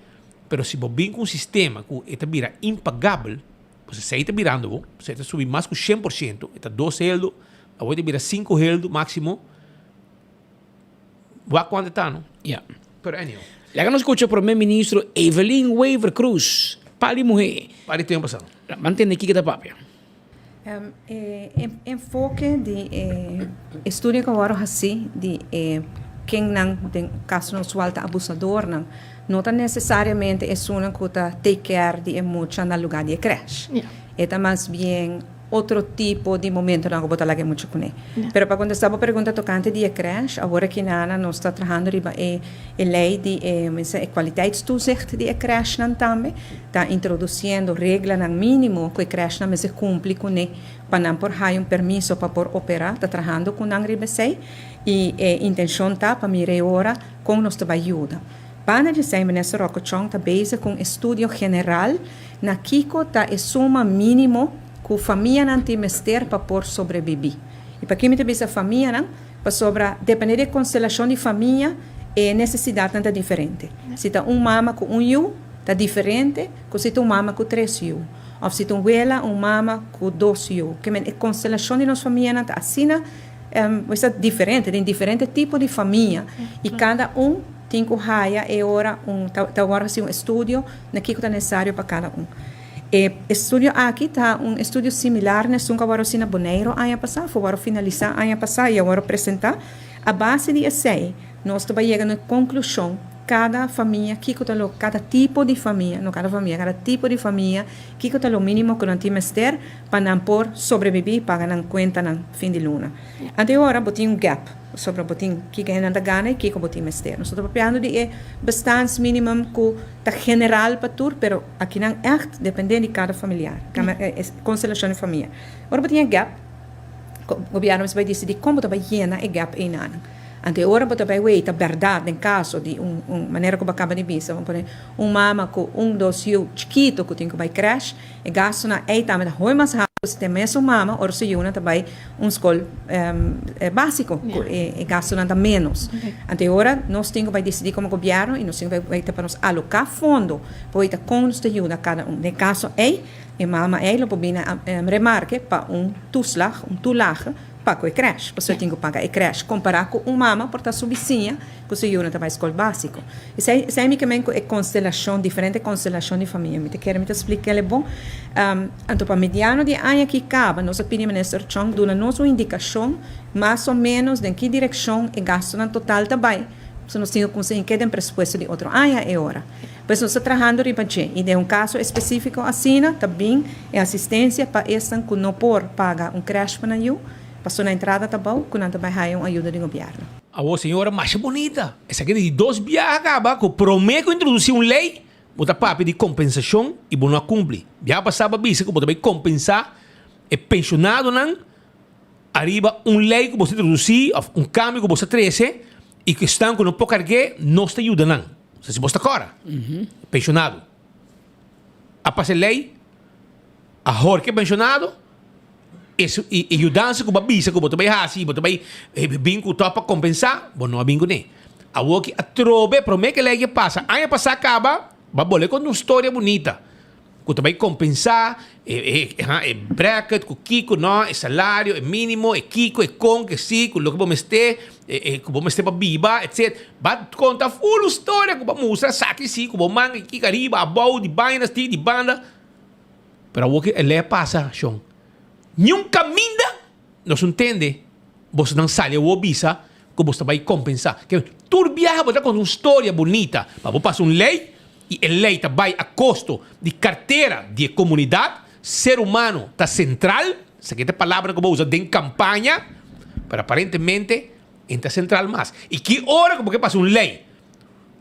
Pero si bo bin ku un sistema ku e ta bira impagabel, pues esei ta birando bo, esei ta subi mas ku 100%, e ta dos heldu, awor e ta bira sinku heldu máksimo. Wak kuantu ta no? Ya. Pero anyhow. Laga nos skucha Prome Ministro Evelyn Wever Croes, Pali muhé. Pali tempu pasado. Ban tende kiko ta papia. E enfoke di e estudio ku a wòrdu hasí di e kennan den kasonan usual ta abusadornan no ta nesesariamente esunnan ku ta take care di e mucha na lugá di e krèsh. E ta mas bien otro tipo di momentonan ku bo ta laga e mucha kuné. Pero pa kontestá bo pregunta tokante di e krèsh, awor aki nana nos ta trahando riba e e lei di e mester e kwaliteitstoezicht di e krèshnan tambe. Ta introdusiendo reglanan mínimo ku e krèshnan mester kumpli kuné pa nan por haya un permiso pa por operá. Ta trahando ku nan riba esei i e intenshon ta pa mira e ora kon nos ta bai yuda. Banda di esei Minister Rocco Chong ta bezig ku un estudio general na kiko ta e suma mínimo ku famianan tin mester pa por sobrebibí. I pakí mi ta bisa famianan? Pasobra dependé di e konstelashon di famia e nesesidatnan ta diferente. Si ta un mama ku un yu ta diferente ku si ta un mama ku tres yu òf si ta un wela, un mama ku dos yu. Ke men e konstelashon di nos famianan ta asina ta diferente, tin diferente tipo di famia i kada un tin ku haya e ora un ta wòrdu hasi un estudio na kiko ta nesesario pa kada un. E estudio aki ta un estudio similar na esun ku a wòrdu hasi na Boneiru aña pasá, for wòrdu finalisá aña pasá i a wòrdu presentá. A base di esei nos ta bai yega na e konklushon kada famia kiko ta lo kada tipo di famia, no kada famia, kada tipo di famia kiko ta lo mínimo ku nan tin mester pa nan por sobrebibí i paga nan kuentanan fin di luna. Anto e ora bo tin un gap. Pasobra bo tin kiko hendenan ta gana i kiko bo tin mester. Nos ta papiando di e bestaansminimum ku ta general pa tur, pero akinan ègt dependé di kada familiar, e konstelashon di famia. Ora bo tin e gap, gobièrnu mester bai disidí kon bo ta bai yena e gap einanan. Anto e ora bo ta bai wei ta bèrdat den kaso di un un manera ku bo a kaba di bisa, bo pone un mama ku un dos yu chikitu ku tin ku bai krèsh, E gastunan ei tambe ta hopi mas haltu si ta e mesun mama ora su yunan ta bai un skol básiko ku e gastunan ta ménos. Anto e ora nos tin ku bai disidí komo gobièrnu i nos tin ku bai ta pa nos aloká fondo pa wei ta kon nos ta yuda kada un. Den e kaso ei e mama ei lo por bini remarke pa un toeslag, un toelage pa ku e krèsh pasobra e tin ku paga e krèsh kompará ku un mama por ta su bisiña ku su yunan ta bai skol básiko. Esei esei mi ke men ku e konstelashon, diferente konstelashon di famia. Mi ta kere mi ta splika el e bon. Anto pa mediano di e aña aki kaba nos a pidi Minister Chong duna nos un indikashon mas o ménos den ki direkshon e gastunan total ta bai, pasobra nos tin ku kunsigi ke den presupuesto di otro aña e ora. Pues nos ta trahando riba dje i den un kaso espesífiko asina ta bin e asistensia pa esnan ku no por paga un krèsh pa nan yu, pasobra nan entrada ta bou ku nan ta bai haya un ayuda di gobièrnu. Awor señora masha bonita. Esaki ta di dos biaha kaba ku promé ku introdusí un lei bo ta papia di kompensashon i bo no a kumpli. Biaha pasá bo a bisa ku bo ta bai kompensá e penshonadonan ariba un lei ku bo ta introdusí òf un kambio ku bo ta trese i ku esnan ku no por karg'é nos ta yuda nan. Si bo ta kòrda, penshonado a pasa e lei a horka e penshonado e e yudansa ku bo a bisa ku bo ta bai hasi i bo ta bai bin ku tòg pa kompensá, bo no a bin kuné. Awor ki atrobe promé ku e lei ke pasa aña pasá kaba, bo a bole konta un storia bunita ku ta bai kompensá e e bracket ku kiko no, e salario, e mínimo, e kiko, e kon, ke si, ku loke bo mester, e ku bo mester pa biba, etc. Bo a konta ful un storia ku bo a mustra esaki si, ku bo man kiko ariba, abou, di bainas ti, di banda. Pero awor ke e lei a pasa, shon, niun kaminda nos un tende bosonan sali awor bisa ku bos ta bai kompensá. Ke tur biaha bo ta konta un storia bunita pa bo pasa un lei i e lei ta bai a kosto di kartera di e komunidat. Ser humano ta sentral, esaki ta e palabranan ku bo usa den kampaña, pero aparentemente e no ta sentral mas. I ki ora ku bo ke pasa un lei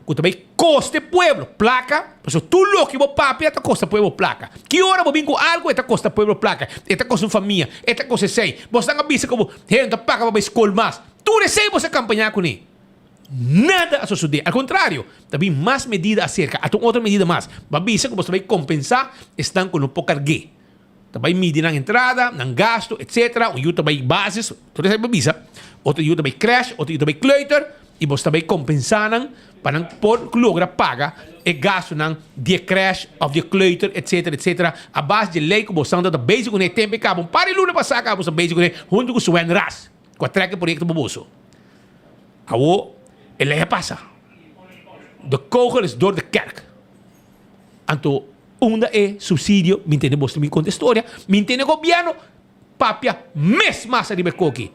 ku ta bai kosta e pueblo plaka, pasobra tur loke bo papia ta kosta pueblo plaka. Ki ora bo bin ku algu e ta kosta pueblo plaka, e ta kosta un famia, e ta kosta esei. Bosnan a bisa ku bo hende no ta paga pa bai skol mas. Tur esei bo sa kampañá kuné. Nada a sosodé. Al kontrario, ta bin mas medida aserka. Ata un otro medida mas. Bo a bisa ku bo ta bai kompensá esnan ku no por karg'é. Ta bai midi nan entrada, nan gastu, etsetera. Un yu ta bai basis, tur esei bo bisa. Otro yu ta bai krèsh, otro yu ta bai kleuter, i bo ta bai kompensá nan pa nan por logra paga e gastunan di e krèsh òf di e kleuter, etsetera, etsetera, a base di e lei ku bo esnan ta bezig kuné e tempu ei kaba. Un par di luna pasá kaba bo sta bezig kuné huntu ku Swen Ras, ku a trèk e proyekto pa boso. Awo e lei a pasa. De kogel is door de kerk. Anto unda e subsidio? Mi ntende bos ta bin konta e storia. Mi ntende gobierno papia mes mas ariba e koki.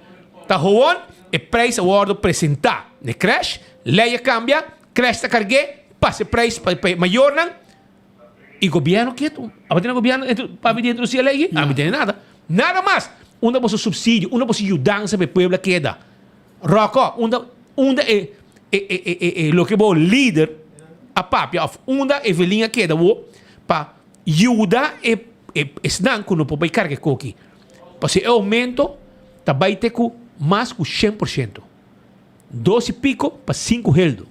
Ta howon e prijs a wordo presenta na e crash, lei a cambia, crash ta carge, pasa e prijs pa e mayornan y gobierno ketu. Aba tene gobierno papia di introduci e lei aki? Ami tene nada. Nada mas. Unda boso subsidio, unda boso yudansa pa e pueblo a keda? Ròkò, unda unda e e e e e loke bo lider a papia òf unda Evelyn a keda bo pa yuda e e esnan ku no por bai karga e koki. Pasobra e oumento ta bai te ku mas ku 100%. Dos i piko pa sinku heldu.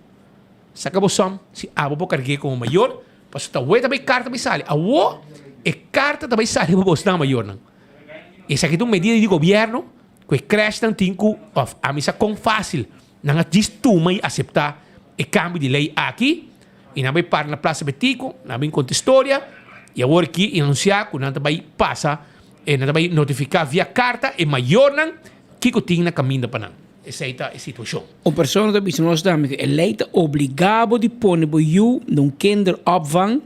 Saka bo sòm si abo por karg'é komo mayor, pasobra ta wei ta bai karta bai sali. Awor e karta ta bai sali pa bosnan mayornan. Esaki ta un medida di gobièrnu. Ku e crashnan tin ku òf a misa kon fásil nan a djis tuma i aseptá e kambio di lei aki i nan bai para na Plaza Betico, nan a bin konta historia i awor aki i anunsiá ku nan ta bai pasa e nan ta bai notifiká via karta e mayornan kiko tin na kaminda pa nan. Esei ta e situashon. Un persona ta bisa nos tambe ku e lei ta obligá bo di pone bo yu na un kinderopvang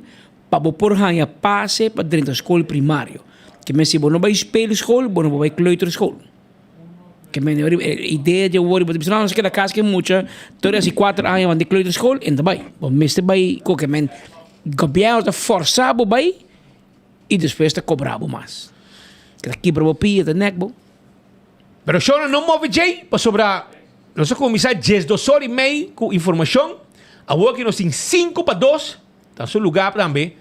Pa bo por haña pase pa drenta skol primario. Ke men si bo no bai speelschool, bo no por bai kleuterschool. Ke men e idea di awor, bo ta bisa no, nos keda kas ke mucha, tur e hasi kuater aña wan di kleuterschool, e no ta bai. Bo mester bai ku ke men gobièrnu ta fòrsá bo bai i despues ta kobra bo mas. Ta kibra bo pia, ta nèk bo. Pero shownan no move djei pasobra nos a kuminsá diesdos or i mei ku informashon, awor ki nos tin sinku pa dos. Ta su lugar tambe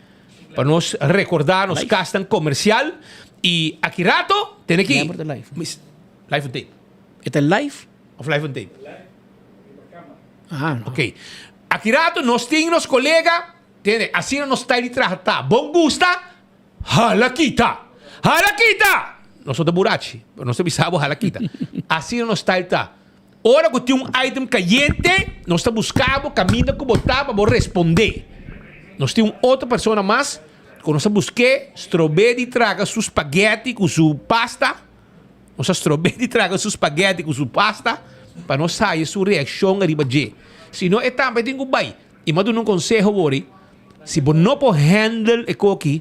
pa nos recorda nos casnan comercial y aki rato tene ki Remember the live. Mis live on tape. E ta live? Of live on tape? Aha, no. Ok. Aki rato nos tin nos colega, tene, asina nos style di traha ta. Bon gusta, hala kita. Hala kita! Nos no ta burachi, pero nos ta bisa bo hala kita. Asina nos style ta. Ora ku tin un item kayente, nos ta buska bo kaminda ku bo ta pa bo respondé. Nos tin un otro persona mas ku nos a busk'é strob'é di traga su spaghetti ku su pasta. Nos a strob'é di traga su spaghetti ku su pasta pa nos haya su reakshon ariba dje. Si no e tambe tin ku bai. I mi a duna un konseho wori, si bo no por handle e koki,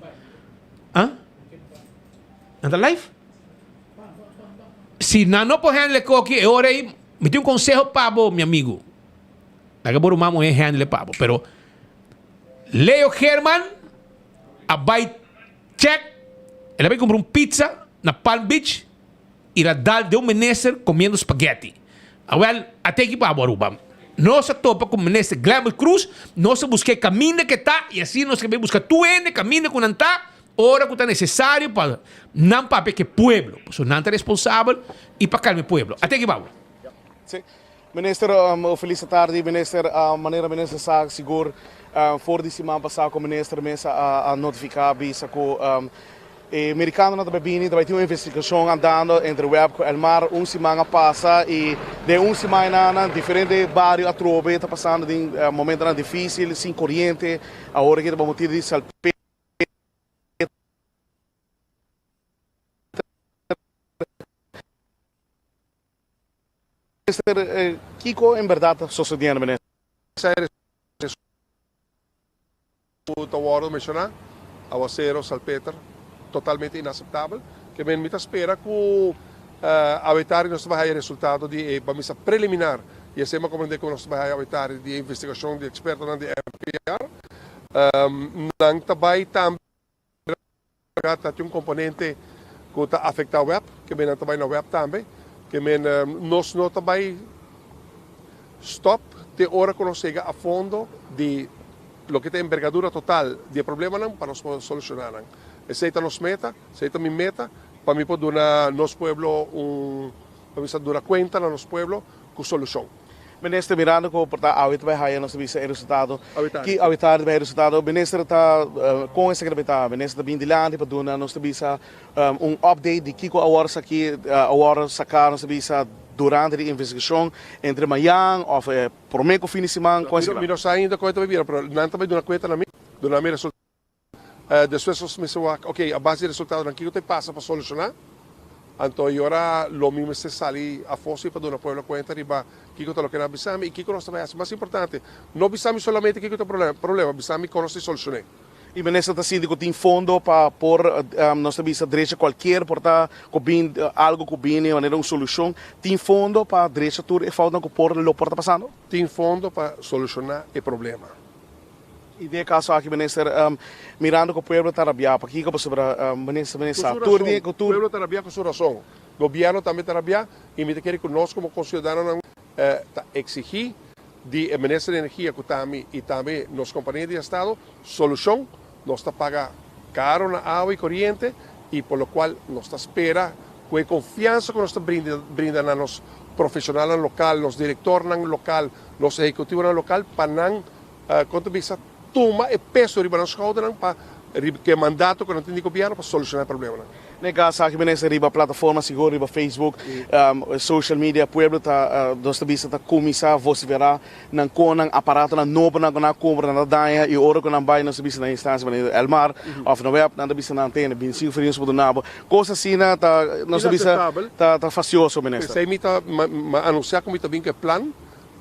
ah? Nan ta live? Si nan no por handle e koki e ora ei, mi tin un konseho pa bo, mi amigu. Laga bo ruman muhé handle pa bo. Pero Leo Geerman a bai check, el a bai kumpra un pizza na Palm Beach i el a dal den un minister komiendo spaghetti. Awel, a teki pa bo Aruba. Nos a topa ku minister Glenbert Croes, nos a buska e kaminda ke ta i asina nos ke bai buska tur hende kaminda ku nan ta. Ora ku ta nesesario pa nan papia ku e pueblo, pasobra nan ta responsabel i pa kalma e pueblo. Ate aki babo. Sí. Minister, un felis tardi, Minister. Manera Minister sa sigur for di siman pasá ku Minister mes a notifiká bisa ku e merikanonan ta bai bini, ta bai tin un investigashon andando entre web ku Elmar. Un siman a pasa i den un siman einan diferente bario atrobe ta pasando den momentonan difísil, sin koriente. Awor aki ta bo motibu di salpeter. Minister, kiko en berdad ta sosediendo, minister? Cu ta wordo menciona, awacero, salpeter, totalmente inaceptabel. Ke men mi ta spera cu awetari nos ta bay haya resultado di e bamisa preliminar y esey mi a comprende cu nos ta bay haya awetari di e investigacion di expertonan di NPR. Nan ta bay tambe. Ta tin un komponente ku ta afektá web, ke men nan ta bai na web tambe, ke men nos no ta bai stòp te ora ku nos yega a fondo di loke ta embergadura total di e problemanan pa nos por solushoná nan. Esei ta nos meta, esei ta mi meta pa mi por duna nos pueblo un, pa mi sa duna kuenta na nos pueblo ku solushon. Minister, mirando ku por ta awe ta bai haya nos ta bisa e resultado, ki awe tardi bai haya e resultado, minister ta kon esaki ta bai ta? Minister ta bin dilanti pa duna nos ta bisa un update di kiko awor saki awor saka nos ta bisa durante di investigashon entre mayan of prome ku fin di siman kon esaki ta? Mi no sa ainda kon e ta bai bira pero nan ta bai duna kuenta na mi, duna mi resultado. Despues nos mester wak, ok, a base di resultadonan kiko ta pasa pa solushoná? Anto e ora lo mi mester sali afó si pa duna pueblo kuenta riba kiko ta loke nan a bisa mi i kiko nos ta bai hasi. Mas importante, no bisa mi solamente kiko ta e problema, bisa mi kon nos ta solushoné. I minister ta sinti ku tin fondo pa por, nos ta bisa drecha kualkier por ta ku bin algu ku bini manera un solushon, tin fondo pa drecha tur e foutnan ku por lo por ta pasando? Tin fondo pa solushoná e problema. I den e kaso aki minister, mirando ku pueblo ta rabiá, pakiko pasobra minister Ku su rason, pueblo ta rabiá ku su rason, gobièrnu tambe ta rabiá i mi ta kere ku nos komo konsiudadanonan ta eksigí di e minister di energia ku ta ami i tambe nos kompania di estado solushon, nos ta paga karo na awa i koriente i por lo kual nos ta spera ku e konfiansa ku nos ta brinda na nos profeshonalnan lokal, nos direktornan lokal, nos ehekutivonan lokal pa nan Kon ta bisa tuma e peso riba nan skoudernan pa riba ke mandato ku nan tin di gobièrnu pa solushoná e problemanan. Na e kaso aki minister riba plataforma sigur riba Facebook, social media pueblo ta nos ta bisa ta kuminsá vosiferá nan kon nan aparatonan nobonan ku nan a kumpra nan ta daña i ora ku nan bai nos ta bisa na instansia manera Elmar òf na web nan ta bisa nan tene binti sinku ferinos por duna bo. Kos asina ta nos ta bisa ta fastioso minister. P'esei mi ta anunsiá ku mi ta bin ku e plan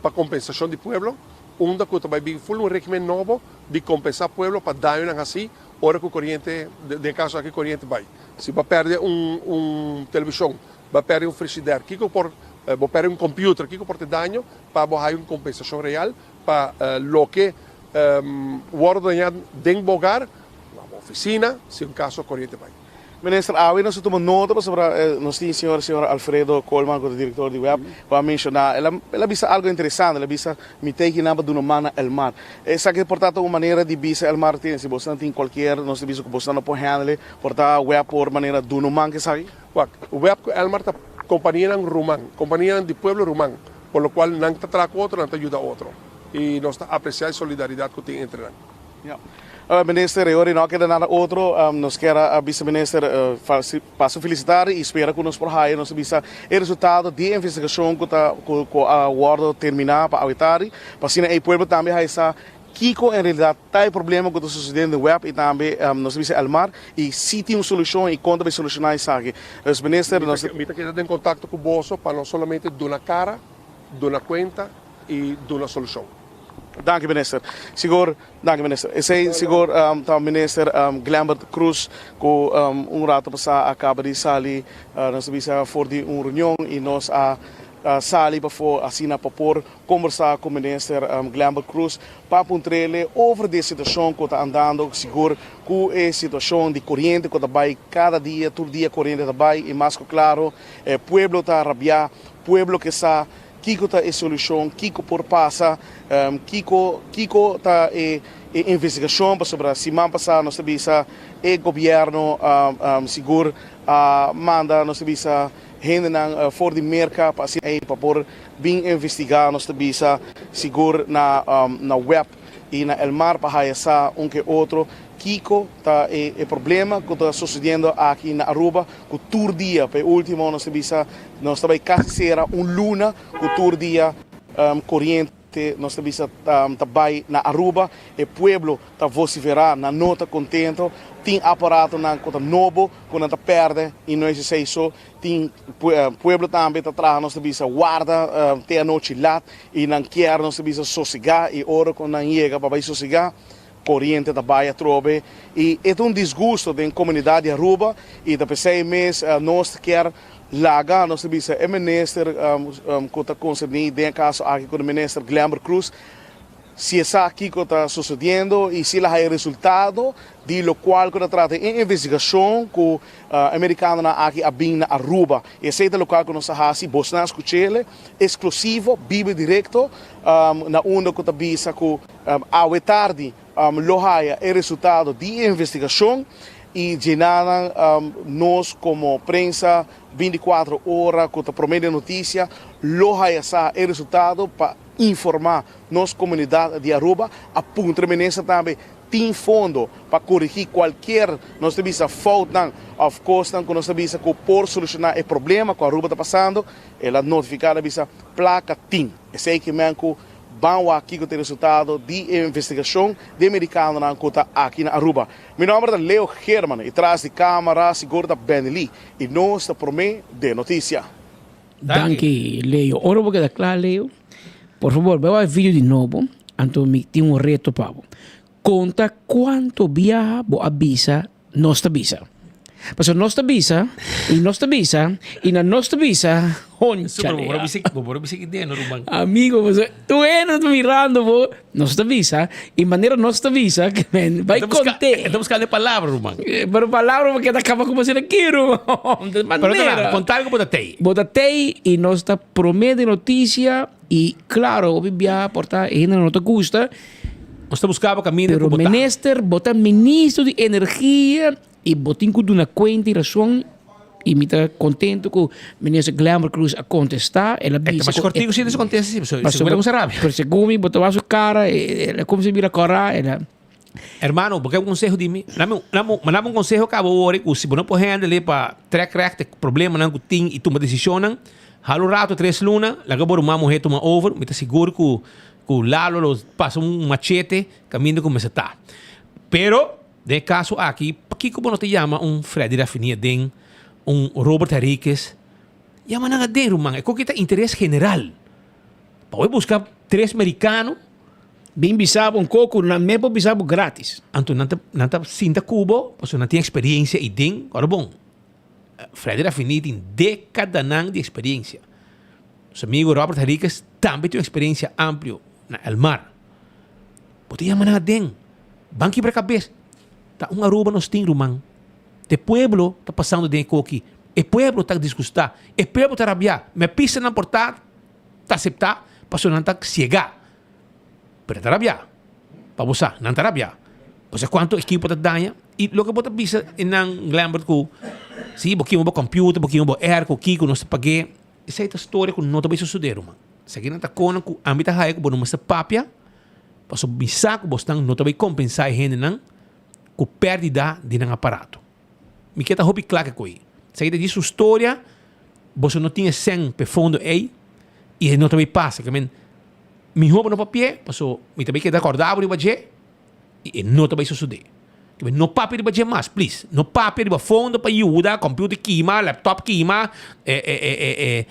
pa kompensashon di pueblo, unda ku ta bai bin ful un regimen nobo di kompensá pueblo pa dañonan hasí ora ku koriente, den e kaso aki koriente bai. Si bo a pèrdè un un televishon, bo a pèrdè un frishider, kiko por, bo pèrdè un kompiuter, kiko por ta e daño pa bo haña un kompensashon real pa loke wòrdu dañá den bo hogar, na bo ofisina, si un kaso koriente bai. Minister, awe nos a tuma nota pasobra nos tin señor señor Alfredo Koolman cu ta director di web cu a menciona, el a el a bisa algo interesante, el a bisa mi ta ekinan pa duna man na Elmar. Esaki por ta ta un manera di bisa Elmar tin si bosnan tin cualkier nos ta bisa cu bosnan no por handle por ta web por manera duna un man cu esaki? Wak, web cu Elmar ta companianan ruman, companianan di pueblo ruman, por lo cual nan ta traha cu otro, nan ta yuda otro y nos ta aprecia e solidaridad cu tin entre nan. Minister, e ora no a keda nada otro, nos kier a bisa minister paso felicitar y spera cu nos por haya nos a bisa e resultado di e investigacion cu ta cu a wordo termina pa awe tardi, pa asina e pueblo tambe haya sa kico en realidad ta e problema cu ta sucediendo den web y tambe nos a bisa Elmar y si tin un solucion y con ta bay soluciona esaki. Dus minister nos. Mi ta keda den contacto cu boso pa no solamente duna cara, duna cuenta y duna solucion. Danki minister. Sigur, danki minister. Esei sigur ta minister Glenbert Croes ku un rato pasá a kaba di sali nos ta bisa for di un reunion i nos a sali pafó asina pa por kombersá ku minister Glenbert Croes pa puntr'ele over di e situashon ku ta andando sigur ku e situashon di koriente ku ta bai kada dia tur dia koriente ta bai i mas ku klaro e pueblo ta rabiá, pueblo ke sa Kiko ta e solushon? Kiko por pasa? Kiko kiko ta e e investigashon? Pasobra siman pasá nos ta bisa e gobièrnu sigur a manda nos ta bisa hendenan for di Merka pa asina ei pa por bin investigá nos ta bisa sigur na na web i na Elmar pa haya sa un ke otro kiko ta e e problema ku ta sosediendo aki na Aruba ku tur dia pa e ultimo nos ta bisa nos ta bai kasi sera un luna ku tur dia koriente nos ta bisa ta bai na Aruba e pueblo ta vosiferá nan no ta kontento tin aparatonan ku ta nobo ku nan ta pèrdè i no es esei so Tin pueblo tambe ta traha nos ta bisa warda te anochi lat y nan kier nos ta bisa sosega y ora cu nan yega pa bay sosega coriente ta bay atrobe y e ta un disgusto den comunidad di Aruba y ta pesey mes nos ta kier laga nos ta bisa e minister cu ta concerni den e caso aki cu e minister Glenbert Croes. si e sa kiko ta sosodiendo y si el a haya resultado di locual cu ta trata e investigacion cu e mericanonan aki a bin na Aruba. Y esey ta locual cu nos a haci, bosnan a scuchele exclusivo, bibo y directo, na unda cu ta bisa cu awe tardi lo haya e resultado di e investigacion y djenanan nos como prensa binticuatro ora cu ta prome den noticia lo haya sa e resultado pa informa nos comunidad di Aruba. A puntra minister tambe tin fondo pa corigi cualkier nos ta bisa foutnan of cosnan cu nos ta bisa cu por soluciona e problema cu Aruba ta pasando. El a notifica el a bisa placa tin. Esey ki men cu Ban wak kiko ta e resultado di e investigashon di e merikanonan ku ta aki na Aruba. Mi nòmber ta Leo Geerman i tras di kámara sigur ta Benny Lee i nos ta promé den notisia. Danki Leo. Ora bo keda kla Leo, por fabor bai wak e video di nobo, anto mi tin un reto pa bo. Konta kuantu biaha bo a bisa Nos ta bisa. Pasobra nos ta bisa y nos ta bisa y na nos ta bisa honcha Bo por bisa, bo por bisa idea no ruman. Amigo, pasobra tu hende ta mirando bo, nos ta bisa y manera nos ta bisa que men bai conte. E ta buscando e palabra ruman. Pero palabra bo keda caba como asina aki ruman. De Pero manera. ta conta algo bo ta tei. Bo ta tei y nos ta prome di noticia y claro hopi biaha por ta e hende no ta gusta. Nos ta busca bo caminda Pero cu bo ta. minister, bo ta ministro di energia y bo tin cu duna cuenta y razon y mi ta contento cu minister Glenbert Croes a contesta. El a E ta bisa mas cu cortico si e contesta si, pasobra segun mi ta cuminsa rabia. Pero segun mi bo ta wak su cara, el a cuminsa bira cora, el a. Hermano, bo ke un conseho di mi? Dame un, dame un, mandame un conseho caba awor cu si bo no por handle pa trek recht e problemanan cu tin y tuma decisionnan, hala un rato, tres luna, laga bo ruman muher tuma over, mi ta sigur cu Ku Lalo lo pasa un machete kaminda ku mester ta. Pero den e kaso aki, pakiko bo no ta yama un Freddy Raffinia den, un Robert Henriquez? Yama nan aden ruman, e koki ta interes general. Pa bo buska tres merikano. Bin bisa bo un koko, nan mes por bisa bo gratis. Anto nan ta nan ta sinta ku bo pasobra nan tin eksperensia ei den. Ora bon, Freddy Raffinia tin dekadanan di eksperensia. Nos amigo Robert Henriquez tambe tin un experiencia amplio na el mar. Bo ta yama nan aden. Ban kibra cabes. Ta un Aruba nos tin ruman. Te pueblo ta pasando den e koki. E pueblo ta disgusta. E pueblo ta rabia. Me pisa nan por ta ta acepta pasobra nan ta ciega. Pero nan ta rabia. Pa bo sa, nan ta rabia. Bo sa cuanto ekipo ta daña? Y loke bo ta bisa nan Glenbert cu si bo kima bo computer, bo kima bo airco, kico nos ta pag'e. Esei ta storia ku no ta bai sosodé, ruman. Esaki nan ta konan ku ami ta haya ku bo no mester papia, pasobra mi sa ku bosnan no ta bai kompensá e hendenan ku pèrdida di nan aparato. Mi ke ta hopi kla ku ei. Esaki ta djis un storia, boso no tin e sèn pa e fondo ei i e no ta bai pasa. Ke men, mihó bo no papi'é, pasobra mi ta bai keda kòrda bo riba dje. I e no ta bai sosodé. Kibé no papia riba dje mas, please. No papia riba fondo pa yuda, computer kima, laptop kima, e, e, e, e, e,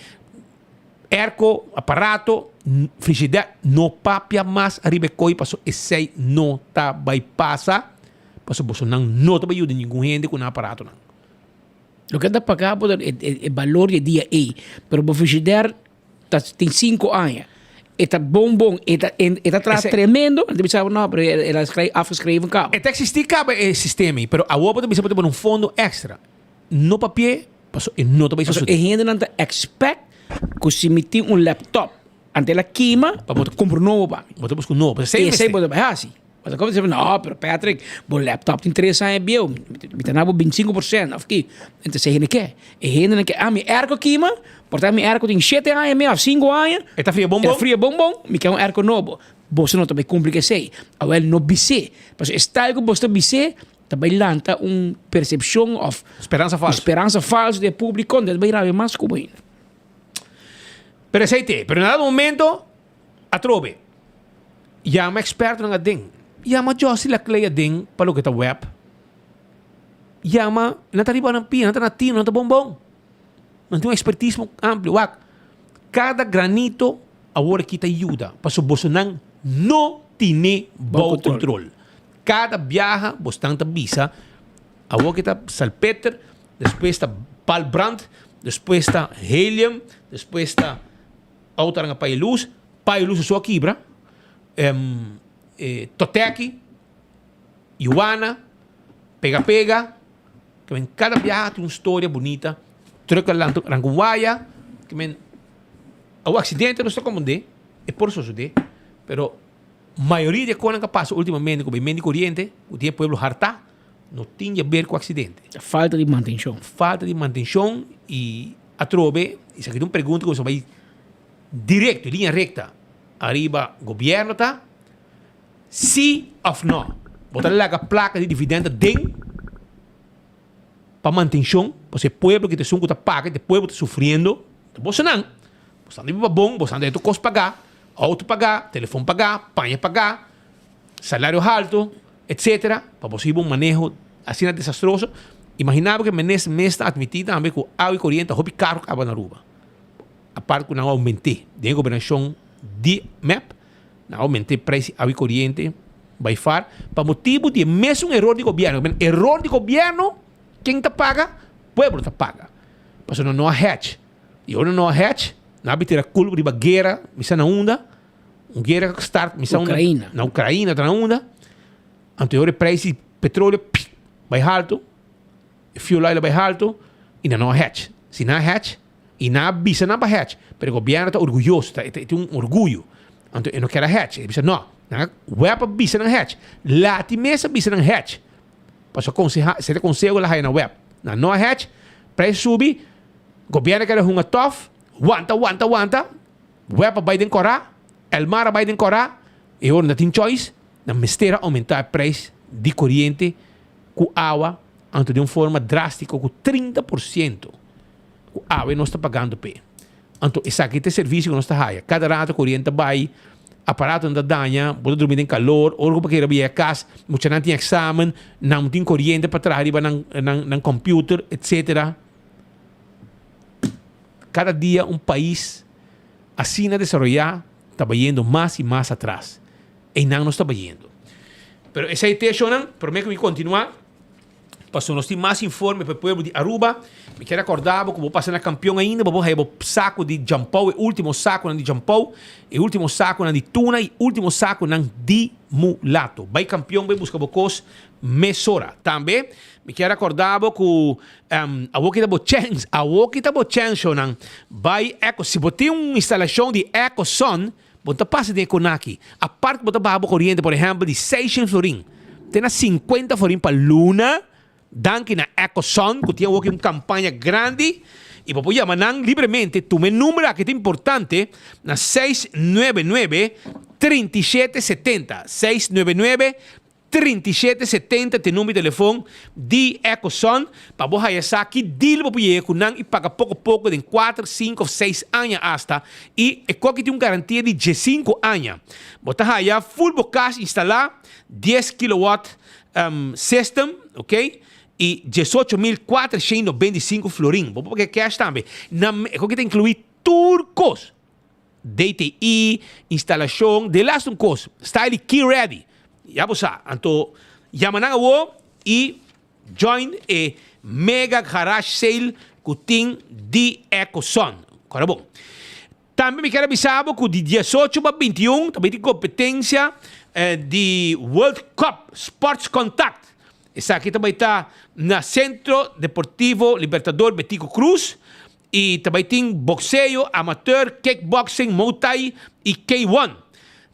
airco, aparato, frigidaire. No papia mas ariba e koi paso esei no ta bai pasa, paso bosonan no ta bai yuda ningun hende ku nan aparatonan. Loke ta paga bo ta e, e, e balor di e dia ei. Pero bo frigidaire ta tin cinco aña. E ta bon bon, e ta e ta traha tremendo, nan ta bisa bo no, pero el a afgeschreven caba. E ta existi caba e sistema ei, pero awor bo ta bisa bo ta pone un fondo extra. No papia, paso e no ta bay Paso sosode. e hendenan ta expect cu si mi tin un laptop, ante el a kima, pa bo ta cumpra un nobo pa mi. Bo ta busca un nobo, paso esey Esey mester. bo ta bay haci. Bo ta como bisa, no, pero Patrick, bo laptop tin tres aña bieu, mi ta na bo 25% of ki. Entonces e hende ke? E hendenan ke, ah, mi airco kima, por tanto mi airco tin shete aña mea of cinco aña. E ta fria bon bon. E ta fria bon bon, mi ke un airco nobo. Boso no ta bay cumpli cu esey. Awel, no bis'é. Pasobra e style cu boso ta bis'é, ta bay lanta un percepcion of Speransa falso. Un speransa falso den e publico, entonces bay rabia mas cu bo ainda. Pero esey te. Pero na dado momento, Atrobe, yama expertonan aden. Yama Jossy Laclay aden pa loke ta web. Yama, nan ta riba nan pia, nan ta na tino, nan ta bon bon. Nan tin un expertismo amplio. Wak, kada granito awor aki ta yuda, pasobra bosonan no tine bou control. Kada biaha bosnan ta bisa, awor ki ta salpeter, despues ta palbrand, despues ta helium, despues ta Auto aran a paye luz, paye luz a so a kibra. Toteki, Yuana, Pega Pega, ke men kada biaha tin un storia bunita, truck a lanta ranka un waya, ke men awo accidente nos ta komprende, e por sosode, pero mayoria di e konan ka pasa ultimamente ku bay mendi koriente, ku tin e pueblo harta, no tin di haber ku accidente. Falta di mantenshon. Falta di mantenshon i atrobe, esaki ta un pregunta ku nos a bay directo, linea recta, ariba gobierno ta, si of no, bo ta laga placa di dividendo den pa mantencion, pasobra e pueblo ki ta esun cu ta paga, e pueblo ta sufriendo, ta bosonan, boso ta biba bon, boso ta tur cos paga, auto paga, telefon paga, paña paga, salario halto, etcetera, pa boso hiba un maneho asina desastroso, imagina bo cu e minister mes ta admiti tambe cu awa y coriente ta hopi caro caba na Aruba. Apart ku nan a oument'é den e gobernashon di mep, nan a oument'é preis di awa i koriente by far pa motibu di e mesun eror di gobièrnu. Men eror di gobièrnu ken ta paga? Pueblo ta paga. Pasobra nan no a hedge. I ora nan no a hedge, nan a bin tira kulpa riba guera mi sa na unda, un guera ku start mi sa unda, Ukraina. na Ukraina ta na unda. Anto e ora e preis di petroleo bai haltu, e fuel oil a bai haltu i nan no a hedge. Si nan a hedge, I nan a bisa nan pa hech, pero e gobierno ta orguyoso, ta, e tin un orguyo. Anto e no kier a hech. E bisa no, nan a web a bisa nan hech. Lati mes a bisa nan hech. Pasobra konseha, sete konseho la haya na web. Nan no a hech, prijs a subi, gobierno a keda hunga tof, wanta, wanta, wanta, web a bai den kora, Elmar a bai den kora, e ora no tin choice, nan mester a aumenta e prijs di koriente ku awa, anto den un forma drastiko ku 30%. ku awe nos ta pagando p'e. Anto esaki ta e servisio ku nos ta haya. Kada rato koriente ta bai, aparatonan ta daña, bo ta drumi den kalor, ora ku bo kere bia kas, muchanan tin eksamen, nan no tin koriente pa traha riba nan nan computer, etcetera. Kada dia un pais asina desaroyá ta bayendo mas i mas atras. Einan nos ta bayendo. Pero esei ta e shownan. Promé ku mi kontinuá. Pasobra nos tin mas informe pa e pueblo di Aruba. Mi kier acorda bo cu bo pasa na Campeon ainda, bo por haya bo saco di jampou, e ultimo saconan di jampou, e ultimo saconan di tuna y ultimo saconan di mulato. Bay Campeon bay busca bo cos mesora. Tambe mi kier acorda bo cu awor ki ta bo chens, awor ki ta bo chens shownan, bay Eco, si bo tin un instalacion di Ecosun, Bo ta pasa den e konaki. Apart ku bo ta baha bo koriente por ehèmpel di seishent florin te na sinkuenta florin pa luna, danki na Ecosun ku tin awoki un kampaña grandi i bo por yama nan libremente. Tuma e number aki ta importante na 699 3770, 699 3770 ta e number di telefon di Ecosun pa bo haya sa ki deal bo por yega ku nan i paga poko poko den kuater, sinku of seis aña asta i e koki tin un garantia di diesinku aña. Bo ta haya full bo kas instalá, dies kilowatt system, ok, i 18495 florin. Bo por paga cash tambe. Nan e koki ta inkluí tur kos. DTI, instalashon, de laatste un kos, style key ready. Ya bo sa, anto yama nan awo i join e mega garage sale ku tin di Ecoson. Kora bon. Tambe mi kier a bisa bo ku di 18 pa 21 ta bai tin kompetensia di World Cup Sports Contact. Esaki ta bai ta na Centro Deportivo Libertador Betico Croes. I ta bai tin bokseo amateur, kickboxing, Muay Thai i K-one.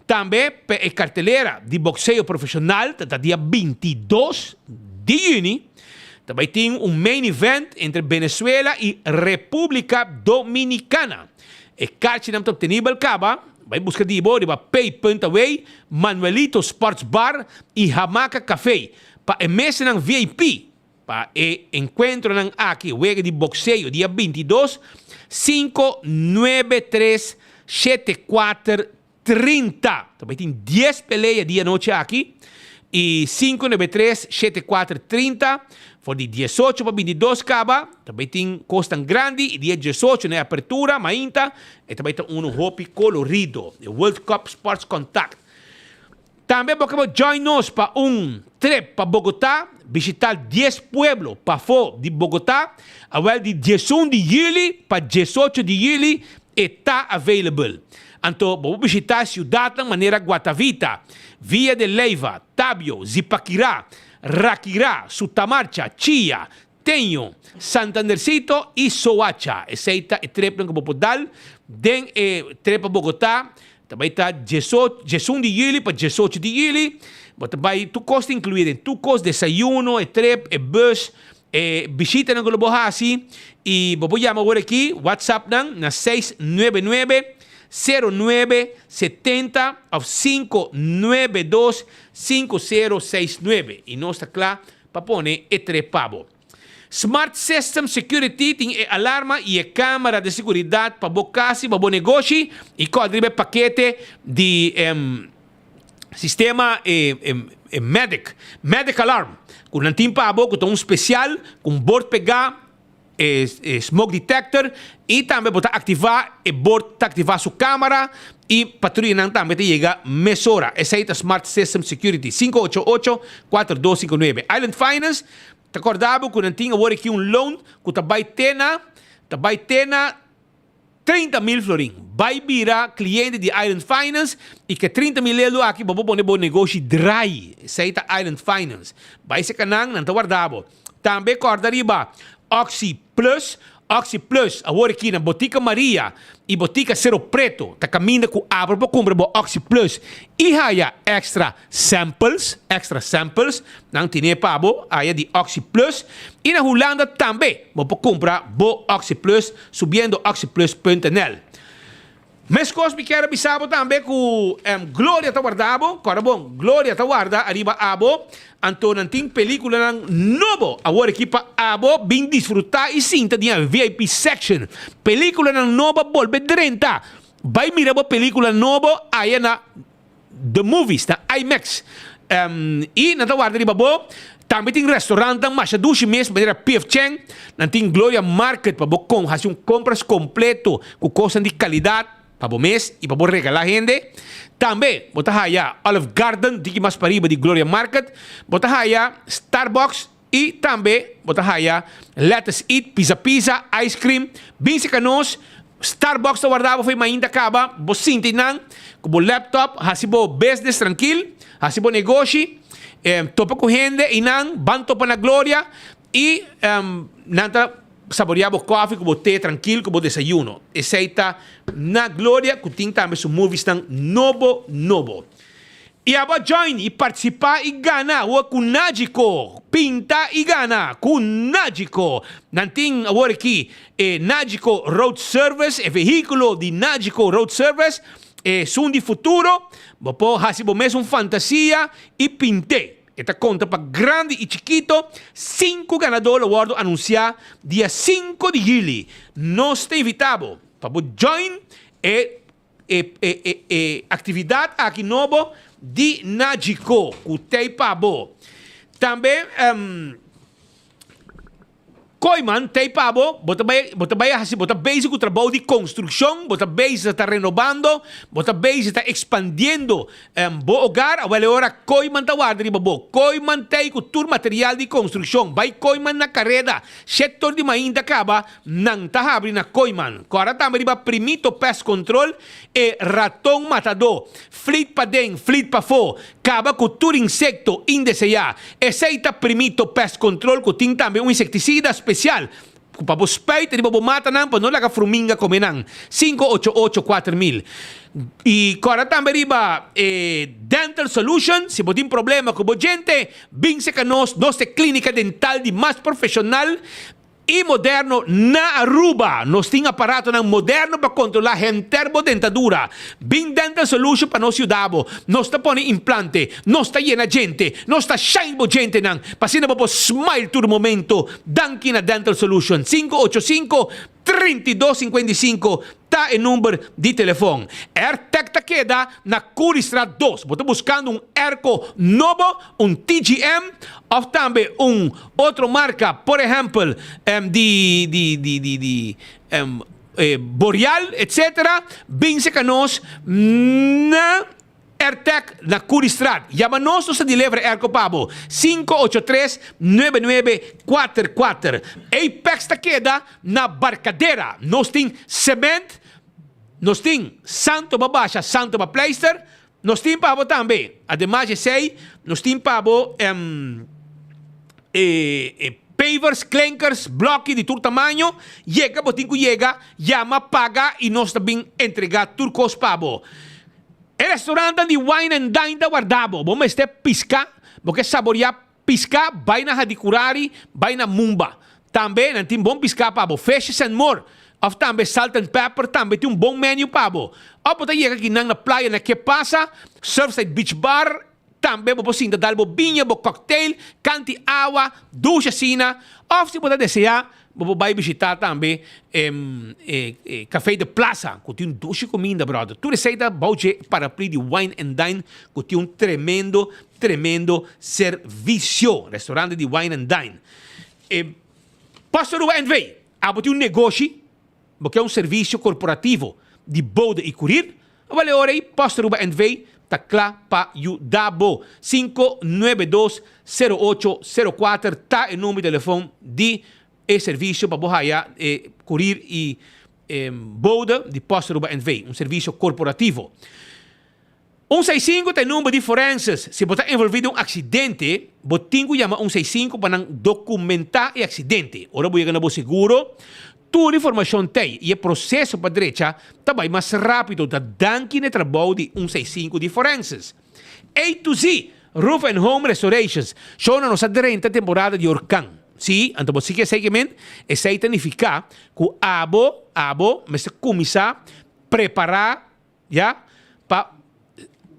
Tambe pa e kartelera di bokseo profeshonal ta ta dia 22 di yüni ta bai tin un main event entre Venezuela i Repúblika Dominikana. E karchinan ta optenibel kaba, bai buska di bo riba Pay Punt Away, Manuelito Sports Bar i Hamaka Café. Pa e mesanan VIP Pa e enkuentronan aki, wega di bokseo dia 22, 5, 9, 3, 7, 4, 30. Ta bai tin 10 pelea di anochi aki i 5, 9, 3, 7, 4, 30. For di 18 pa 22 kaba, ta bai tin kosnan grandi i dia 18 na e apertura mainta e ta bai ta unu hopi kolorido, e World Cup Sports Contact. Tambe bo ke bo join nos pa un trip pa Bogotá, bishitá dies pueblo pafó di Bogotá, awel di 11 di juli pa 18 di juli e ta available. Anto bo por bishitá siudatnan manera Guatavita, Villa de Leyva, Tabio, Zipaquirá, Raquirá, Sutamarcha, Chía, Teño, Santandercito i Soacha. Esei ta e tripnan ku bo por dal den e trip pa Bogotá. Ta bai ta diesun di yüli pa diesocho di yüli. Bo ta bai tur kos ta inkluí den tur kos, desayuno, e trip, e bus, e bishitanan ku lo bo hasi. I bo por yama awor aki, whatsapp nan na 699 09 70 òf 592 5069 i nos ta kla pa pone e trep pa bo. Smart System Security tin e alarma i e camera di seguridad pa bo cas i pa bo negoshi i kòrda riba e pakete di sistema e Medic, Medic Alarm, ku nan tin pa bo ku ta un spesial ku un bord pegá e smoke detector y tambe bo ta activa e bord ta activa su camera y patruyanan tambe ta yega mesora. Esey ta Smart System Security 588 4259. Island Finance ta corda bo cu nan tin awor aki un loan cu ta bay te na ta bay te na 30 mil florin. Bay bira cliente di Island Finance y ke 30 mil lelo aki bo por pone bo negoshi draai. Esey ta Island Finance. Bay seca nan, nan ta warda bo. Tambe corda riba Oxi Plus. Oxi Plus awor aki na Botica Maria y Botica Cero Preto ta caminda cu abo por cumpra bo Oxi Plus y haya extra samples, extra samples, nan tine pa bo aya di Oxi Plus. Y na Hulanda tambe bo por cumpra bo Oxi Plus subiendo oxiplus punt nl. Meskos mi kier a bisa bo tambe ku Gloria ta warda bo, kòrda bon, Gloria ta warda ariba abo, anto nan tin pelikulanan nobo awor aki pa abo bin disfrutá i sinta den e VIP section. Pelikulanan nobo a bolbe drenta. Bai mira bo pelikula nobo aya na The Movies na IMAX. I nan ta warda riba bo. Tambe tin restaurantnan masha dushi mes manera PF Chang. Nan tin Gloria Market pa bo kon hasi un kompras kompleto ku kosnan di kalidat pa bo mes i pa bo regalá hende. Tambe bo ta haya Olive Garden diki mas pariba di Gloria Market. Bo ta haya Starbucks i tambe bo ta haya Let Us Eat, Pizza Pizza, Ice Cream. Bin seka nos, Starbucks ta warda bo for e mainta kaba. Bo sinti nan ku bo laptop, hasi bo business trankil, hasi bo negoshi, topa ku hende einan, ban topa na Gloria i nan ta saborea bo kofi ku bo te trankil ku bo desayuno. Esei ta na Gloria ku tin tambe su moviesnan nobo nobo. I abo a join i partisipá i gana awor ku Nagico. Pinta i gana ku Nagico. Nan tin awor aki e Nagico Road Service, e vehíkulo di Nagico Road Service, esun di futuro. Bo por hasi bo mes un fantasia i pint'é. E ta konta pa grandi i chikito. Sinku ganadó lo wòrdu anunsiá dia sinku di yüli. Nos ta invitá bo pa bo join e E e e e actividad aki nobo di Nagico cu tey pa bo. Tambe um Kooyman tey pa bo, bo ta bay bo ta bay haci bo ta bezig cu trabou di construccion, bo ta bezig ta renobando, bo ta bezig ta expandiendo um bo hogar, awel e ora Kooyman ta warda riba bo. Kooyman tey cu tur material di construccion. Bay Kooyman na careda, sector di mainta caba. Nan ta habri na Kooiman. Kòrda tambe riba Primito Pest Control, e raton matadó. Flit paden, flit pafó. Kaba ku tur insekto indeseá. Esei ta Primito Pest Control ku tin tambe un insektisida spesial ku pa bo spuit riba bo matanan pa no laga fruminga kome nan. 588 4000. I kòrda tambe riba e Dental Solution, si bo tin problema ku bo djente, bin seka nos, nos ta e klínika dental di mas profeshonal. I moderno na Aruba. Nos tin aparatonan moderno pa controla henter bo dentadura. Bin Dental Solution pa nos yuda bo. Nos ta pone implante, nos ta yena djente, nos ta shine bo djentenan pa asina bo por smile tur momento. Danki na Dental Solution. 585 32 55 ta e number di telefon. Airtec ta keda na Curiestraat dos. Bo ta buscando un airco nobo, un TGM of tambe un otro marca, por ehempel di di di di di Boreal etc. Bin seca nos na Airtec na Curiestraat. Yama nos, nos ta deliver airco pa bo. 583 9944. Apex ta keda na Barcadera. Nos tin cement. Nos tin santo pa basha, santo pa pleister, nos tin pa bo tambe. Ademas di esei, nos tin pa bo e pavers, klinkers, bloki di tur tamaño. Yega bo tin ku yega, yama, paga i nos ta bin entrega tur kos pa bo. E restaurantnan di Wine and Dine ta warda bo. Bo mester piska, bo ke saboria Piská, bai na Hadicurari, bai na Mumba. Tambe nan tin bon piská pa bo. Fishes and More òf tambe Salt and Pepper tambe tin un bon menu pa bo. Òf bo ta yega kinan na playa na Ke Pasa, Surfside Beach Bar, tambe bo por sinta dal bo biña, bo cocktail, kanti awa, dushi asina. Òf si bo ta deseá Bo por bai bishitá tambe e Café de Plaza ku tin un dushi kuminda bròder. Tur esei ta bou dje parapli di Wine and Dine ku tin un tremendo tremendo servisio. Restaurante di Wine and Dine. E Post Aruba NV. Abo tin un negoshi, bo ke un servisio korporativo di bode i kurir? Awel e ora ei Post Aruba NV. Ta kla pa yuda bo. 592 0804 ta e number di telefon di e servisio pa bo haya e kurir i e bode di Post Aruba NV, un servisio korporativo. Un seis sinku ta e number di forenses. Si bo ta envolvi den un aksidente, bo tin ku yama un seis sinku pa nan dokumentá e aksidente. Ora bo yega na bo seguro, Tur informashon t'ei i e proseso pa drecha ta bai mas rápido ta danki na e trabou di un seis sinku di Forenses. A to Z, Roof and Home Restorations, Shona nos a drenta temporada di orkan. Sí, anto bo si ke esei ke men? Esei ta nifiká ku abo, abo mester kuminsá prepará Ya, pa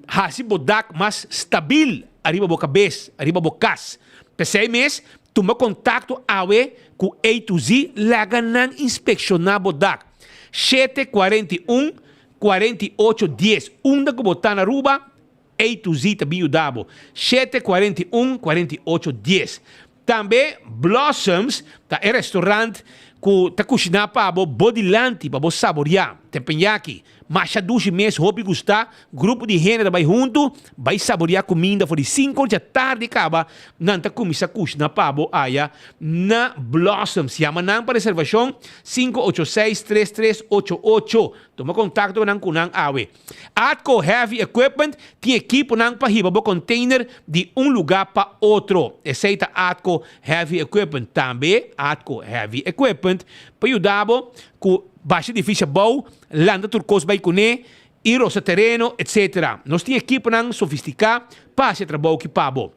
hasi bo dak mas stabil ariba bo kabes, ariba bo kas. P'esei mes, tuma kontakto awe ku A to Z, laga nan inspekshoná bo dak. 7 41 48 10 Unda ku bo ta na Aruba, A to Z ta bin yuda bo. 7 41 48 10 Tambe Blossoms ta e restaurant ku ta kushiná pa bo bo dilanti pa bo saboriá teppanyaki. Masha dushi mes, hopi gustá, grupo di hende ta bai huntu bai saboriá kuminda for di sinku or djatardi kaba nan ta kuminsá kushiná pa bo aya na Blossoms. Yama nan pa reservashon 586 3388. Tuma kontakto ku nan ku nan awe. Atco Heavy Equipment tin ekiponan pa hiba bo container di un luga pa otro. Esey ta Atco Heavy Equipment. Tambe Atco Heavy Equipment pa yuda bo cu basha edificio abou, lanta tur cos bay cune y rosa tereno, etc. Nos tin ekiponan sofistica pa haci e trabou ki pa bo.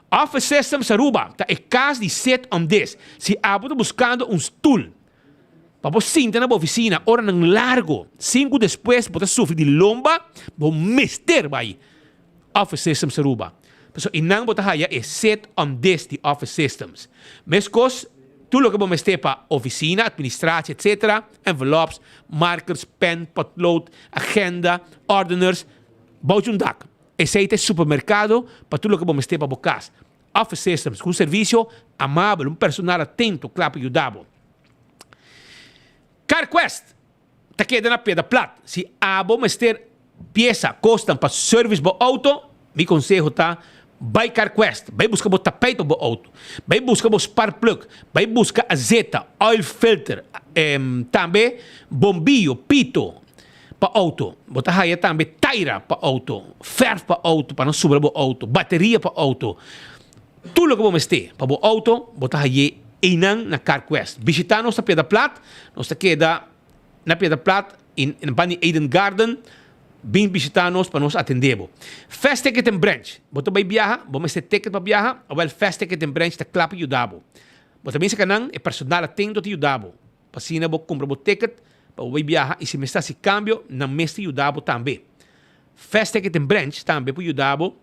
Office Systems Aruba ta e cas di Sit on This. Si abo ta buscando un stoel. Pa bo sinta na bo oficina oranan largo sin cu despues bo ta sufri di lomba, bo mester bay Office Systems Aruba. Pasobra eynan bo ta haya e set on this di Office Systems. Mescos tur loke bo mester pa oficina, administratie etc. Envelops, markers, pen, potlood, agenda, ordeners, bou dje un dak. Esey ta e supermercado pa tur loke bo mester pa bo cas. Office Systems, ku un servisio amabel, un personal atento kla pa yuda bo. CarQuest ta keda na Piedra Plat. Si abo mester piesa, kosnan pa service bo auto, mi konseho ta bai CarQuest, bai buska bo tapijt pa bo auto, bai buska bo spark plug, bai buska azeta, oil filter, tambe bombiyo, pito. Pa auto. Bo ta haya tambe taira pa auto, verf pa auto pa no subra bo auto, bateria pa auto. Tur loke bo mester pa bo auto bo ta haye einan na CarQuest. Bishita nos na Piedra Plat. Nos ta keda na Piedra Plat in na banda di Eden Garden. Bin bishita nos pa nos atende bo. Fast Ticket and Branch. Bo ta bai biaha, bo mester ticket pa biaha? Awel Fast Ticket and Branch ta kla pa yuda bo. Bo ta bin saka nan, e personal atento ta yuda bo. Pa asina bo kumpra bo ticket pa bo bai biaha i si mester hasi kambio nan mester yuda bo tambe. Fast Ticket and Branch tambe por yuda bo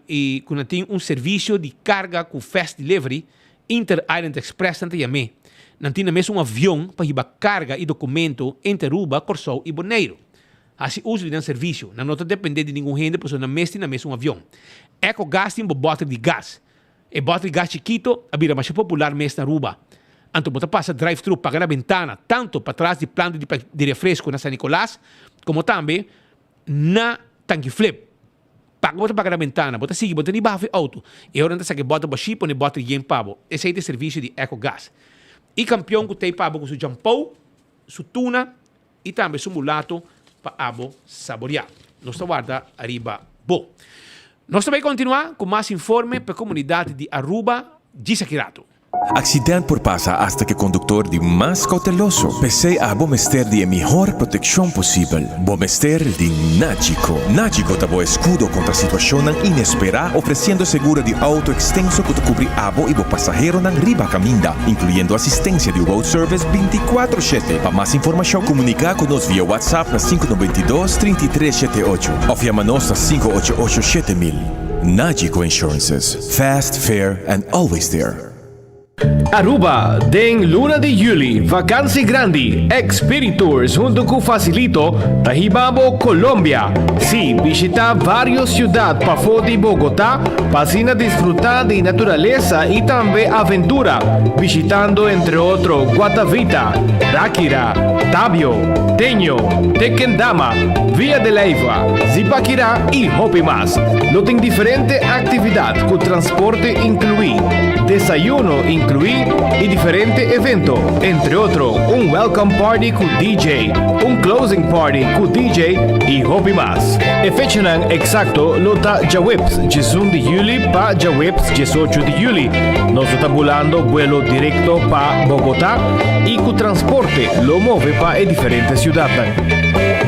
i ku nan tin un servisio di karga ku Fast Delivery, Inter Island Express nan ta yam'é. Nan tin na mes un avion pa hiba karga i dokumento entre Aruba, Kòrsou i Boneiru. Hasi uso di nan servisio. Nan no ta dependé di ningun hende pasobra nan mes tin na mes un avion. Ecogas tin bo bòter di gas. E bòter di gas chikito a bira masha popular mes na Aruba. Anto bo ta pasa drive-thru paga na bentana, tanto patras di planta di refresco na San Nicolas como tambe na Tanki Flip. Paga bo ta paga na bentana, bo ta sigui, bo ta ni baha for e auto. E ora nan ta saka e bòter bashí pone e bòter yen pa bo. Esei ta e servicio di Ecogas. E campeon cu ta ei pa bo cu su jampou, su tuna y tambe su mulato. pa abo saboreá. Nos ta warda ariba bo. Nos ta bai kontinuá ku mas informe pa e komunidat di Aruba djis aki ratu. Accident por pasa hasta cu e conductor di mas cauteloso. P'esey abo mester di e mihor proteccion posibel. Bo mester di Nagico. Nagico ta bo escudo contra situacionnan inespera, ofreciendo seguro di auto extenso cu ta cubri abo y bo pasaheronan riba caminda, incluyendo asistencia di road service binticuatro shete. Pa mas informacion, comunica cu nos via WhatsApp na sinku 92 33 shete ocho of yama nos na sinku ocho ocho 7000. Nagico Insurances. Fast, fair and always there. Aruba, Den luna di juli, vakansi grandi, Expiritours hunto cu Facilito ta hiba bo Colombia. Sí, bishita varios ciudad pafó di Bogotá pa asina disfruta di naturalesa y tambe aventura, bishitando entre otro Guatavita, Ráquira, Tabio, Teño, Tequendama, Villa de Leyva, Zipaquirá y hopi mas. Lo tin diferente actividad cu transporte inclui, desayuno inclui y diferente evento, entre otro un welcome party cu DJ, un closing party cu DJ y hopi mas. E fechanan exacto lo ta djaweps 11 di juli pa djaweps 18 di juli. Nos lo ta bulando buelo directo pa Bogota y cu transporte lo move pa e diferente ciudadnan.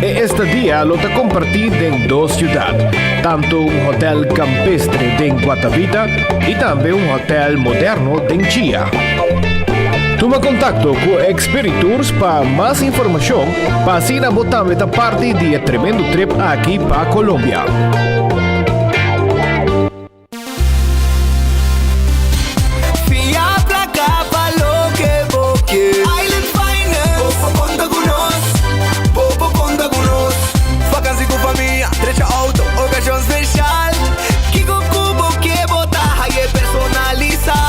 E estadia lo ta comparti den dos ciudad, tanto un hotel campestre den Guatavita y tambe un hotel moderno den Chia. Tuma contacto cu Expiritours pa mas informacion pa asina bo tambe ta parti di e tremendo trip aki pa Colombia. Fia placa pa loke bo ke. Island Finance. Bo por conta cu nos. Bo por conta cu nos. Vakantie cu famia, drecha auto, ocasion special. Kico cu bo ke bo ta haye personalisa.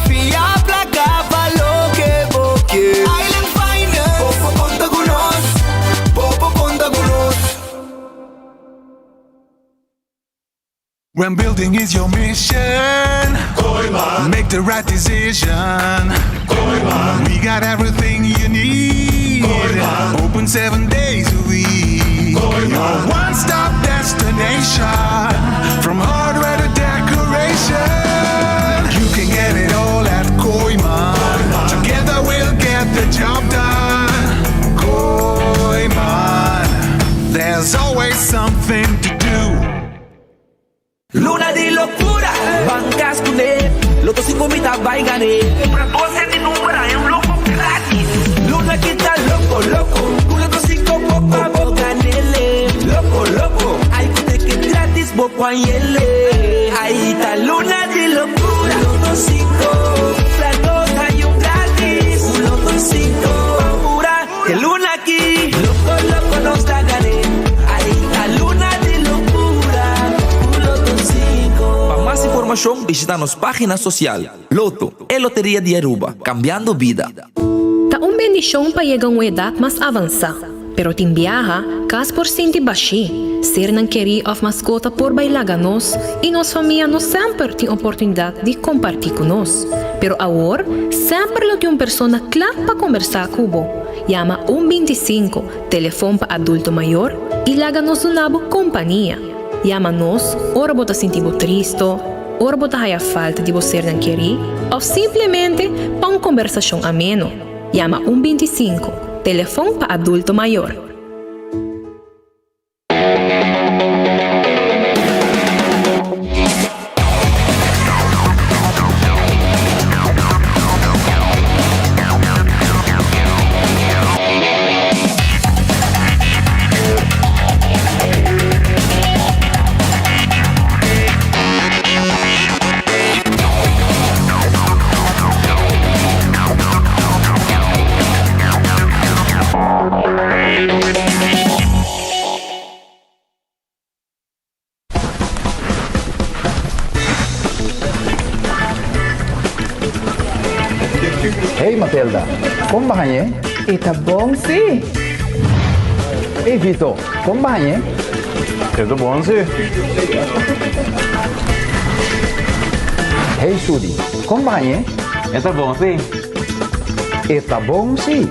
Fia placa pa loke bo ke. Island Finance. Bo por conta cu nos. Bo por conta cu nos. When building is your mission, make the right decision. We got everything you need. Open seven days a week. Your one stop destination. From hardware to decoration. You can get it all at Kooiman. Together we'll get the job done. Kooiman. There's always something to do. Luna di locura, ban cas cune, Lotto cinco mi ta bay gane. Cumpra dos set di number haña un loco gratis. Luna ki ta loco loco, cu Lotto cinco bo pa bo ganele. Loco loco, ay cu ticket gratis bo por hañele. Ay ta luna di locura, Lotto cinco, cumpra dos haña un gratis. Cu Lotto cinco, ban pura. E luna aki, loco loco nos ta gane. Ay ta luna di locura, cu Lotto cinco. Pa mas informacion bishita nos pagina social. Lotto, e loteria di Aruba, cambiando bida. Ta un bendicion pa yega un edad mas avansa, pero tin biaha, cas por sinti bashi, sernan keri of mascota por bay laga nos y nos famia no semper tin oportunidad di comparti cu nos. Pero awor, semper lo tin un persona kla pa kombersá ku bo. Yama un 25, telefon pa adulto mayor, i laga nos duna bo kompania. Yama nos ora bo ta sinti bo tristo, ora bo ta haya falta di bo sernan kerí, òf simplemente pa un kombersashon ameno. Yama un 25, telefon pa adulto mayor. Hey Matilda, kon ba hañ'é? E ta bon sí. Hey Vito, kon ba hañ'é? E ta bon sí. Hey Sudi, kon ba hañ'é? E ta bon sí. E ta bon sí.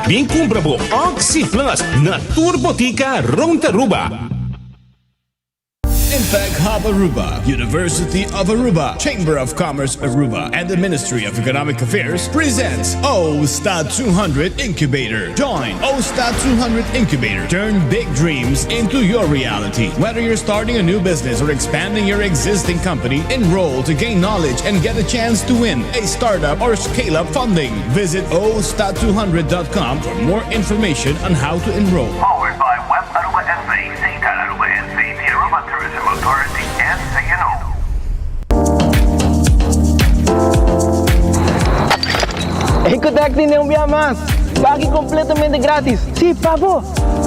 Bin cumpra bo Oxi Plus na tur botica rond Aruba. Impact Hub Aruba, University of Aruba, Chamber of Commerce Aruba, and the Ministry of Economic Affairs presents OSTA 200 Incubator. Join OSTA 200 Incubator. Turn big dreams into your reality. Whether you're starting a new business or expanding your existing company, enroll to gain knowledge and get a chance to win a startup or scale up funding. Visit osta200.com for more information on how to enroll. Powered by Web Aruba NV, Seatel Aruba NV, the Aruba Tourism Authority and CNO. Ecotec tene un bia mas! Pagi completamente gratis! Si, pa bo!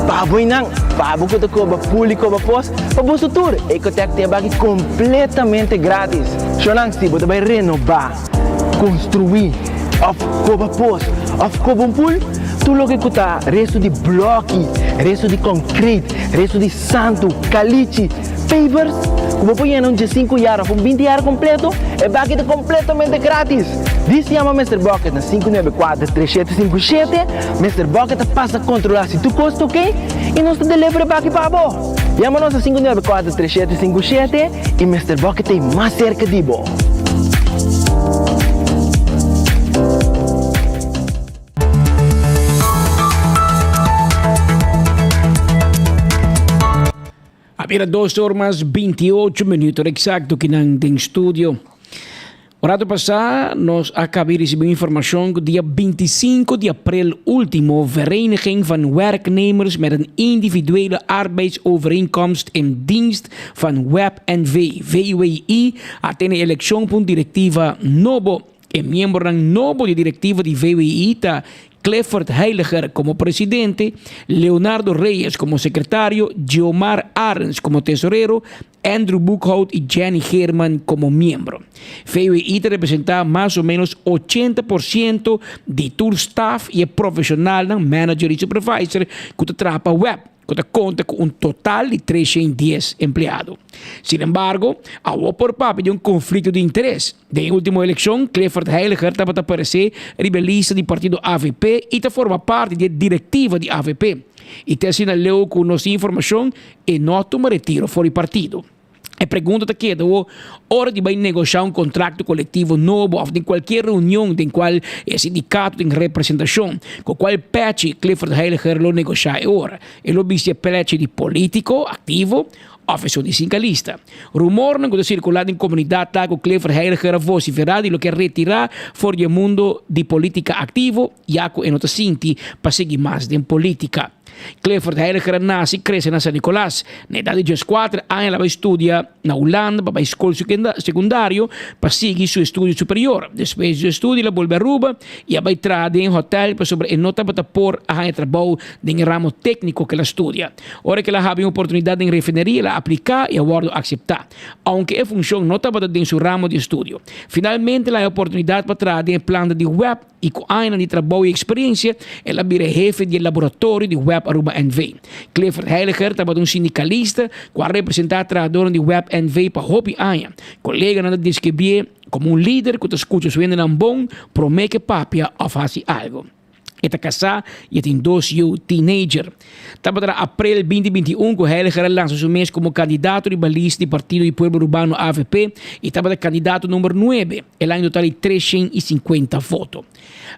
Pa bo y nan! Pa bo cu ta coba pool y coba pos, pa boso tur! Ecotec tin e baki completamente gratis! Shonan, si bo ta bay renoba, construi, of coba pos, of coba un pool, tur loke cu ta resto di bloki, resto di concrete, resto di santu, kalichi, pavers, ku bo por yena un diesinku yar òf un binti yar kompleto, e baki ta kompletamente gratis! Dis yama Mister Bucket na 594 3757, Mister Bucket ta pasa kontrolá si tur kos ta okey i nos ta deliver e baki pa bo! Yama nos na 594 3757 i Mister Bucket ta ei mas serka di bo! A bira dos or mas 28 minuut ora exacto kinan den studio. Un rato pasá nos a caba di ricibi un informacion cu dia 25 di april ultimo Vereniging van Werknemers met een Individuele Arbeidsovereenkomst in Dienst van Web NV, VWI, a tene eleccion pa un directiva nobo. E miembronan nobo di direktiva di VWI ta Clifford Heiliger komo presidente, Leonardo Reyes komo sekretario, Giomar Arends komo tesorero, Andrew Boekhout i Jenny Geerman komo miembro. VWI ta representá mas o ménos ochenta por siento di tur staf i e profeshonalnan, manager i supervisor, ku ta traha pa web. ku ta konta ku un total di 310 empleado. Sin embargo, awor por papia di un konflikto di interes. Den e último elekshon, Clifford Heiliger tabata aparesé riba e lista di partido avp i ta forma parti di e direktiva di avp. I te asina leu ku nos tin informashon, e no a tuma retiro for di partido. E pregunta ta keda wo, ora di bai negoshá un kontrakto kolektivo nobo òf den kualkier reunion den kual e sindikato tin representashon, ku kual pèchi Clifford Heiliger lo negoshá e ora? E lo bisti e pèchi di polítiko aktivo òf esun di sinkalista? Rumornan ku ta sirkulá den komunidat ta ku Clifford Heiliger a vosiferá di lo ke retirá for di e mundo di polítika aktivo ya ku e no ta sinti pa sigui mas den polítika. Clifford Heiliger a nase i krese na San Nicolas. Na edat di dieskuater aña el a bai studia na Hulanda pa bai skol sekundario pa sigui su estudio superior. Despues di su estudio el a bolbe Aruba i a bai traha den e hotel pasobra e no tabata por a haña trabou den e ramo tékniko ku el a studia. Ora ku el a habi un oportunidat den refineria el a apliká i a wòrdu akseptá, ounke e funshon no tabata den su ramo di estudio. Finalmente el a haña oportunidat pa traha den e planta di web. i ku añanan di trabou i eksperensia, el a bira hefe di e laboratorio di Web Aruba NV. Clifford Heiliger tabata un sindikalista ku a representá trahadornan di Web NV pa hopi aña. Koleganan ta deskribié komo un lider ku ta skucha su hendenan bon promé ke papia òf hasi algu. E ta kasá i e tin dos yu teenager. Tabata na aprel 2021 ku Heiliger a lansa su mes komo kandidato riba lista di Partido di Pueblo Urbano, avp, i tabata kandidato number nuebe. El a in total di 350 voto.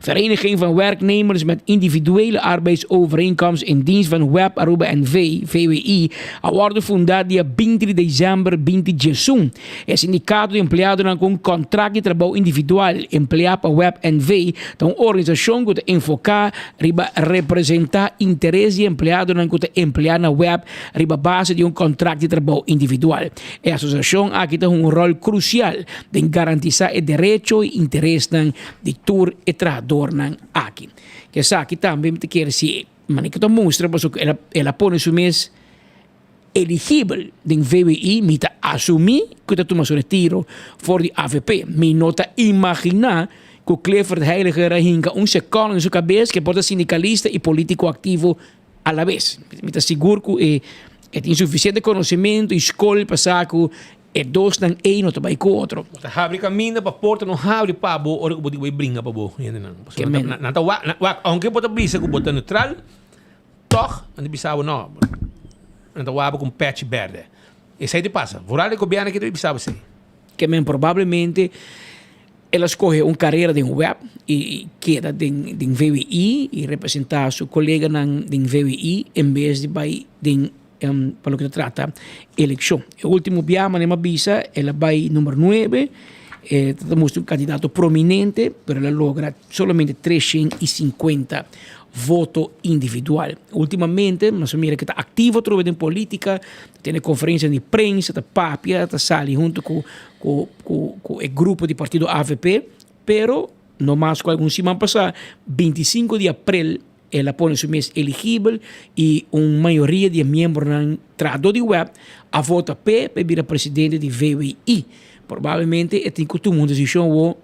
Vereniging van Werknemers met Individuele Arbeidsovereenkomst in Dienst van Web Aruba NV, VWI, a wòrdu fundá dia 20 di desèmber 2011. E sindikato di empleadonan ku un kontrakt di trabou individual empleá pa Web NV ta un organisashon ku ta enfoká riba representá interes di empleadonan ku ta empleá na Web riba base di un kontrakt di trabou individual. E asosiashon aki ta hunga un ròl krusial den garantisá e derecho i interesnan di tur e trahadornan aki. Esaki tambe mi ta kere si manera ku ta mustra pasobra el a pone su mes eligibel den VWI, mi ta asumí ku ta tuma su retiro for di avp. Mi no ta imaginá ku Clifford Heiliger a hinka un sekònde den su kabes ku e por ta sindikalista i polítiko aktivo alabes. Mi ta sigur ku e tin sufisiente konosementu i skol pa sa ku. E dosnan ei no ta bai ku otro. Bo ta habri kaminda pa porta no habri pa bo ora ku bo di bai bringa pa bo hendenan. Pasobra nan ta, nan ta wak, wak, aunke bo ta bisa ku bo ta neutral, tòg nan ta bisa bo no, nan ta wak bo ku un pèchi bèrdè. Esei ta pasa. Vooral e gobièrnu aki ta bisa bo esei. Ke men probablemente el a skohe un karera den web i keda den den VWI i representá su koleganan den VWI en bes di bai den pa loke ta trata elekshon. E ultimo biaha manera mi a bisa el a bai number nuebe, e ta mustra un kandidato prominente pero el a logra solamente treshen i sinkuenta voto individual. Ultimamente nos a mira ke ta aktivo atrobe den politika, ta tene konferensia di prensa, ta papia, ta sali hunto ku ku ku e grupo di partido avp, pero no mas ku algun siman pasá, bintisinko di aprel, El a pone su mes eligibel y un mayoria di e miembronan trahadó di web a vota p'e pa e bira presidente di VWI. Probablemente e tin cu tuma un decision awor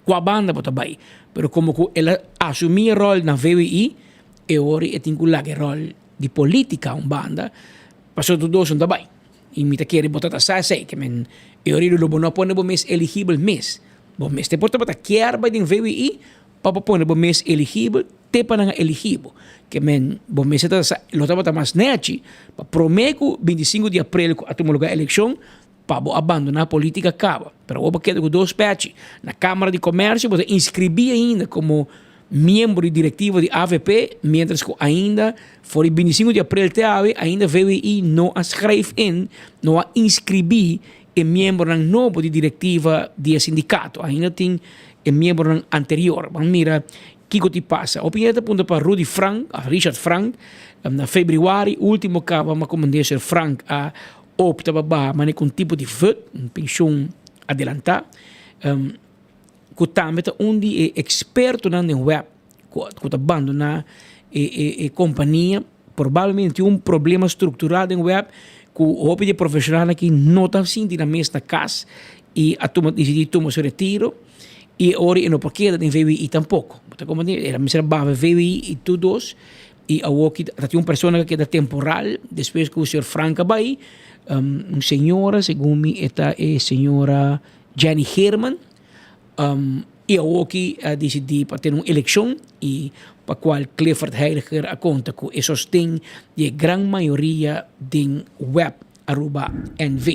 cua banda bo ta bay. Pero como cu el a asumi e rol na VWI, e ora e tin cu laga e rol di politica un banda pasobra tur dos no ta bay. Y mi ta kere bo ta ta sa esey, ke men e ora lo bo no a pone bo mes eligibel mes. Bo mester por tabata kier bay den VWI Pa bo pone bo mes eligibel te pa nan a eligi bo. Ke men bo mester ta sa lo tabata mas nechi pa prome ku 25 di aprel ku a tuma luga elekshon pa bo a bandona politika kaba. Pero awor bo keda ku dos pechi. Na Kamara di Komersio bo ta inskribí ainda komo miembro di direktivo di avp mientras ku ainda for di 25 di aprel te awe ainda VWI no a schrijf in, no a inskribí e miembronan nobo di direktiva di e sindikato. Ainda tin e miembronan anterior. Ban mira kiko ti pasa. Hopi hende ta puntra pa Rudy Frank, of Richard Frank, na februari ultimo kaba ma komandé Sir Frank a opta pa baha manera ku un tipo di vut, un penshun adelantá, ku tambe ta un di e ekspertonan den web ku ta bandoná e kompania. Probablemente tin un problema struktural den web ku hopi di e profeshonalnan aki no ta sinti nan mes na kas i a tuma disidí tuma su retiro i e ora e no por keda den VWI tampoko. Bo ta komprendé? El a mester a baha VWI i tur dos i awor ki ta tin un persona ku a keda temporal despues ku señor Frank a bai, un señora segun mi e ta e señora Jenny Geerman. I awoki a disidí pa tene un elekshon i pa kual Clifford Heiliger a konta ku e sosten di e gran mayoria den web Aruba NV.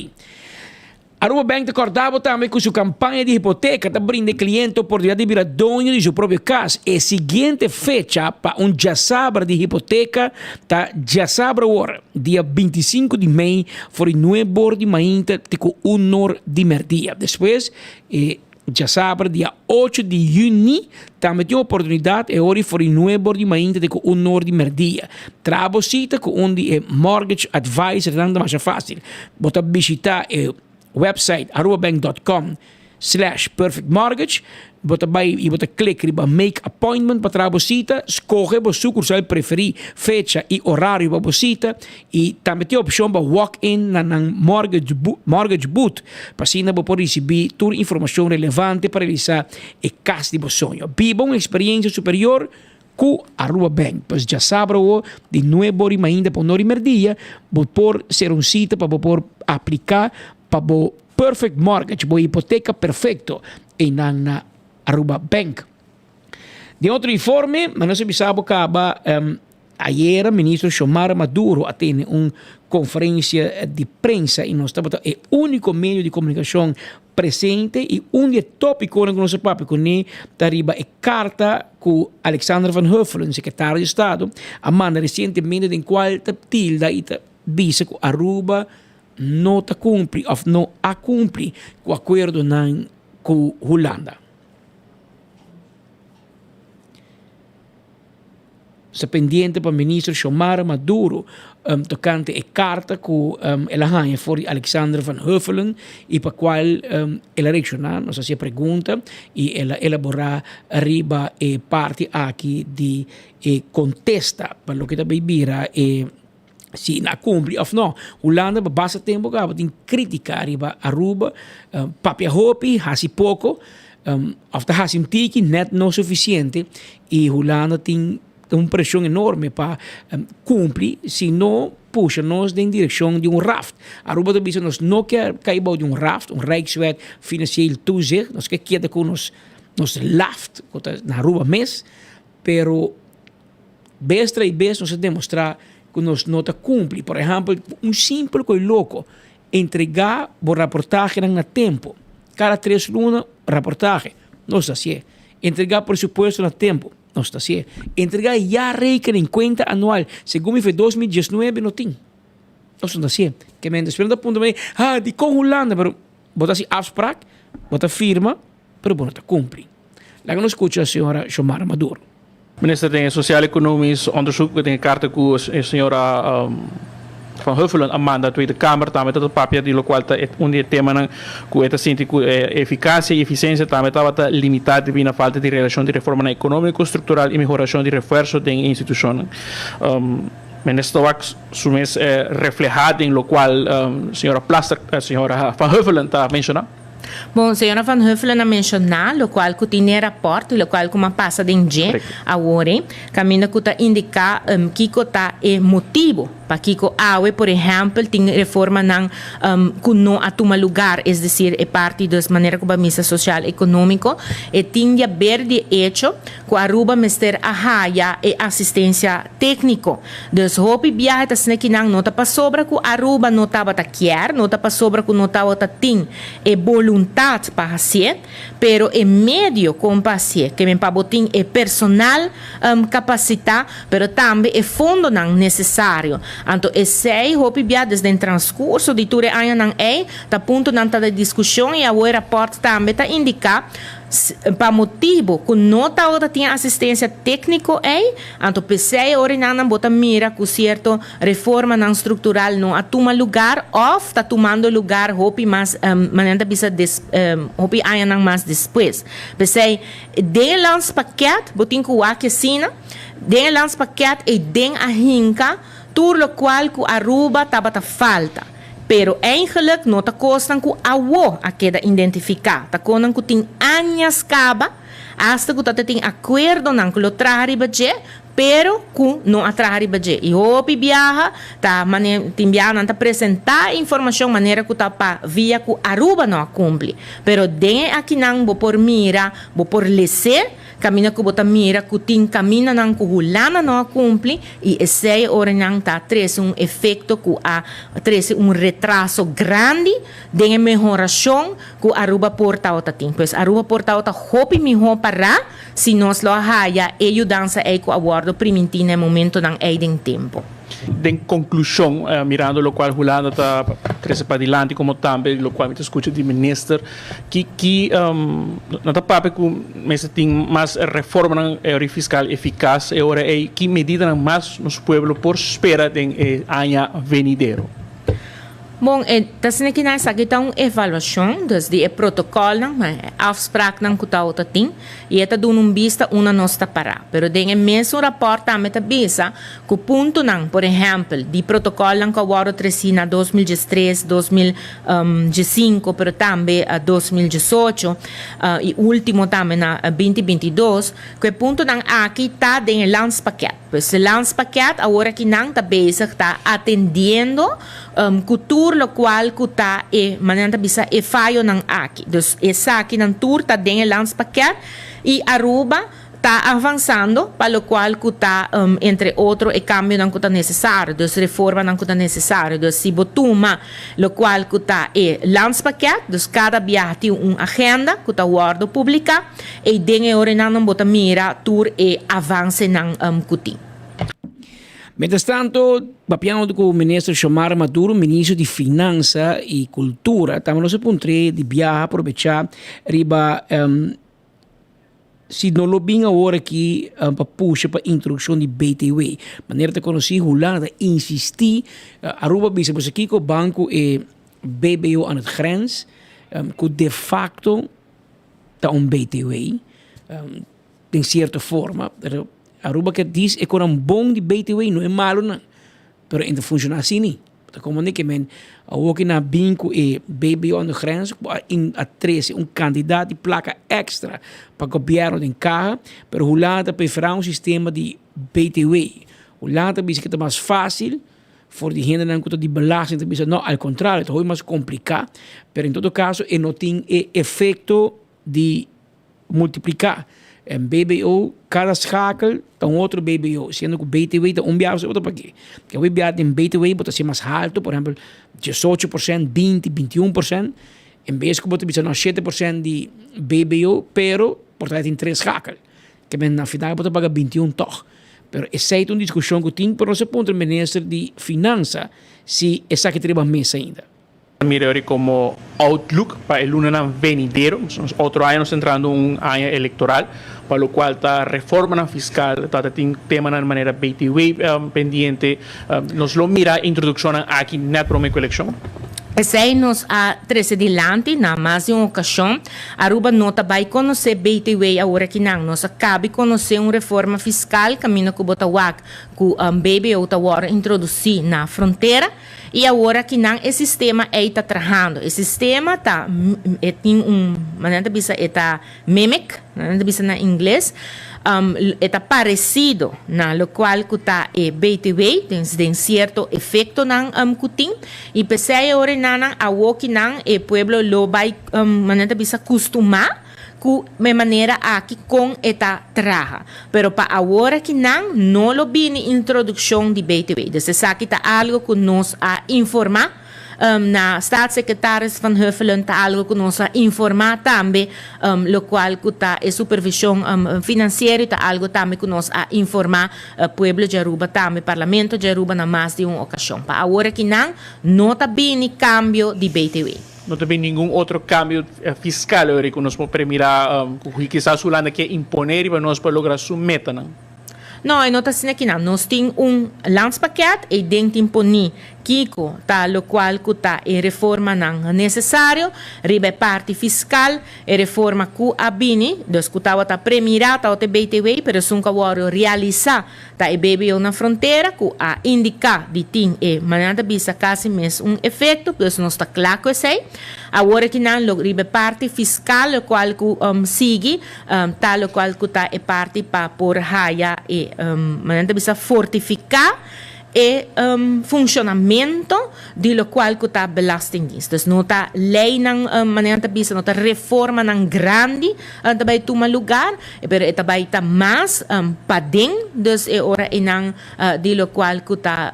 Aruba Bank ta kòrda bo tambe ku su kampaña di hipoteka ta brinda e kliente oportunidat di bira doño di su propio kas. E siguiente fecha pa un djasabra di hipoteka ta djasabra awor, dia 25 di mei for di nuebe or di mainta te ku un or di mèrdia. Despues E djasabra dia ocho di yüni tambe tin oportunidat e ora for di nuebe or di mainta te ku un or di merdia. Traha bo sita ku un di e mortgage advisornan ta masha fásil. Bo ta bishita e website arubabank dot com slash perfect mortgage, bo ta bai i bo ta klik riba make appointment pa traha bo sita, skohe bo sukursal preferí, fecha i orario pa bo sita I tambe tin opshon pa walk in na nan mortgage mortgage booth pa asina bo por risibí tur informashon relevante pa realisá e kas di bo soño. Biba un eksperiencia superior ku Aruba Bank. Pues djasabra awo di nuebe ora i mainta pa un ora i merdia bo por sera un sita pa bo por apliká pa bo perfect mortgage, bo hipoteka perfekto einan na Aruba Bank. Den otro informe, ma nos a bisa bo kaba ayera ministro Xiomara Maduro a tene un conferencia di prensa y nos tabata e unico medio di comunicacion presente y un di e topiconan cu nos a papia cune ta riba e carta cu Alexander van Huffelen, secretario di Estado, a manda recientemente den cual ta tilda y ta bisa cu Aruba no ta cumpli of no a cumpli cu acuerdonan cu Hulanda. Sa pendiente pa minister Xiomara Maduro tocante e carta cu el a haña for di Alexander van Huffelen y pa cual el a reacciona. Nos a haci e pregunta y el a elabora riba e parti aki di e contesta pa loke ta bay bira e si nan a cumpli of no. Hulanda pa basta tempo caba tin critica riba Aruba, papia hopi, haci poco, of ta haci un tiki net no suficiente y Hulanda tin un presion enorme pa cumpli, si no. pusha nos den direkshon di un raft. Aruba ta bisa nos no ke kai bou di un raft, un Rijkswet Financieel Toezicht, nos ke keda ku nos nos laft ku ta na Aruba mes, pero bes tras bes nos a demostrá ku nos no ta kumpli. Por ehèmpel, un simpel koi loko, entregá bo raportahenan na tempu. Kada tres luna, raportahe. Nos ta hasié. Entregá presupuesto na tempu. Nos ta hasié. Entregá jaarrekening, kuenta anual, segun mi fe 2019 no tin. Nos no ta hasié. Ke men despues nan ta puntra mi, ha, dikon Hulanda? Pero bo ta hasi afsprak, bo ta firma, pero bo no ta kumpli. Laga nos skucha señora Xiomara Maduro. Minister den e Sociaal Economisch Onderzoek den e karta ku e señora Van Huffelen a manda Tweede Kamer tambe ta papia di lokual ta un di e temanan ku e ta sinti ku e efikasia i efisiensia tambe tabata limitá debí na falta di realisashon di reformanan ekonómiko, struktural i mehorashon di refuerso den e institushonnan. Minister ta wak su mes reflehá den lokual señora Plasterk, señora Van Huffelen ta menshoná. Bon, señora Van Huffelen a menshoná lokual ku tin den e rapòrt i lokual ku a pasa den dje awor ei, kaminda ku ta indiká kiko ta e motibu pakiko awe, por ehèmpel, tin reformanan ku no a tuma lugar, es desir, e parti dus manera ku bo a misa sosial ekonómiko, e tin di haber di e echo ku Aruba mester a haya e asistensia tékniko. Dus hopi biahe ta asina ki nan no ta pasobra ku Aruba no tabata kier, no ta pasobra ku no tabata tin e boluntat pa hasié, pero e medio kon pa hasié, ke men pa bo tin e personal kapasitá, pero tambe e fondonan nesesario. Anto esei hopi bia des den transkurso di tur e añanan ei ta puntonan ta di diskushon i awor e rapòrt tambe ta indiká Pa motibu ku no tabata tin asistensia tékniko ei, anto p'esei ora nan bo ta mira ku sierto reformanan struktural no a tuma lugar òf ta tumando lugar hopi mas, manera nan ta bisa des, hopi añanan mas despues. P'esei den e landspakket bo tin ku wak asina, den e landspakket ei den a hinka tur lokual ku Aruba tabata falta. Pero eigenlijk no ta kosnan ku awo a keda identifiká, ta konan ku tin añas kaba, asta ku ta ta tin akuerdonan ku lo traha riba dje, pero ku no a traha riba dje. I hopi biaha ta mane tin biaha nan ta presentá e informashon manera ku ta pa via ku Aruba no a kumpli. Pero den e akinan bo por mira, bo por les'é, Kaminda ku bo ta mira ku tin kamindanan ku Hulanda no a kumpli i esei ora nan ta trese un efekto ku a trese un retraso grandi den e mehorashon ku Aruba por tabata tin. Pues Aruba por tabata hopi mihó pará si nos lo a haya e yudansa ei ku a wòrdu primintí na e momentonan ei den tempu. Den konklushon, mirando lokual Hulanda ta trese padilanti komo tambe lokual mi ta skucha di minister, Ki ki nan ta papia ku mester tin mas reformanan e fiskal efikas e ora ei ki medidanan mas nos pueblo por spera den e aña venidero? Bon, e ta asina ki nan esaki ta un evaluashon dus di e protokòlnan, e afspraaknan ku ta tin i e ta duna un bista unda nos ta pará. Pero den e mesun rapòrt tambe ta bisa ku puntonan, por ehèmpel, di protokòlnan ku a wòrdu tresí na 2013, 2015, pero tambe 2018 i último tambe na 2022, ku e puntonan aki ta den e landspakket. Pues e landspakket awor aki nan ta bezig ta atendiendo ku tur lokual ku ta e, manera nan ta bisa, e fayonan aki. Dus esakinan tur ta den e landspakket i Aruba Ta avansando pa locual cu ta entre otro e cambionan cu ta necesario, dus reformanan cu ta necesario. Dus si bo tuma locual cu ta e landspakket, dus cada biaha tin un agenda cu ta wordo publica, ey den e orenan bo ta mira tur e avancenan cu tin. Mientras tanto, papiando cu Minister Xiomara Maduro, Ministro di Finansa y Cultura, tambe nos a puntr'e di biaha aprobecha riba Si no lo bin awor aki pa pusha pa introduccion di BTW. Manera ta conoci Hulanda ta insisti, Aruba bisa boso kico ban cu e BBO aan het grens cu de facto ta un BTW den cierto forma. Pero Aruba ke dis e conan bon di BTW no e malonan. Pero e ta funciona asina. Ta como ni ke men awor ki nan a bin ku e BBO aan de grens ku a a trese un kantidat di plaka èkstra pa gobièrnu den kaha, pero Hulanda ta preferá un sistema di BTW. Hulanda ta bisa ku ta mas fásil. For di hendenan ku ta di belasting ta bisa no, al kontrario, ta hopi mas kompliká, pero en todo kaso e no tin e efekto di multipliká. En BBO, kada schakel ta un otro BBO, siendo ku BTW ta un biaha otro p'aki. Ke hopi biaha den BTW bo ta hasi mas haltu, por ehèmpel 18%, 20, 21%, en bes ku bo ta bisa no 7% di BBO, pero por ta tin tres schakel. Ke men na final bo ta paga 21 tòg. Pero esei ta un diskushon ku tin, pero nos a puntra minister di Finansa si esaki ta riba mesa ainda. Mira ori como outlook pa e lunanan venidero. Nos otro aña nos ta entrando un aña electoral, pa locual ta reformanan fiscal, ta ta tin temanan manera BTW pendiente. Nos lo mira introduccionnan aki net prome cu eleccion. Esey nos a trece dilanti na mas di un ocasion. Aruba no ta bay conoce BTW awor akinan. Nos a cabi conoce un reforma fiscal caminda cu bo ta wak cu BBO ta worde introduci na frontera. I awor akinan e sistema ei ta trahando. E sistema ta, e tin un, manera ta bisa e ta mimic, manera ta bisa na ingles, e ta parecido na locual cu ta e BTW, den, den cierto efectonan cu tin. I p'esei awor enanan, awokinan e pueblo lo bai, manera ta bisa, custuma. Ku e manera aki kon e ta traha. Pero pa awor aki nan no lo bini introdukshon di BTW. Dus esaki ta algo ku nos a informá na Staatssecretaris Van Huffelen, ta algo ku nos a informá tambe lokual ku ta e supervishon finansiero i ta algo tambe ku nos a informá pueblo di Aruba tambe, Parlamento di Aruba na mas di un okashon. Pa awor aki nan no ta bini kambio di BTW. No ta bin ningun otro cambio fiscal ori cu nos por premira cu kisas Hulanda kier impone riba nos pa logra su metanan. No, e no ta asina kinan. Nos tin un landspakket, eyden tin poni kico ta locual cu ta e reformanan necesario riba e parti fiscal, e reforma cu a bini, dus cu tawata premira tawata e BTW, pero esun cu a wordo realisa Ta e BBO na frontera cu a indica di tin e manera ta bisa casi mes un efecto, pues nos ta cla cu esey. Awor aki nan lo riba e parti fiscal locual cu sigui ta locual cu ta e parti pa por haya e manera ta bisa fortifica e funcionamento di locual cu ta Belastingdienst. Dus no ta leynan manera ta bisa no ta reformanan grandi ta bay tuma lugar, pero e ta bay ta mas paden, dus e ora eynan di locual cu ta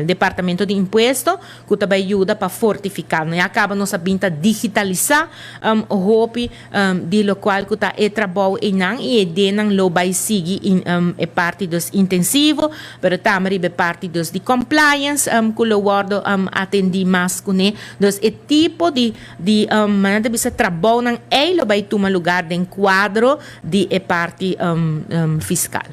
Departamento di Impuesto cu ta bay yuda pa fortifica. No ya caba nos a bin ta digitalisa hopi di locual cu ta e trabou eynan y e denan lo bay sigui e parti dus intensivo, pero tambe riba e parti dus di compliance cu lo wordo atendi mas cune. Dus e tipo di di manera ta bisa trabounan ey lo bay tuma lugar den cuadro di e parti fiscal.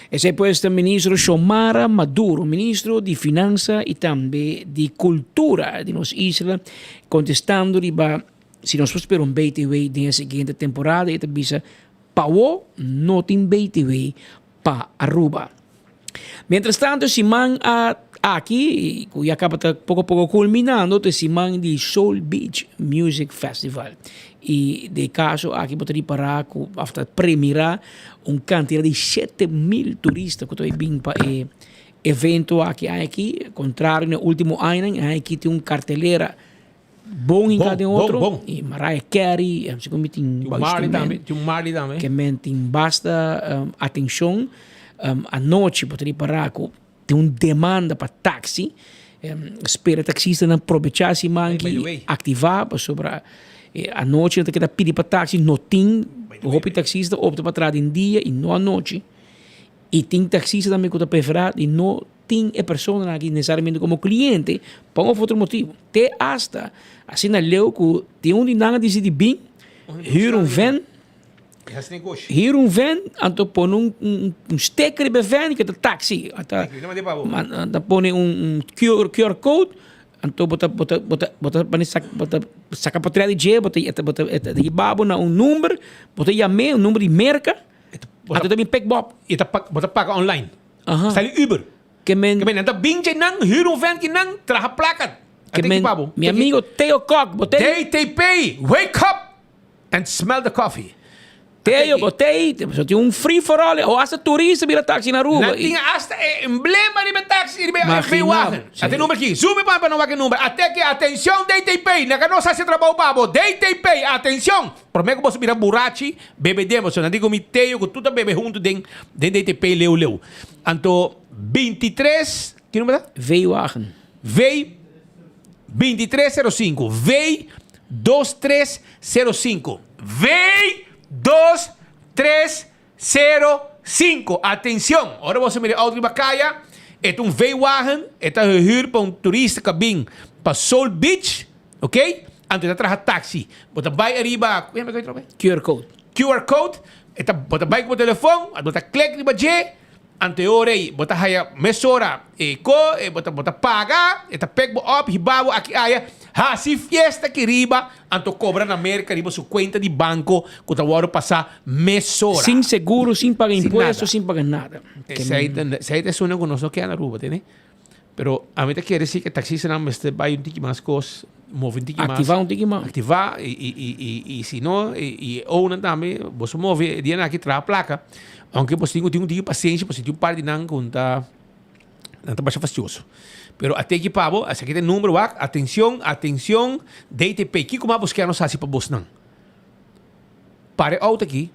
Esey pues ta Ministro Xiomara Maduro, Ministro di Finansa y tambe di Cultura di nos isla, contestando riba si nos por spera un BTW den e siguiente temporada y ta bisa pawo no tin BTW pa Aruba. Mientras tanto e siman a aki cu ya caba ta poco poco culminando ta e siman di Soul Beach Music Festival y den e caso aki bo ta ripara cu of ta premira un cantidad di 7000 turista cu ta bay bin pa e evento aki aña aki contrario na e ultimo añanan e aña aki tin un cartelera Bon hinká den otro. Bon, bon. I Mariah Carey, em segun mi tin Tin Marley tambe, tin Marley tambe. Ke men tin basta um, atenshon. Um, anochi bo ta ripará ku tin un demanda pa taxi. Um, spera taxistanan probechá siman ki aktivá pasobra eh, anochi nan ta keda pidi pa taxi, no tin hopi taxista opta pa traha den dia i no anochi. I tin taxista tambe ku ta preferá di no tin e personanan aki nesesariamente komo kliente pa un of otro motibu. Te asta asina leu ku tin un di nan a disidi bin hür un ven, hür un ven, anto pone un un sticker riba e ven ku ta taxi. Anta pone un QR code, anto bo ta bo ta bo ta bo ta bo ta saka potret di dje, bo ta bo ta hiba bo na un number, bo ta yam'é un number di Merka, anto ta bin pick bo op. I bo ta paga online. Aha. Sali Uber. Ke men. Ke men nan ta bin dje nan, huur un vent ki nan, traha plaka. Ke men, mi amigo Theo Kok, bo te. DTP, wake up and smell the coffee. Teo, bo tei, so tin un free for all, o hasta turista bira taxi na Aruba. Nan tin hasta e emblema riba e taxi, riba e V-wagen. Ate number aki, zoom e pa no wak e number. Ate aki, atencion DTP, na ka nos haci trabou pa bo. DTP, atencion! Prome ku boso bira burachi, bebe den boso. Nan di ku mi Teo ku tur ta bebe huntu den den DTP leu leu. Anto 23, ki number ta? V-wagen. V 2305, V 2305. V 2305. Atencion! Ora boso mira e auto riba caya, e ta un V-wagen, e ta gehuur pa un turista cu a bin pa Soul Beach, ok? Anto e ta traha taxi. Bo ta bay ariba, cu yama e coy? QR code. QR code, e ta, bo ta bay cu bo telefon, bo ta click riba dje, Anto e ora ei bo ta haya mesora e ko, e bo ta bo ta paga, e ta pek bo op, hiba bo aki aya, hasi fiesta aki riba, anto kobra na Merka riba su kuenta di banko ku ta wòrdu pasá mesora. Sin seguro, sin paga Sin impuesto, nada. sin paga nada. Esei ta esei ta esunnan ku nos no keda na Aruba, tende? Pero ami ta kere si ku e taksistanan mester bai un tiki mas kos, move un tiki mas. Aktivá un tiki mas. Aktivá i i i i i si no i i e ounan tambe boso move e dianan aki traha plaka. Aunke boso tin ku tin un tiki pasenshi pasobra tin un par di nan ku ta nan ta basha fastioso. Pero a teki pa bo, esaki ta e number wak, atencion, atencion DTP. Kiko mas bos kier nos hasi pa bosnan? Para e outo aki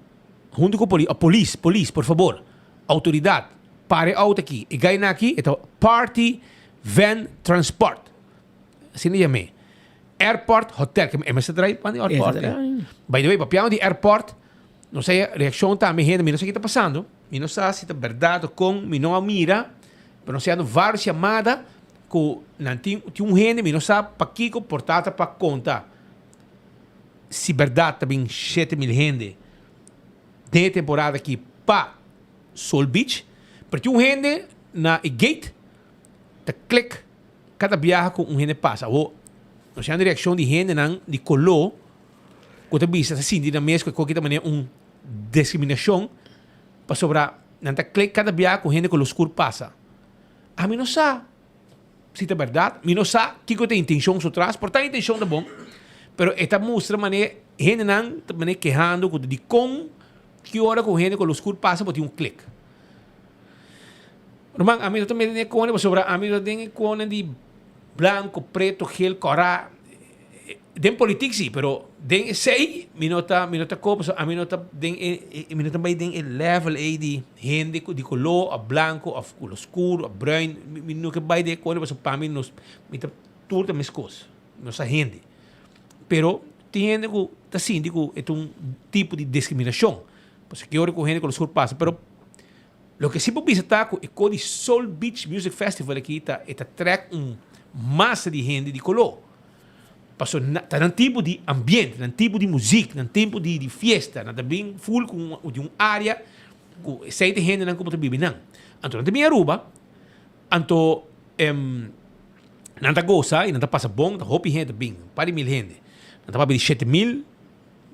hunto ku polis, polis, polis por fabor, autoridad. Para e auto aki. E gainan aki e ta Party Van Transport. Asina yam'é. Airport Hotel. E mester trae pan di airport. By the way, papiando di airport, nos haya reaccion tambe hende, mi no sa ki ta pasando, mi no sa si ta berdad o con, mi no a mira, pero nos haya varios yamada cu nan tin tin un hende, mi no sa pakico por ta ta pa conta si berdad ta bin 7000 hende den e temporada aki pa Sol Beach, pero tin un hende na e gate ta klik kada biaha ku un hende pasa. Awor, nos yanda reakshon di hendenan di koló ku ta bisa ta sinti nan mes ku e koki ta manera un diskriminashon pasobra nan ta klik kada biaha ku hende koló skur pasa. Ami no sa si ta bèrdat, mi no sa kiko ta e intenshon su tras, por ta e intenshon ta bon, pero e ta mustra manera hendenan ta manera kehando ku dikon Ki ora ku hende ku lus skur pasa bo tin un klik. Ruman, ami no ta mete den e kone pasobra ami no ta den e kone di blanko, preto, gel, kòrá. Den politik si, pero den esei mi no ta mi no ta koop pasobra ami no ta den e mi no ta bai den e level ei di hende ku di koló òf blanko òf ku lus skur òf bruin. Mi no ke bai den e kone pasobra pa mi nos mi ta tur ta meskos. Nos ta hende. Pero tin hende ku ta sinti ku e ta un tipo di diskriminashon. Pasobra ki ora ku hende ku lo sur pasa. Pero loke si por bisa ta ku e ko di Soul Beach Music Festival aki ta e ta trèk un masa di hende di koló. Pasobra ta nan tipo di ambiente, nan tipo di muzik, nan tipo di di fiesta. Nan ta bin ful ku un di un área ku esei ta e hendenan ku bo ta biba einan. Anto nan ta bin Aruba, anto Nan ta gosa y nan ta pasa bon, ta hopi hende ta bin, un par di mil hende. Nan ta papia di 7000,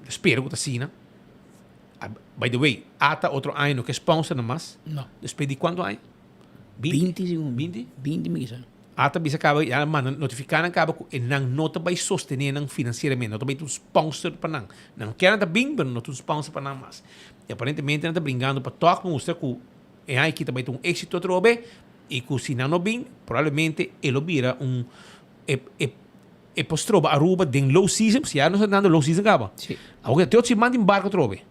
yo spera cu ta asina. By the way, ata otro aña no ke sponsor nan mas. No. Despues di cuanto aña? 20 segun. 20? 20 mi kisa. Ata bisa caba, ya nan manda notifica nan caba cu e nan no ta bay sostene nan financieramente, no ta bay ta un sponsor pa nan. Nan kier nan ta bin, pero no ta un sponsor pa nan mas. Y aparentemente nan ta bringando pa toch mustra cu e aña aki ta bay ta un exito atrobe. I ku si nan no bin, probablemente e lo bira un e e e por stroba Aruba den low season, pasobra ya nos ta dando low season kaba. Sí. Awor ku ta te otro siman tin barko atrobe.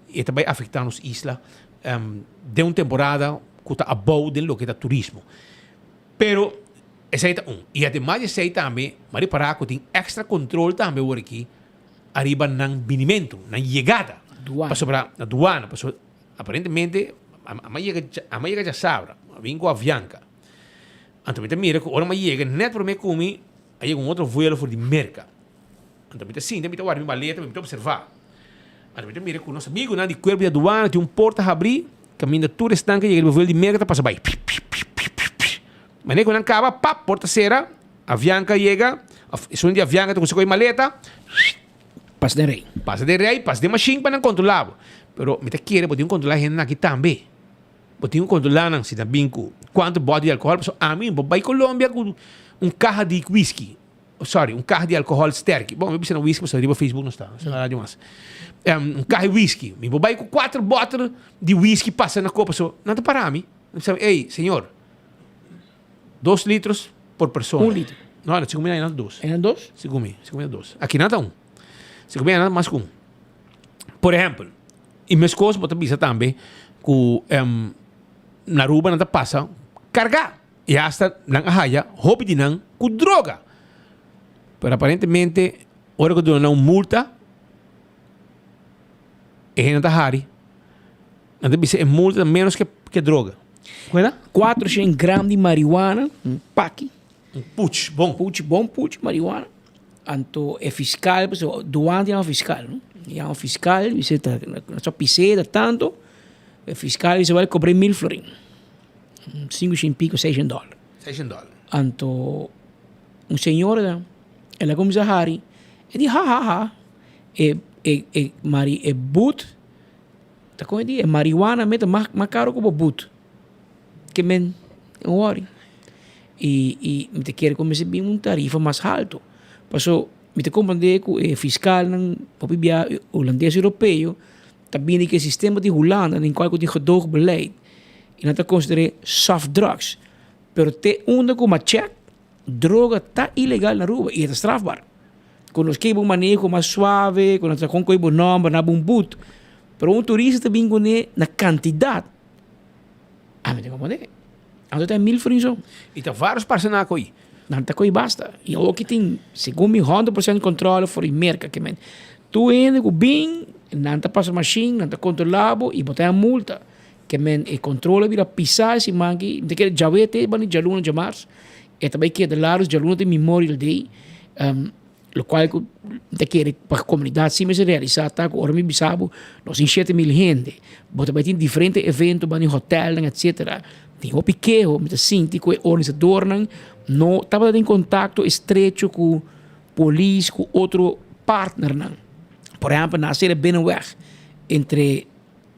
E ta bai afektá nos isla den un temporada ku ta abou den loke ta turismo. Pero esei ta un. I ademas di esei tambe, m'a ripará ku tin èkstra kontrol tambe awor aki ariba nan binimentu, nan yegada. Duana. Pasobra, na duana, pasobra Aparentemente, a yega, a yega djasabra, a bin ku Avianca. Anto mi ta mira ku ora mi a yega, nèt promé ku mi, a yega un otro vuelo for di Merka. Anto mi ta sinta, mi ta warda mi maleta, mi ta opservá. Anto mi ta mira ku nos amigunan di kuerpo di aduana tin un porta habrí, kaminda tur esnan ku a yega riba vuelo di Merka ta pasa bai. Manera ku nan kaba, pap, porta sera, Avianca yega, òf esun di Avianca ta kuminsá kohe maleta. Pasa den rei. Pasa den rei, pasa den mashin pa nan kontrolá bo. Pero mi ta kere bo tin ku kontrolá hendenan aki tambe. Bo tin ku kontrolá nan si nan bin ku kuantu bòt di alkohòl. Pasobra ami bo bai Colombia ku un kaha di whisky. Sorry, un kaha di alkohòl sterki. Bon, mi bisa na whisky pasobra riba Facebook no sta, no sta na radio mas. Un kaha di whisky. Mi por bai ku kuater bòter di whisky pasa na kopa so nan ta para mi. Nan bisa mi, ey, señor, dos litros por persona. Un litro. No, segun mi nan dos. Nan dos? Segun mi, segun mi nan dos. Aki nan ta un. Segun mi nan mas ku un. Por ehèmpel, i meskos bo ta bisa tambe ku na Aruba nan ta pasa kargá. I hasta nan a haya hopi di nan ku droga. Pero aparentemente ora ku duna nan un multa, e hende ta hari. Nan ta bisa e multa ta menos ke ke droga. Kueda? 400 gram di marihuana, un paki. Un puch, bon. Puch, bon puch marihuana. Anto e fiscal, pasobra douane tin fiscal, no? Yama fiscal, bisa ta, nos a pis'é ta tanto. E fiscal bisa, wèl kobr'é mil florin. Sinku shen piko, seis shen dòler. Seis shen dòler. Anto un señora el a kuminsá hari, e di ha ha ha, e e e mari e but ta kon e di e marihuana mes ta mas mas karo ku bo but. Ke men no wòri. I i mi ta kere ku mester bin un tarifa mas haltu. Paso mi ta komprendé ku e fiskalnan hopi bia hulandes europeo ta bini ku e sistema di Hulanda den kual ku tin gedoogbeleid i nan ta konsider'é soft drugs. Pero te unda ku m'a chèk, droga ta ilegal na Aruba i e ta strafbaar. Ku nos ke bo maneho mas suave, ku nos ta kon kohe bo nòmber na bo un but, pero un turista ta bin kuné na kantidat, ami ta komprendé. Anto ta e mil florin so. I ta vários parsenan a ko'i. Nan ta ko'i basta. I awor ki tin, segun mi, 100% kòntròle for di Merka ke men. Tur hende ku bin, nan ta pasa mashin, nan ta kontrolá bo i bo ta haña multa. Ke men e kontrol a bira pisá e siman aki. Mi ta kere djawe te bani djaluna djamars. E ta bai keda larus djaluna te Memorial Day. Lokual ku mi ta kere pa komunidat si mester realisá ta ku ora mi bisa bo nos tin 7000 hende. Bo ta bai tin diferente evento bani hotelnan etcetera. Tin hopi keho mi ta sinti ku e organisadornan no tabata den kontakto estrecho ku polis ku otro partnernan. Por ehèmpel nan a sera binnenweg entre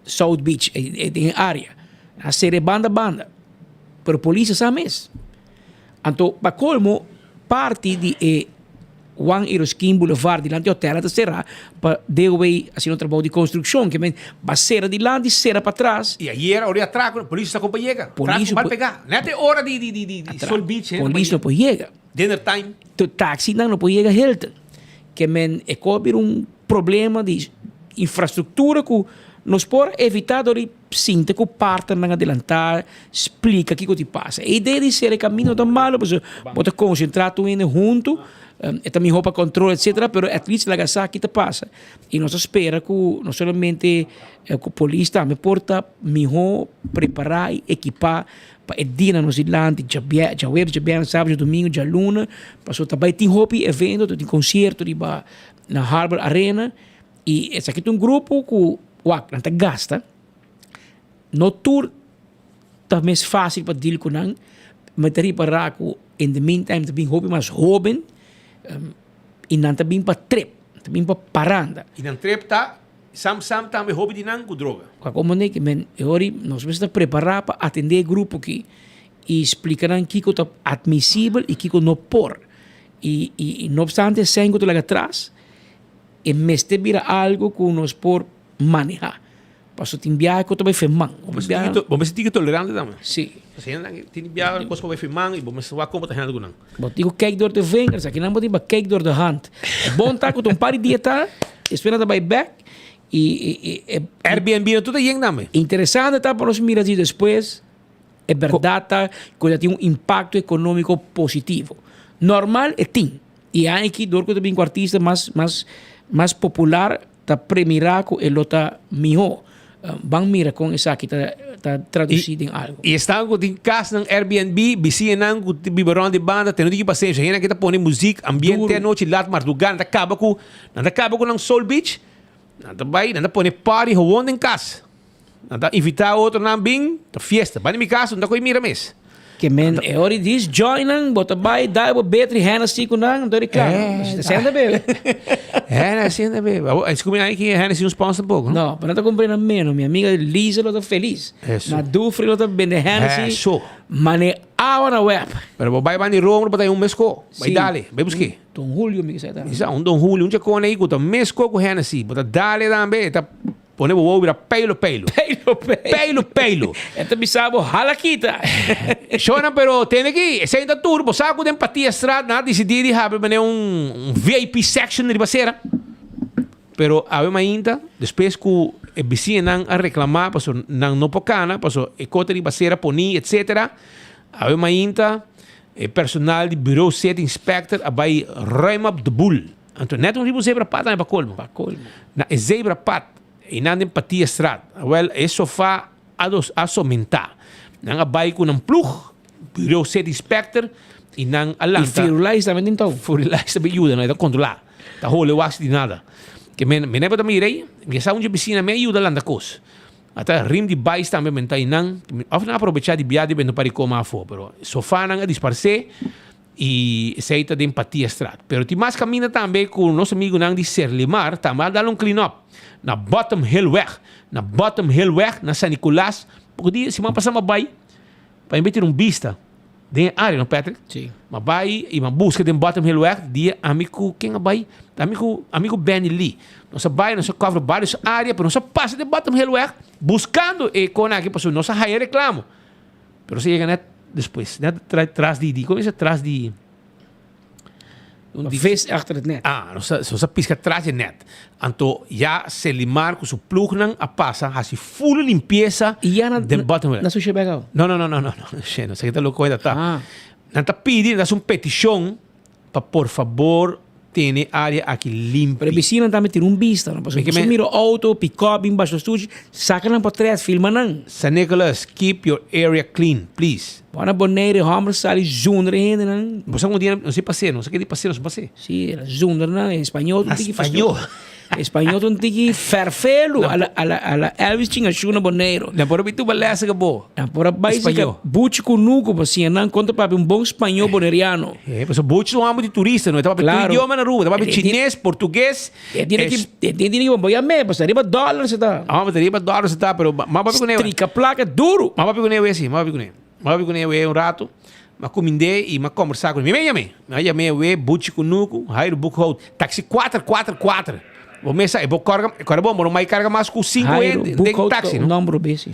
South Beach den e área. Nan a sera e banda banda pero polis a sa mes. Anto pa colmo parti di e Juan Eroskin Boulevard dilanti hotel a ta sera pa DOW haciendo trabou di construccion ke men ba sera dilanti sera patras. Y ayer ora di atraco polis ta con pa yega. Polis Trafico mal pega. Net e ora di di di di Sol Beach hende pa Polis no por yega. Dinner time. Taxinan no por yega Hilton. Ke men e ko bira un problema di infrastructura cu nos por evita dor di Sinta ku partnernan adelantá, splika kiko ti pasa. E idea di sera e kamino no ta malo pasobra bo ta konsentrá tur hende huntu, e ta mihó pa kontrol etsetera, pero at least laga sa ki ta pasa. I nos ta spera ku no solamente ku polis tambe por ta mihó prepará i ekipá pa e dianan nos dilanti, djabiè, djaweps, djabièrnè, sábado, djadumingu, djaluna, pasobra ta bai tin hopi evento, ta tin konsierto riba na Harbor Arena. I esaki ta un grupo ku wak nan ta gasta. No tur ta mes fásil pa deal ku nan. Mi ta ripará ku in the meantime ta bin hopi mas hóben i nan ta bin pa trip, nan ta bin pa paranda. I nan trip ta sam sam tambe hopi di nan ku droga. Wak omo ne ke men e ora nos mester ta prepará pa atendé e grupo aki i splika nan kiko ta atmisibel i kiko no por. I i no opstante esei ku ta laga atras. E mester bira algo ku nos por manehá. Paso tin biaha ku ta bai feman. Bo mester tin tolerante tambe. Si. Pasobra hende tin biaha kos ku bai feman i bo mester wak kon bo ta hende ku nan. Bo tin ku kijk door de vingers. Akinan bo tin pa kijk door de hand. E bon ta ku ta un par di dia ta, despues nan ta bai bek i e. Airbnb nan tur ta yen tambe. Interesante ta pa nos mira si despues e bèrdat ta ku ta tin un impakto ekonómiko positivo. Normal e tin. I aki dor ku ta bin ku artista mas mas mas popular ta premira ku e lo ta mihó. Ban mira kon esaki ta ta tradusí den algu. I esnan ku tin kasnan Airbnb, bisiñanan ku ta biba rònt di banda tene diki pasensia. Hende aki ta pone muzik, ambiente anochi, lat mardugá, nan ta kaba ku nan ta kaba ku nan Soul Beach, nan ta bai nan ta pone party howon den kas. Nan ta invitá otronan bin, ta fiesta. Banda mi kas, no ta koe mira mes. Ke men e ora di dis join nan, bo ta bai dai bo betri Hennessy ku nan, anto di kla. Eh, Senta bebe. Hennessy na bebe. Abo, es kumi ai ki Hennessy un sponsor tampoco, no? No, pero nan ta kumpra nan meno. Mi amiga Lisa lo ta felis. Eso. Na Dufry lo ta bende Hennessy. Eso. Mane awa na web. Pero bo bai bandi Rome bo ta un mesko. Bai Si. dale, bai buske. Don Julio mi kisa ta. Isa un Don Julio, un chacone ahí ku ta mesko ku Hennessy. Bo ta dale tambe, e ta Pone bo wowo bira peilo peilo. Peilo peilo. Peilo peilo. E ta bisa bo hala kita. Shona pero tende ki esei ta tur bo sa ku den Patia Straat nan a disidí di habri manera un VIP section riba sera. Pero awe mainta despues ku e bisiñanan a reklamá paso nan no por kana paso e kota riba sera poní etcetera. Awe mainta e personal di Bureau City Inspector a bai ruim op de boel. Anto net un riba un zebrapad tambe pa colmo. Pa colmo. Na e zebrapad, einan den Patiastraat, awel e sofa a dos a somenta. Nan a bai cu nan ploeg, Bureau City Inspector, y nan a lanta. Y Firulais tambe tin tou. Firulais tambe yuda, no, e ta controla. Ta hole wak di nada. Ke men, men ta mira ei, mi sa un dje bicina mi a yuda lanta cos. Ata rim di bais tambe men ta einan, of nan a aprobecha di bia di bendo pa ricoma afo, pero sofanan a disparce. Y esey ta den Patiastraat. Pero tin mas caminda tambe cu nos amigunan di Serlimar tambe a dal un clean up. Na Bottom Hillweg. Na Bottom Hillweg na San Nicolas. Poco dia, siman pasa m'a bay pa mi bay tira un bista den e area, no Patrick? Sí. M'a bay y m'a busca den Bottom Hillweg dia ami cu ken a bay? Ami cu, ami cu Benny Lee. Nos a bay, nos a cover varios area, pero nos a pasa den Bottom Hillweg buscando e cona aki pasobra nos a haya reclamo. Pero se yega net despues, net tras di, di, como dice, tras di... Un vis achter het net. Ah, nos a, nos a pisca tras di net. Anto ya Selimar cu su ploegnan a pasa haci full limpieza Y ya na, den bottom na sushi bek al? No, no, no, no, no, no. She, no sé qué ta loco ta. Ah. Nan ta pidi, nan ta haci un peticion Pa por fabor tene area aki limpi. Pero e bisinan tambe tin un bista no pasobra boso mira auto, pick-up bin basha sushi, saka nan potret, filma nan. San Nicolas, keep your area clean, please. Bo na Bonaire e homber sali zonder e hendenan. Bo sa un dia nos a pas'é, nos a keda di pas'é, nos a pas'é. Si, el a zonder nan, e spañó ta un tiki Spañó. E spañó ta un tiki ferfelu, a la, a la, a la Elvis Chingashu na Bonaire. Nan por a bin tuba lès ka bo. Nan por a bai sika Buchi Kunuku pa siña nan kon ta papia un bon spañó boneriano. Eh, pasobra Buchi ta un homber di turista, no? E ta papia tur idioma na Aruba. Ta papia chines, portugues. E tiene ki, e tiene ki bomboya me, pasobra riba dòler se ta. Homber ta riba dòler se ta, pero m'a papia kuné. Strika plaka duru. M'a papia kuné awe si, m'a papia kuné. M'a papia kuné awe un rato. M'a kumind'é i m'a kombersá kuné. Mi mes yam'é. Mi a yam'é awe Buchi Kunuku, Jairo Boekhout. Taxi kuater, kuater, kuater. Bo mes sa, e bo kòrga, kòrda bon, bo no mai karga mas ku sinku hende den taxi, no? Jairo Boekhout ta un nòmber obes, si.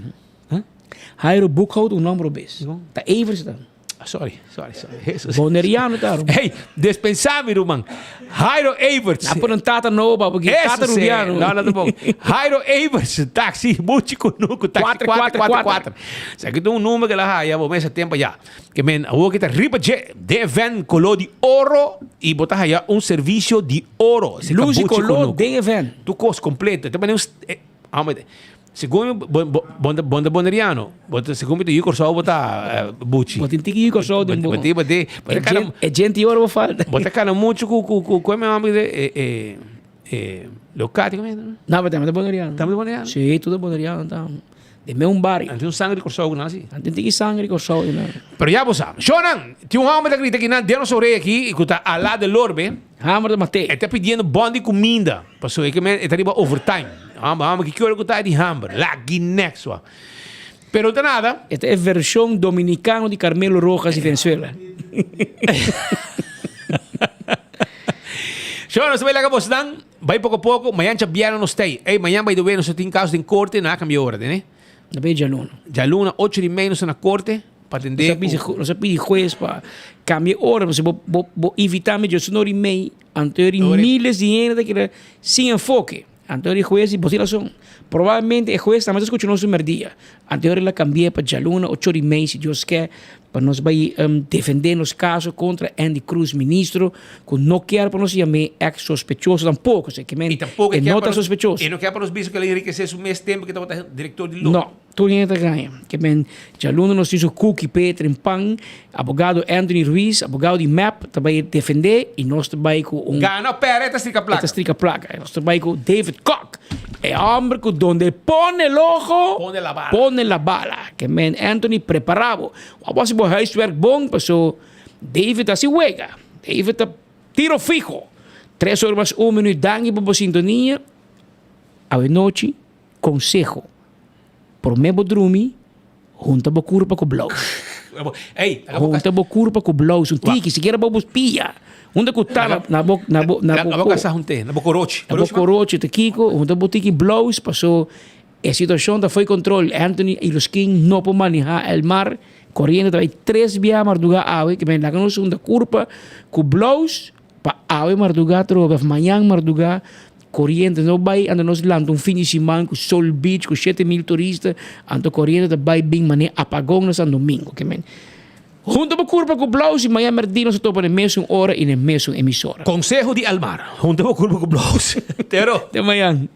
Jairo Boekhout un nomber obes. Ta Evers ta. Sorry, sorry, sorry. Boneriano ta. Hey, despensa mi ruman. Jairo Everts. Na por un tata nobo pa porque tata rubiano. No, no ta bon. Jairo Everts, taxi, buchi kunuku, taxi 444. Sa ki ta un number ke la haya bo mesa tempo ya. Ke men awor ki ta riba dje de van color di oro y bo ta haya un servicio di oro. Luz y color den e van. Tu kos completo. Ta mane un Segun mi bo bo bo ta bo ta boneriano. Bo ta segun mi ta yu Kòrsou bo ta buchi. Bo tin tiki yu Kòrsou den bo. Bo tin bo tin bo ta kana E djenti ora bo falta. Bo ta kana muchu ku ku ku ku mi hòmber di e e e Leocadio komo e? No bo tambe ta boneriano. Tambe ta boneriano? Si tur ta boneriano ta. Den meun bario. Nan tin un sangre di Kòrsou ku nan si. Nan tin tiki sangre di Kòrsou den nan. Pero ya bo sa. Shownan, tin un hòmber ta grita aki nan den nos orea aki ku ta Alá de Lorbe. Hamber ta mat'é. E ta pidiendo bòn di kuminda. Pasobra e ke men e ta riba overtime. Hamber, hamber, ki ora ku ta di hamber? Lagi nek sua. Pero no ta nada. E ta e vershon dominikano di Carmelo Rojas di Venezuela. Shownan, nos ta bai laga bosnan. Bai poko poko, mañan djabièrnè nos ta ei. Ey, mañan by the way nos ta tin kaso den korte, nan a kambia ora, tene? Na bay djaluna. Djaluna, ocho di mei nos ta na korte pa atendé ku. Nos a pidi hues pa kambia e ora, pasobra bo bo bo invitá mi djosun ora i mei, anto ora i miles di hende ta keda sin enfoke. Anto ora e hues di, bo tin rason. Probablemente e hues tambe ta skucha nos un merdia. Anto ora el a kambi'é pa djaluna ocho ora i mei, si Dios ke. Pa nos bai defende nos caso contra Andy Cruz ministro cu no kier pa nos yam'e ex sospechoso tampoco, osea ke men Y tampoco e kier no pa ta nos sospechoso. E no kier pa nos bisa cu el a enriquece su mes tempo cu e tabata director di Lotto. No, tur hende ta gaña. Ke men djaluna nos tin su cookie p'e trempan, abogado Anthony Ruiz, abogado di mep ta bai defende y nos ta bai cu un Gana o perde e ta strika E placa. ta strika placa. Nos ta bai cu David Kock. E homber cu donde pone el ojo, Pone la bala. pone la bala. Ke men Anthony prepara bo. Wak bo haci bo huiswerk bon paso David ta haci wega. David ta tiro fiho. Tres ora mas un minuut danki pa bo sintonia. Awe nochi conseho. Prome bo drumi Hunta bo curpa cu blous. Ey, Hunta bo curpa cu blous un tiki, sikiera bo pia. Hunta cu ta na na bo na bo na bo. Na bo casa hunte, na bo corochi. Na bo corochi ta kico, hunta bo tiki blous paso e situacion ta foi control. Anthony y los King no por maneha el mar, coriente ta bay tres bia marduga awe, ke men laga nos hunta curpa cu blous Pa awe mardugá atrobe of mañan mardugá koriente no bai anto nos lanta un fin di siman ku Sol Beach ku 7000 turista anto koriente ta bai bin manera apagon na San Domingo ke men hunta bo kurpa ku blous i mañan merdí nos ta topa na e mesun ora i na e mesun emisora. Konseho di Elmar, hunta bo kurpa ku blous. Tero. Te mañan.